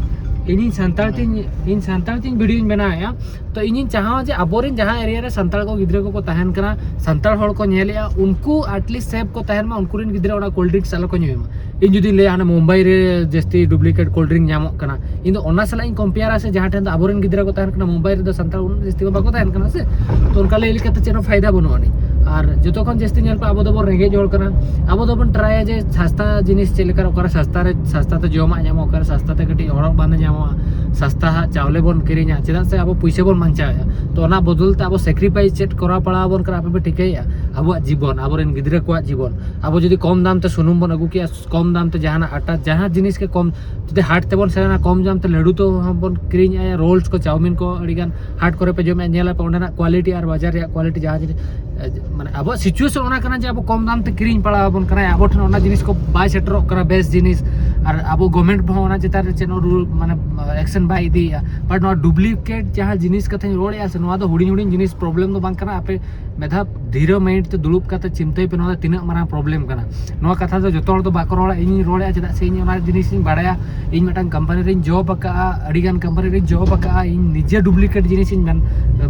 ᱤᱧᱤᱧ ᱥᱟᱱᱛᱟᱲ ᱛᱤᱧ ᱤᱧ ᱥᱟᱱᱛᱟᱲ ᱛᱤᱧ ᱵᱷᱤᱰᱤᱭᱳᱧ ᱵᱮᱱᱟᱣᱮᱫᱼᱟ, ᱛᱚ ᱤᱧᱤᱧ ᱪᱟᱦᱟᱣᱟ ᱡᱮ ᱟᱵᱚᱨᱮᱱ ᱡᱟᱦᱟᱸ ᱮᱨᱤᱭᱟ ᱨᱮ ᱥᱟᱱᱛᱟᱲ ᱠᱚ ᱜᱤᱫᱽᱨᱟᱹ ᱠᱚᱠᱚ ᱛᱟᱦᱮᱱ ᱠᱟᱱᱟ, ᱥᱟᱱᱛᱟᱲ ᱦᱚᱲ ᱠᱚ ᱧᱮᱞᱮᱫᱼᱟ, ᱩᱱᱠᱩ ᱟᱴᱞᱤᱥᱴ ᱥᱮᱯ ᱠᱚ ᱛᱟᱦᱮᱱ ᱢᱟ, ᱩᱱᱠᱩ ᱨᱮᱱ ᱜᱤᱫᱽᱨᱟᱹ ᱚᱱᱟ ᱠᱳᱞᱰ ᱰᱨᱤᱝᱠᱥ ᱟᱞᱚ ᱠᱚ ᱧᱩᱭ ᱢᱟ᱾ ᱤᱧ ᱡᱩᱫᱤᱧ ᱞᱟᱹᱭᱟ ᱦᱟᱱᱮ ᱢᱩᱢᱵᱟᱭ ᱨᱮ ᱡᱟᱹᱥᱛᱤ ᱰᱩᱯᱞᱤᱠᱮᱴ ᱠᱳᱞᱰ ᱰᱨᱤᱝᱠ ᱧᱟᱢᱚᱜ ᱠᱟᱱᱟ, ᱤᱧ ᱫᱚ ᱚᱱᱟ ᱥᱟᱞᱟᱜ ᱤᱧ ᱠᱚᱢᱯᱮᱭᱟᱨᱟ ᱥᱮ ᱡᱟᱦᱟᱸ ᱴᱷᱮᱱ ᱫᱚ ᱟᱵᱚᱨᱮᱱ ᱜᱤᱫᱽᱨᱟᱹ ᱠᱚ ᱛᱟᱦᱮᱱ ᱠᱟᱱᱟ ᱢᱩᱢᱵᱟᱭ ᱨᱮᱫᱚ ᱥᱟᱱᱛᱟᱲ ᱩᱱᱟᱹᱜ ᱡᱟᱹᱥᱛᱤ ᱠᱚ ᱵᱟᱠᱚ ᱛᱟᱦᱮᱱ ᱠᱟᱱᱟ ᱥᱮ, ᱛᱚ ᱚᱱᱠᱟ ᱞᱟᱹᱭ ᱞᱮᱠᱟᱛᱮ ᱪᱮᱫ ᱦᱚᱸ ᱯᱷᱟᱭᱫᱟ ᱵᱟᱹᱱᱩᱜ ᱟᱹᱱᱤᱡ᱾ ᱟᱨ ᱡᱚᱛᱚ ᱠᱷᱚᱱ ᱡᱟᱹᱥᱛᱤ ᱧᱮᱞ ᱯᱮ, ᱟᱵᱚ ᱫᱚᱵᱚᱱ ᱨᱮᱸᱜᱮᱡ ᱦᱚᱲ ᱠᱟᱱᱟ᱾ ᱟᱵᱚ ᱫᱚᱵᱚᱱ ᱴᱨᱟᱭᱟ ᱡᱮ ᱥᱟᱥᱛᱟ ᱡᱤᱱᱤᱥ ᱪᱮᱫ ᱞᱮᱠᱟ, ᱚᱠᱟᱨᱮ ᱥᱟᱥᱛᱟ ᱨᱮ, ᱥᱟᱥᱛᱟ ᱛᱮ ᱡᱚᱢᱟᱜ ᱧᱟᱢᱚᱜᱼᱟ, ᱚᱠᱟᱨᱮ ᱥᱟᱥᱛᱟ ᱛᱮ ᱠᱟᱹᱴᱤᱡ ᱦᱚᱨᱚᱜ ᱵᱟᱸᱫᱮ ᱧᱟᱢᱚᱜᱼᱟ, ᱥᱟᱥᱛᱟ ᱦᱟᱜ ᱪᱟᱣᱞᱮ ᱵᱚᱱ ᱠᱤᱨᱤᱧᱟ, ᱪᱮᱫᱟᱜ ᱥᱮ ᱟᱵᱚ ᱯᱩᱭᱥᱟᱹ ᱵᱚᱱ ᱵᱟᱧᱪᱟᱣᱮᱫᱼᱟ᱾ ᱛᱚ ᱚᱱᱟ ᱵᱚᱫᱚᱞ ᱛᱮ ᱟᱵᱚ ᱥᱮᱠᱨᱤᱯᱷᱟᱭᱤᱥ ᱪᱮᱫ ᱠᱚᱨᱟᱣ ᱯᱟᱲᱟᱣ ᱟᱵᱚᱱ ᱠᱟᱱᱟ, ᱟᱯᱮ ᱯᱮ ᱴᱷᱤᱠᱟᱹᱭᱮᱫᱼᱟ? ᱟᱵᱚᱣᱟᱜ ᱡᱤᱵᱚᱱ, ᱟᱵᱚᱨᱮᱱ ᱜᱤᱫᱽᱨᱟᱹ ᱠᱚᱣᱟᱜ ᱡᱤᱵᱚᱱ᱾ ᱟᱵᱚ ᱡᱩᱫᱤ ᱠᱚᱢ ᱫᱟᱢ ᱛᱮ ᱥᱩᱱᱩᱢ ᱵᱚᱱ ᱟᱹᱜᱩ ᱠᱮᱭᱟ, ᱠᱚᱢ ᱫᱟᱢ ᱛᱮ ᱡᱟᱦᱟᱱᱟᱜ ᱟᱴᱟ, ᱡᱟᱦᱟᱸ ᱡᱤᱱᱤᱥ ᱜᱮ ᱠᱚᱢ, ᱡᱩᱫᱤ ᱦᱟᱴ ᱛᱮᱵᱚᱱ ᱥᱮᱱᱟ, ᱠᱚᱢ ᱫᱟᱢ ᱛᱮ ᱞᱟᱹᱰᱩ ᱛᱚ ᱵᱚᱱ ᱠᱤᱨᱤᱧᱮᱫᱼᱟ, ᱨᱳᱞᱥ ᱠᱚ, ᱪᱟᱣᱢᱤᱱ ᱠᱚ, ᱟᱹᱰᱤᱜᱟᱱ ᱦᱟᱴ ᱠᱚᱨᱮ ᱯᱮ ᱡᱚᱢᱮᱫᱼᱟ, ᱧᱮᱞ ᱟᱯᱮ ᱚᱸᱰᱮᱱᱟᱜ ᱠᱣᱟᱞᱤᱴᱤ ᱟᱨ ᱵᱟᱡᱟᱨ ᱨᱮᱭᱟᱜ ᱠᱣᱟᱞᱤᱴᱤ ᱡᱟᱦᱟᱸ ᱡᱤᱱᱤᱥ, ᱮ, ᱢᱟᱱᱮ ᱟᱵᱚᱣᱟᱜ ᱥᱤᱪᱩᱭᱮᱥᱚᱱ ᱚᱱᱟ ᱠᱟᱱᱟ ᱡᱮ ᱟᱵᱚ ᱠᱚᱢ ᱫᱟᱢ ᱛᱮ ᱠᱤᱨᱤᱧ ᱯᱟᱲᱟᱣ ᱟᱵᱚᱱ ᱠᱟᱱᱟ, ᱟᱵᱚ ᱴᱷᱮᱱ ᱚᱱᱟ ᱡᱤᱱᱤᱥ ᱠᱚ ᱵᱟᱭ ᱥᱮᱴᱮᱨᱚᱜ ᱠᱟᱱᱟ, ᱵᱮᱥ ᱡᱤᱱᱤᱥ, ᱟᱨ ᱟᱵᱚ ᱜᱚᱵᱷᱢᱮᱱᱴ ᱦᱚᱸ ᱚᱱᱟ ᱪᱮᱛᱟᱱ ᱨᱮ ᱪᱮᱫ ᱦᱚᱸ ᱨᱩᱞ, ᱢᱟᱱᱮ, ᱮᱠᱥᱮᱱ ᱵᱟᱭ ᱤᱫᱤᱭᱮᱫᱼᱟ᱾ ᱵᱟᱴ ᱱᱚᱣᱟ ᱰᱩᱯᱞᱤᱠᱮᱴ ᱡᱟᱦᱟᱸ ᱡᱤᱱᱤᱥ ᱠᱟᱛᱷᱟᱧ ᱨᱚᱲᱮᱫᱼᱟ ᱥᱮ, ᱱᱚᱣᱟ ᱫᱚ ᱦᱩᱰᱤᱧ ᱦᱩᱰᱤᱧ ᱡᱤᱱᱤᱥ, ᱯᱨᱚᱵᱞᱮᱢ ᱫᱚ ᱵᱟᱝ ᱠᱟᱱᱟ᱾ ᱟᱯᱮ ᱢᱤᱫ ᱫᱷᱟᱣ ᱫᱷᱤᱨᱟᱹ ᱢᱟᱭᱤᱱᱰ ᱛᱮ ᱫᱩᱲᱩᱵ ᱠᱟᱛᱮ ᱪᱤᱱᱛᱟᱹᱭ ᱯᱮ, ᱱᱚᱣᱟ ᱫᱚ ᱛᱤᱱᱟᱹᱜ ᱢᱟᱨᱟᱝ ᱯᱨᱚᱵᱞᱮᱢ ᱠᱟᱱᱟ᱾ ᱱᱚᱣᱟ ᱠᱟᱛᱷᱟ ᱫᱚ ᱡᱚᱛᱚ ᱦᱚᱲ ᱫᱚ ᱵᱟᱠᱚ ᱨᱚᱲᱟ, ᱤᱧᱤᱧ ᱨᱚᱲᱮᱫᱼᱟ, ᱪᱮᱫᱟᱜ ᱥᱮ ᱤᱧ ᱚᱱᱟ ᱡᱤᱱᱤᱥᱤᱧ ᱵᱟᱲᱟᱭᱟ᱾ ᱤᱧ ᱢᱤᱫᱴᱟᱝ ᱠᱳᱢᱯᱟᱱᱤ ᱨᱤᱧ ᱡᱚᱵ ᱟᱠᱟᱫᱼᱟ, ᱟᱹᱰᱤᱜᱟᱱ ᱠᱳᱢᱯᱟᱱᱤ ᱨᱤᱧ ᱡᱚᱵ ᱟᱠᱟᱫᱼᱟ, ᱤᱧ ᱱᱤᱡᱮ ᱰᱩᱯᱞᱤᱠᱮᱴ ᱡᱤᱱᱤᱥᱤᱧ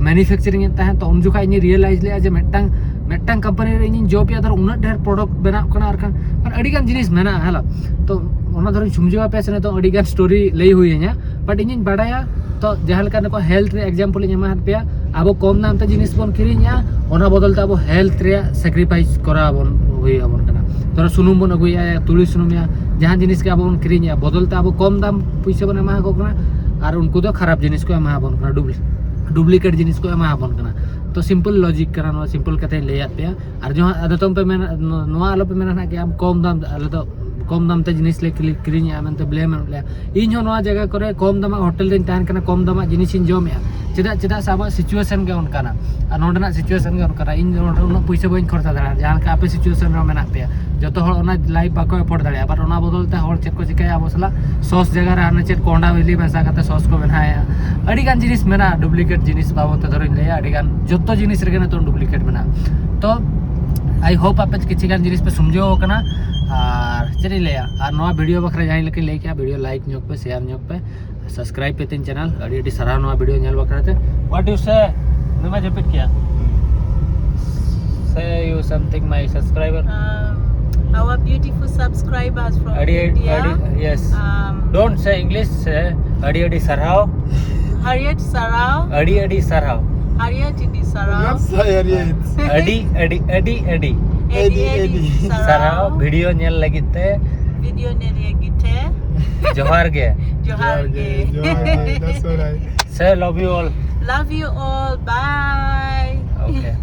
ᱢᱮᱱᱩᱯᱷᱮᱠᱪᱟᱨᱤᱝ ᱮᱫ ᱛᱟᱦᱮᱸᱫ᱾ ᱛᱚ ᱩᱱ ᱡᱚᱠᱷᱟᱡ ᱤᱧᱤᱧ ᱨᱤᱭᱮᱞᱟᱭᱤᱡᱽ ᱞᱮᱫᱼᱟ ᱡᱮ ᱢᱤᱫᱴᱟᱝ, ᱢᱤᱫᱴᱟᱝ ᱠᱳᱢᱯᱟᱱᱤ ᱨᱮ ᱤᱧᱤᱧ ᱡᱚᱵ ᱮᱫᱼᱟ, ᱫᱷᱚᱨᱚ ᱩᱱᱟᱹᱜ ᱰᱷᱮᱨ ᱯᱨᱚᱰᱟᱠᱴ ᱵᱮᱱᱟᱜ ᱠᱟᱱᱟ, ᱟᱨ ᱠᱷᱟᱱ ᱢᱟᱱᱮ ᱟᱹᱰᱤᱜᱟᱱ ᱡᱤᱱᱤᱥ ᱢᱮᱱᱟᱜᱼᱟ, ᱦᱮᱞᱳ᱾ ᱛᱚ ᱚᱱᱟ ᱫᱷᱚᱨᱚᱧ ᱥᱚᱢᱡᱷᱟᱹᱣ ᱟᱯᱮᱭᱟ ᱥᱮ, ᱱᱤᱛᱚᱜ ᱟᱹᱰᱤᱜᱟᱱ ᱥᱴᱳᱨᱤ ᱞᱟᱹᱭ ᱦᱩᱭ ᱟᱹᱧᱟ, ᱵᱟᱴ ᱤᱧᱤᱧ ᱵᱟᱲᱟᱭᱟ᱾ ᱛᱚ ᱡᱟᱦᱟᱸ ᱞᱮᱠᱟ ᱱᱩᱠᱩ ᱦᱮᱞᱛᱷ ᱨᱮ ᱮᱠᱡᱟᱢᱯᱚᱞ ᱤᱧ ᱮᱢᱟᱫ ᱯᱮᱭᱟ, ᱟᱵᱚ ᱠᱚᱢ ᱫᱟᱢ ᱛᱮ ᱡᱤᱱᱤᱥ ᱵᱚᱱ ᱠᱤᱨᱤᱧᱮᱜᱼᱟ, ᱚᱱᱟ ᱵᱚᱫᱚᱞ ᱛᱮ ᱟᱵᱚ ᱦᱮᱞᱛᱷ ᱨᱮᱭᱟᱜ ᱥᱮᱠᱨᱤᱯᱷᱟᱭᱤᱥ ᱠᱚᱨᱟᱣ ᱟᱵᱚᱱ, ᱦᱩᱭ ᱟᱵᱚᱱ ᱠᱟᱱᱟ᱾ ᱫᱷᱚᱨᱚ ᱥᱩᱱᱩᱢ ᱵᱚᱱ ᱟᱹᱜᱩᱭᱮᱜᱼᱟ, ᱛᱩᱲᱤ ᱥᱩᱱᱩᱢ ᱭᱟ, ᱡᱟᱦᱟᱸ ᱡᱤᱱᱤᱥ ᱜᱮ ᱟᱵᱚ ᱵᱚᱱ ᱠᱤᱨᱤᱧᱮᱜᱼᱟ, ᱵᱚᱫᱚᱞ ᱛᱮ ᱟᱵᱚ ᱠᱚᱢ ᱫᱟᱢ ᱯᱩᱭᱥᱟᱹ ᱵᱚᱱ ᱮᱢᱟ ᱟᱠᱚ ᱠᱟᱱᱟ, ᱟᱨ ᱩᱱᱠᱩ ᱫᱚ ᱠᱷᱟᱨᱟᱯ ᱡᱤᱱᱤᱥ ᱠᱚ ᱮᱢᱟ ᱟᱵᱚᱱ ᱠᱟᱱᱟ, ᱰᱩᱵᱞᱤ-, ᱰᱩᱯᱞᱤᱠᱮᱴ ᱡᱤᱱᱤᱥ ᱠᱚ ᱮᱢᱟ ᱟᱵᱚᱱ ᱠᱟᱱᱟ᱾ ᱛᱚ ᱥᱤᱢᱯᱚᱞ ᱞᱚᱡᱤᱠ ᱠᱟᱱᱟ ᱱᱚᱣᱟ, ᱥᱤᱢᱯᱚᱞ ᱠᱟᱛᱷᱟᱧ ᱞᱟᱹᱭᱟᱫ ᱯᱮᱭᱟ᱾ ᱟᱨ ᱡᱟᱦᱟᱸ ᱟᱫᱚ ᱛᱚᱢ ᱯᱮ ᱢᱮᱱᱟ, ᱱᱚᱣᱟ ᱟᱞᱚᱯᱮ ᱢᱮᱱᱟ ᱱᱟᱜ ᱠᱤ ᱟᱢ ᱠᱚᱢ ᱫᱟᱢ, ᱟᱞᱮ ᱫᱚ ᱠᱚᱢ ᱫᱟᱢ ᱛᱮ ᱡᱤᱱᱤᱥ ᱞᱮ ᱠᱤᱨᱤᱧᱮᱜᱼᱟ ᱢᱮᱱᱛᱮ ᱵᱞᱮᱢ ᱮᱢ ᱞᱮᱭᱟ᱾ ᱤᱧ ᱦᱚᱸ ᱱᱚᱣᱟ ᱡᱟᱭᱜᱟ ᱠᱚᱨᱮ ᱠᱚᱢ ᱫᱟᱢᱟᱜ ᱦᱳᱴᱮᱞ ᱨᱤᱧ ᱛᱟᱦᱮᱱ ᱠᱟᱱᱟ, ᱠᱚᱢ ᱫᱟᱢᱟᱜ ᱡᱤᱱᱤᱥᱤᱧ ᱡᱚᱢᱮᱜᱼᱟ᱾ ᱪᱮᱫᱟᱜ? ᱪᱮᱫᱟᱜ ᱥᱮ ᱟᱵᱚᱣᱟᱜ ᱥᱤᱪᱩᱭᱮᱥᱚᱱ ᱜᱮ ᱚᱱᱠᱟᱱᱟ, ᱟᱨ ᱱᱚᱰᱮᱱᱟᱜ ᱥᱤᱪᱩᱭᱮᱥᱚᱱ ᱜᱮ ᱚᱱᱠᱟᱱᱟ᱾ ᱤᱧ ᱱᱚᱰᱮ ᱩᱱᱟᱹᱜ ᱯᱩᱭᱥᱟᱹ ᱵᱟᱹᱧ ᱠᱷᱚᱨᱪᱟ ᱫᱟᱲᱮᱭᱟᱜᱼᱟ, ᱡᱟᱦᱟᱸ ᱞᱮᱠᱟ ᱟᱯᱮ ᱥᱤᱪᱩᱭᱮᱥᱚᱱ ᱨᱮ ᱢᱮᱱᱟᱜ ᱯᱮᱭᱟ᱾ ᱡᱚᱛᱚ ᱦᱚᱲ ᱚᱱᱟ ᱞᱟᱭᱤᱯᱷ ᱵᱟᱠᱚ ᱮᱯᱷᱳᱨᱰ ᱫᱟᱲᱮᱭᱟᱜᱼᱟ, ᱵᱟᱴ ᱚᱱᱟ ᱵᱚᱫᱚᱞ ᱛᱮ ᱦᱚᱲ ᱪᱮᱫ ᱠᱚ ᱪᱤᱠᱟᱹᱭᱟ, ᱟᱵᱚ ᱥᱟᱞᱟᱜ ᱥᱚᱥ ᱡᱟᱭᱜᱟ ᱨᱮ ᱦᱟᱱᱮ ᱪᱮᱫ ᱠᱚᱸᱰᱟ ᱵᱤᱞᱤ ᱢᱮᱥᱟ ᱠᱟᱛᱮ ᱥᱚᱥ ᱠᱚ ᱵᱮᱱᱟᱣᱮᱜᱼᱟ᱾ ᱟᱹᱰᱤ ᱜᱟᱱ ᱡᱤᱱᱤᱥ ᱢᱮᱱᱟᱜᱼᱟ, ᱰᱩᱯᱞᱤᱠᱮᱴ ᱡᱤᱱᱤᱥ ᱵᱟᱵᱚᱫ ᱛᱮ ᱫᱷᱚᱨᱚᱧ ᱞᱟᱹᱭᱟ, ᱟᱹᱰᱤ ᱜᱟᱱ, ᱡᱚᱛᱚ ᱡᱤᱱᱤᱥ ᱨᱮᱜᱮ ᱱᱤᱛᱚᱝ ᱰᱩᱯᱞᱤᱠᱮᱴ ᱢᱮᱱᱟᱜᱼᱟ᱾ ᱛᱚ ᱟᱭ ᱦᱳᱯ ᱟᱯᱮ ᱠᱤᱪᱷᱩ ᱜᱟᱱ ᱡᱤᱱᱤᱥ ᱯᱮ ᱥᱚᱢᱡᱷᱟᱹᱣ ᱠᱟᱱᱟ᱾ ᱟᱨ ᱪᱮᱫ ᱤᱧ ᱞᱟᱹᱭᱟ, ᱟᱨ ᱱᱚᱣᱟ ᱵᱷᱤᱰᱤᱭᱳ ᱵᱟᱠᱷᱨᱟ ᱡᱟᱦᱟᱸᱭ ᱞᱮᱠᱟᱧ ᱞᱟᱹᱭ ᱠᱮᱜᱼᱟ, ᱵᱷᱤᱰᱤᱭᱳ ᱞᱟᱭᱤᱠ ᱧᱚᱜ ᱯᱮ, ᱥᱮᱭᱟᱨ ᱧᱚᱜ ᱯᱮ, ᱥᱟᱵᱥᱠᱨᱟᱭᱤᱵ ᱯᱮ ᱛᱤᱧ ᱪᱮᱱᱮᱞ᱾ ᱟᱹᱰᱤ ᱟᱹᱰᱤ ᱥᱟᱨᱦᱟᱣ ᱱᱚᱣᱟ ᱵᱷᱤᱰᱤᱭᱳ ᱧᱮᱞ ᱵᱟᱠᱷᱨᱟ ᱛᱮ᱾ What do you say? ᱱᱚᱣᱟ ᱡᱟᱹᱯᱤᱫ ᱠᱮᱜᱼᱟ᱾ Say you something, my subscriber. Um, our beautiful subscribers from ᱟᱹᱰᱤ, India. ᱟᱹᱰᱤ, yes. Um, Don't say English, say ᱟᱹᱰᱤ ᱟᱹᱰᱤ ᱥᱟᱨᱦᱟᱣ. ᱦᱟᱨᱤᱭᱮᱴ ᱥᱟᱨᱦᱟᱣ. ᱟᱹᱰᱤ ᱟᱹᱰᱤ ᱥᱟᱨᱦᱟᱣ. ᱟᱹᱰᱤ ᱟᱹᱰᱤ ᱥᱟᱨᱦᱟᱣ᱾ Not sorry, it's ᱟᱹᱰᱤ ᱟᱹᱰᱤ ᱟᱹᱰᱤ ᱟᱹᱰᱤ ᱟᱹᱰᱤ, ᱟᱹᱰᱤ᱾ ᱥᱟᱨᱦᱟᱣ ᱵᱷᱤᱰᱤᱭᱳ ᱧᱮᱞ ᱞᱟᱹᱜᱤᱫ ᱛᱮ᱾ ᱵᱷᱤᱰᱤᱭᱳ ᱧᱮᱞ ᱞᱟᱹᱜᱤᱫ ᱛᱮ᱾ ᱡᱚᱦᱟᱨ ᱜᱮ᱾ ᱡᱚᱦᱟᱨ ᱜᱮ᱾ ᱡᱚᱦᱟᱨ ᱜᱮ, that's all right. Say love you all. Love you all. Bye. Okay.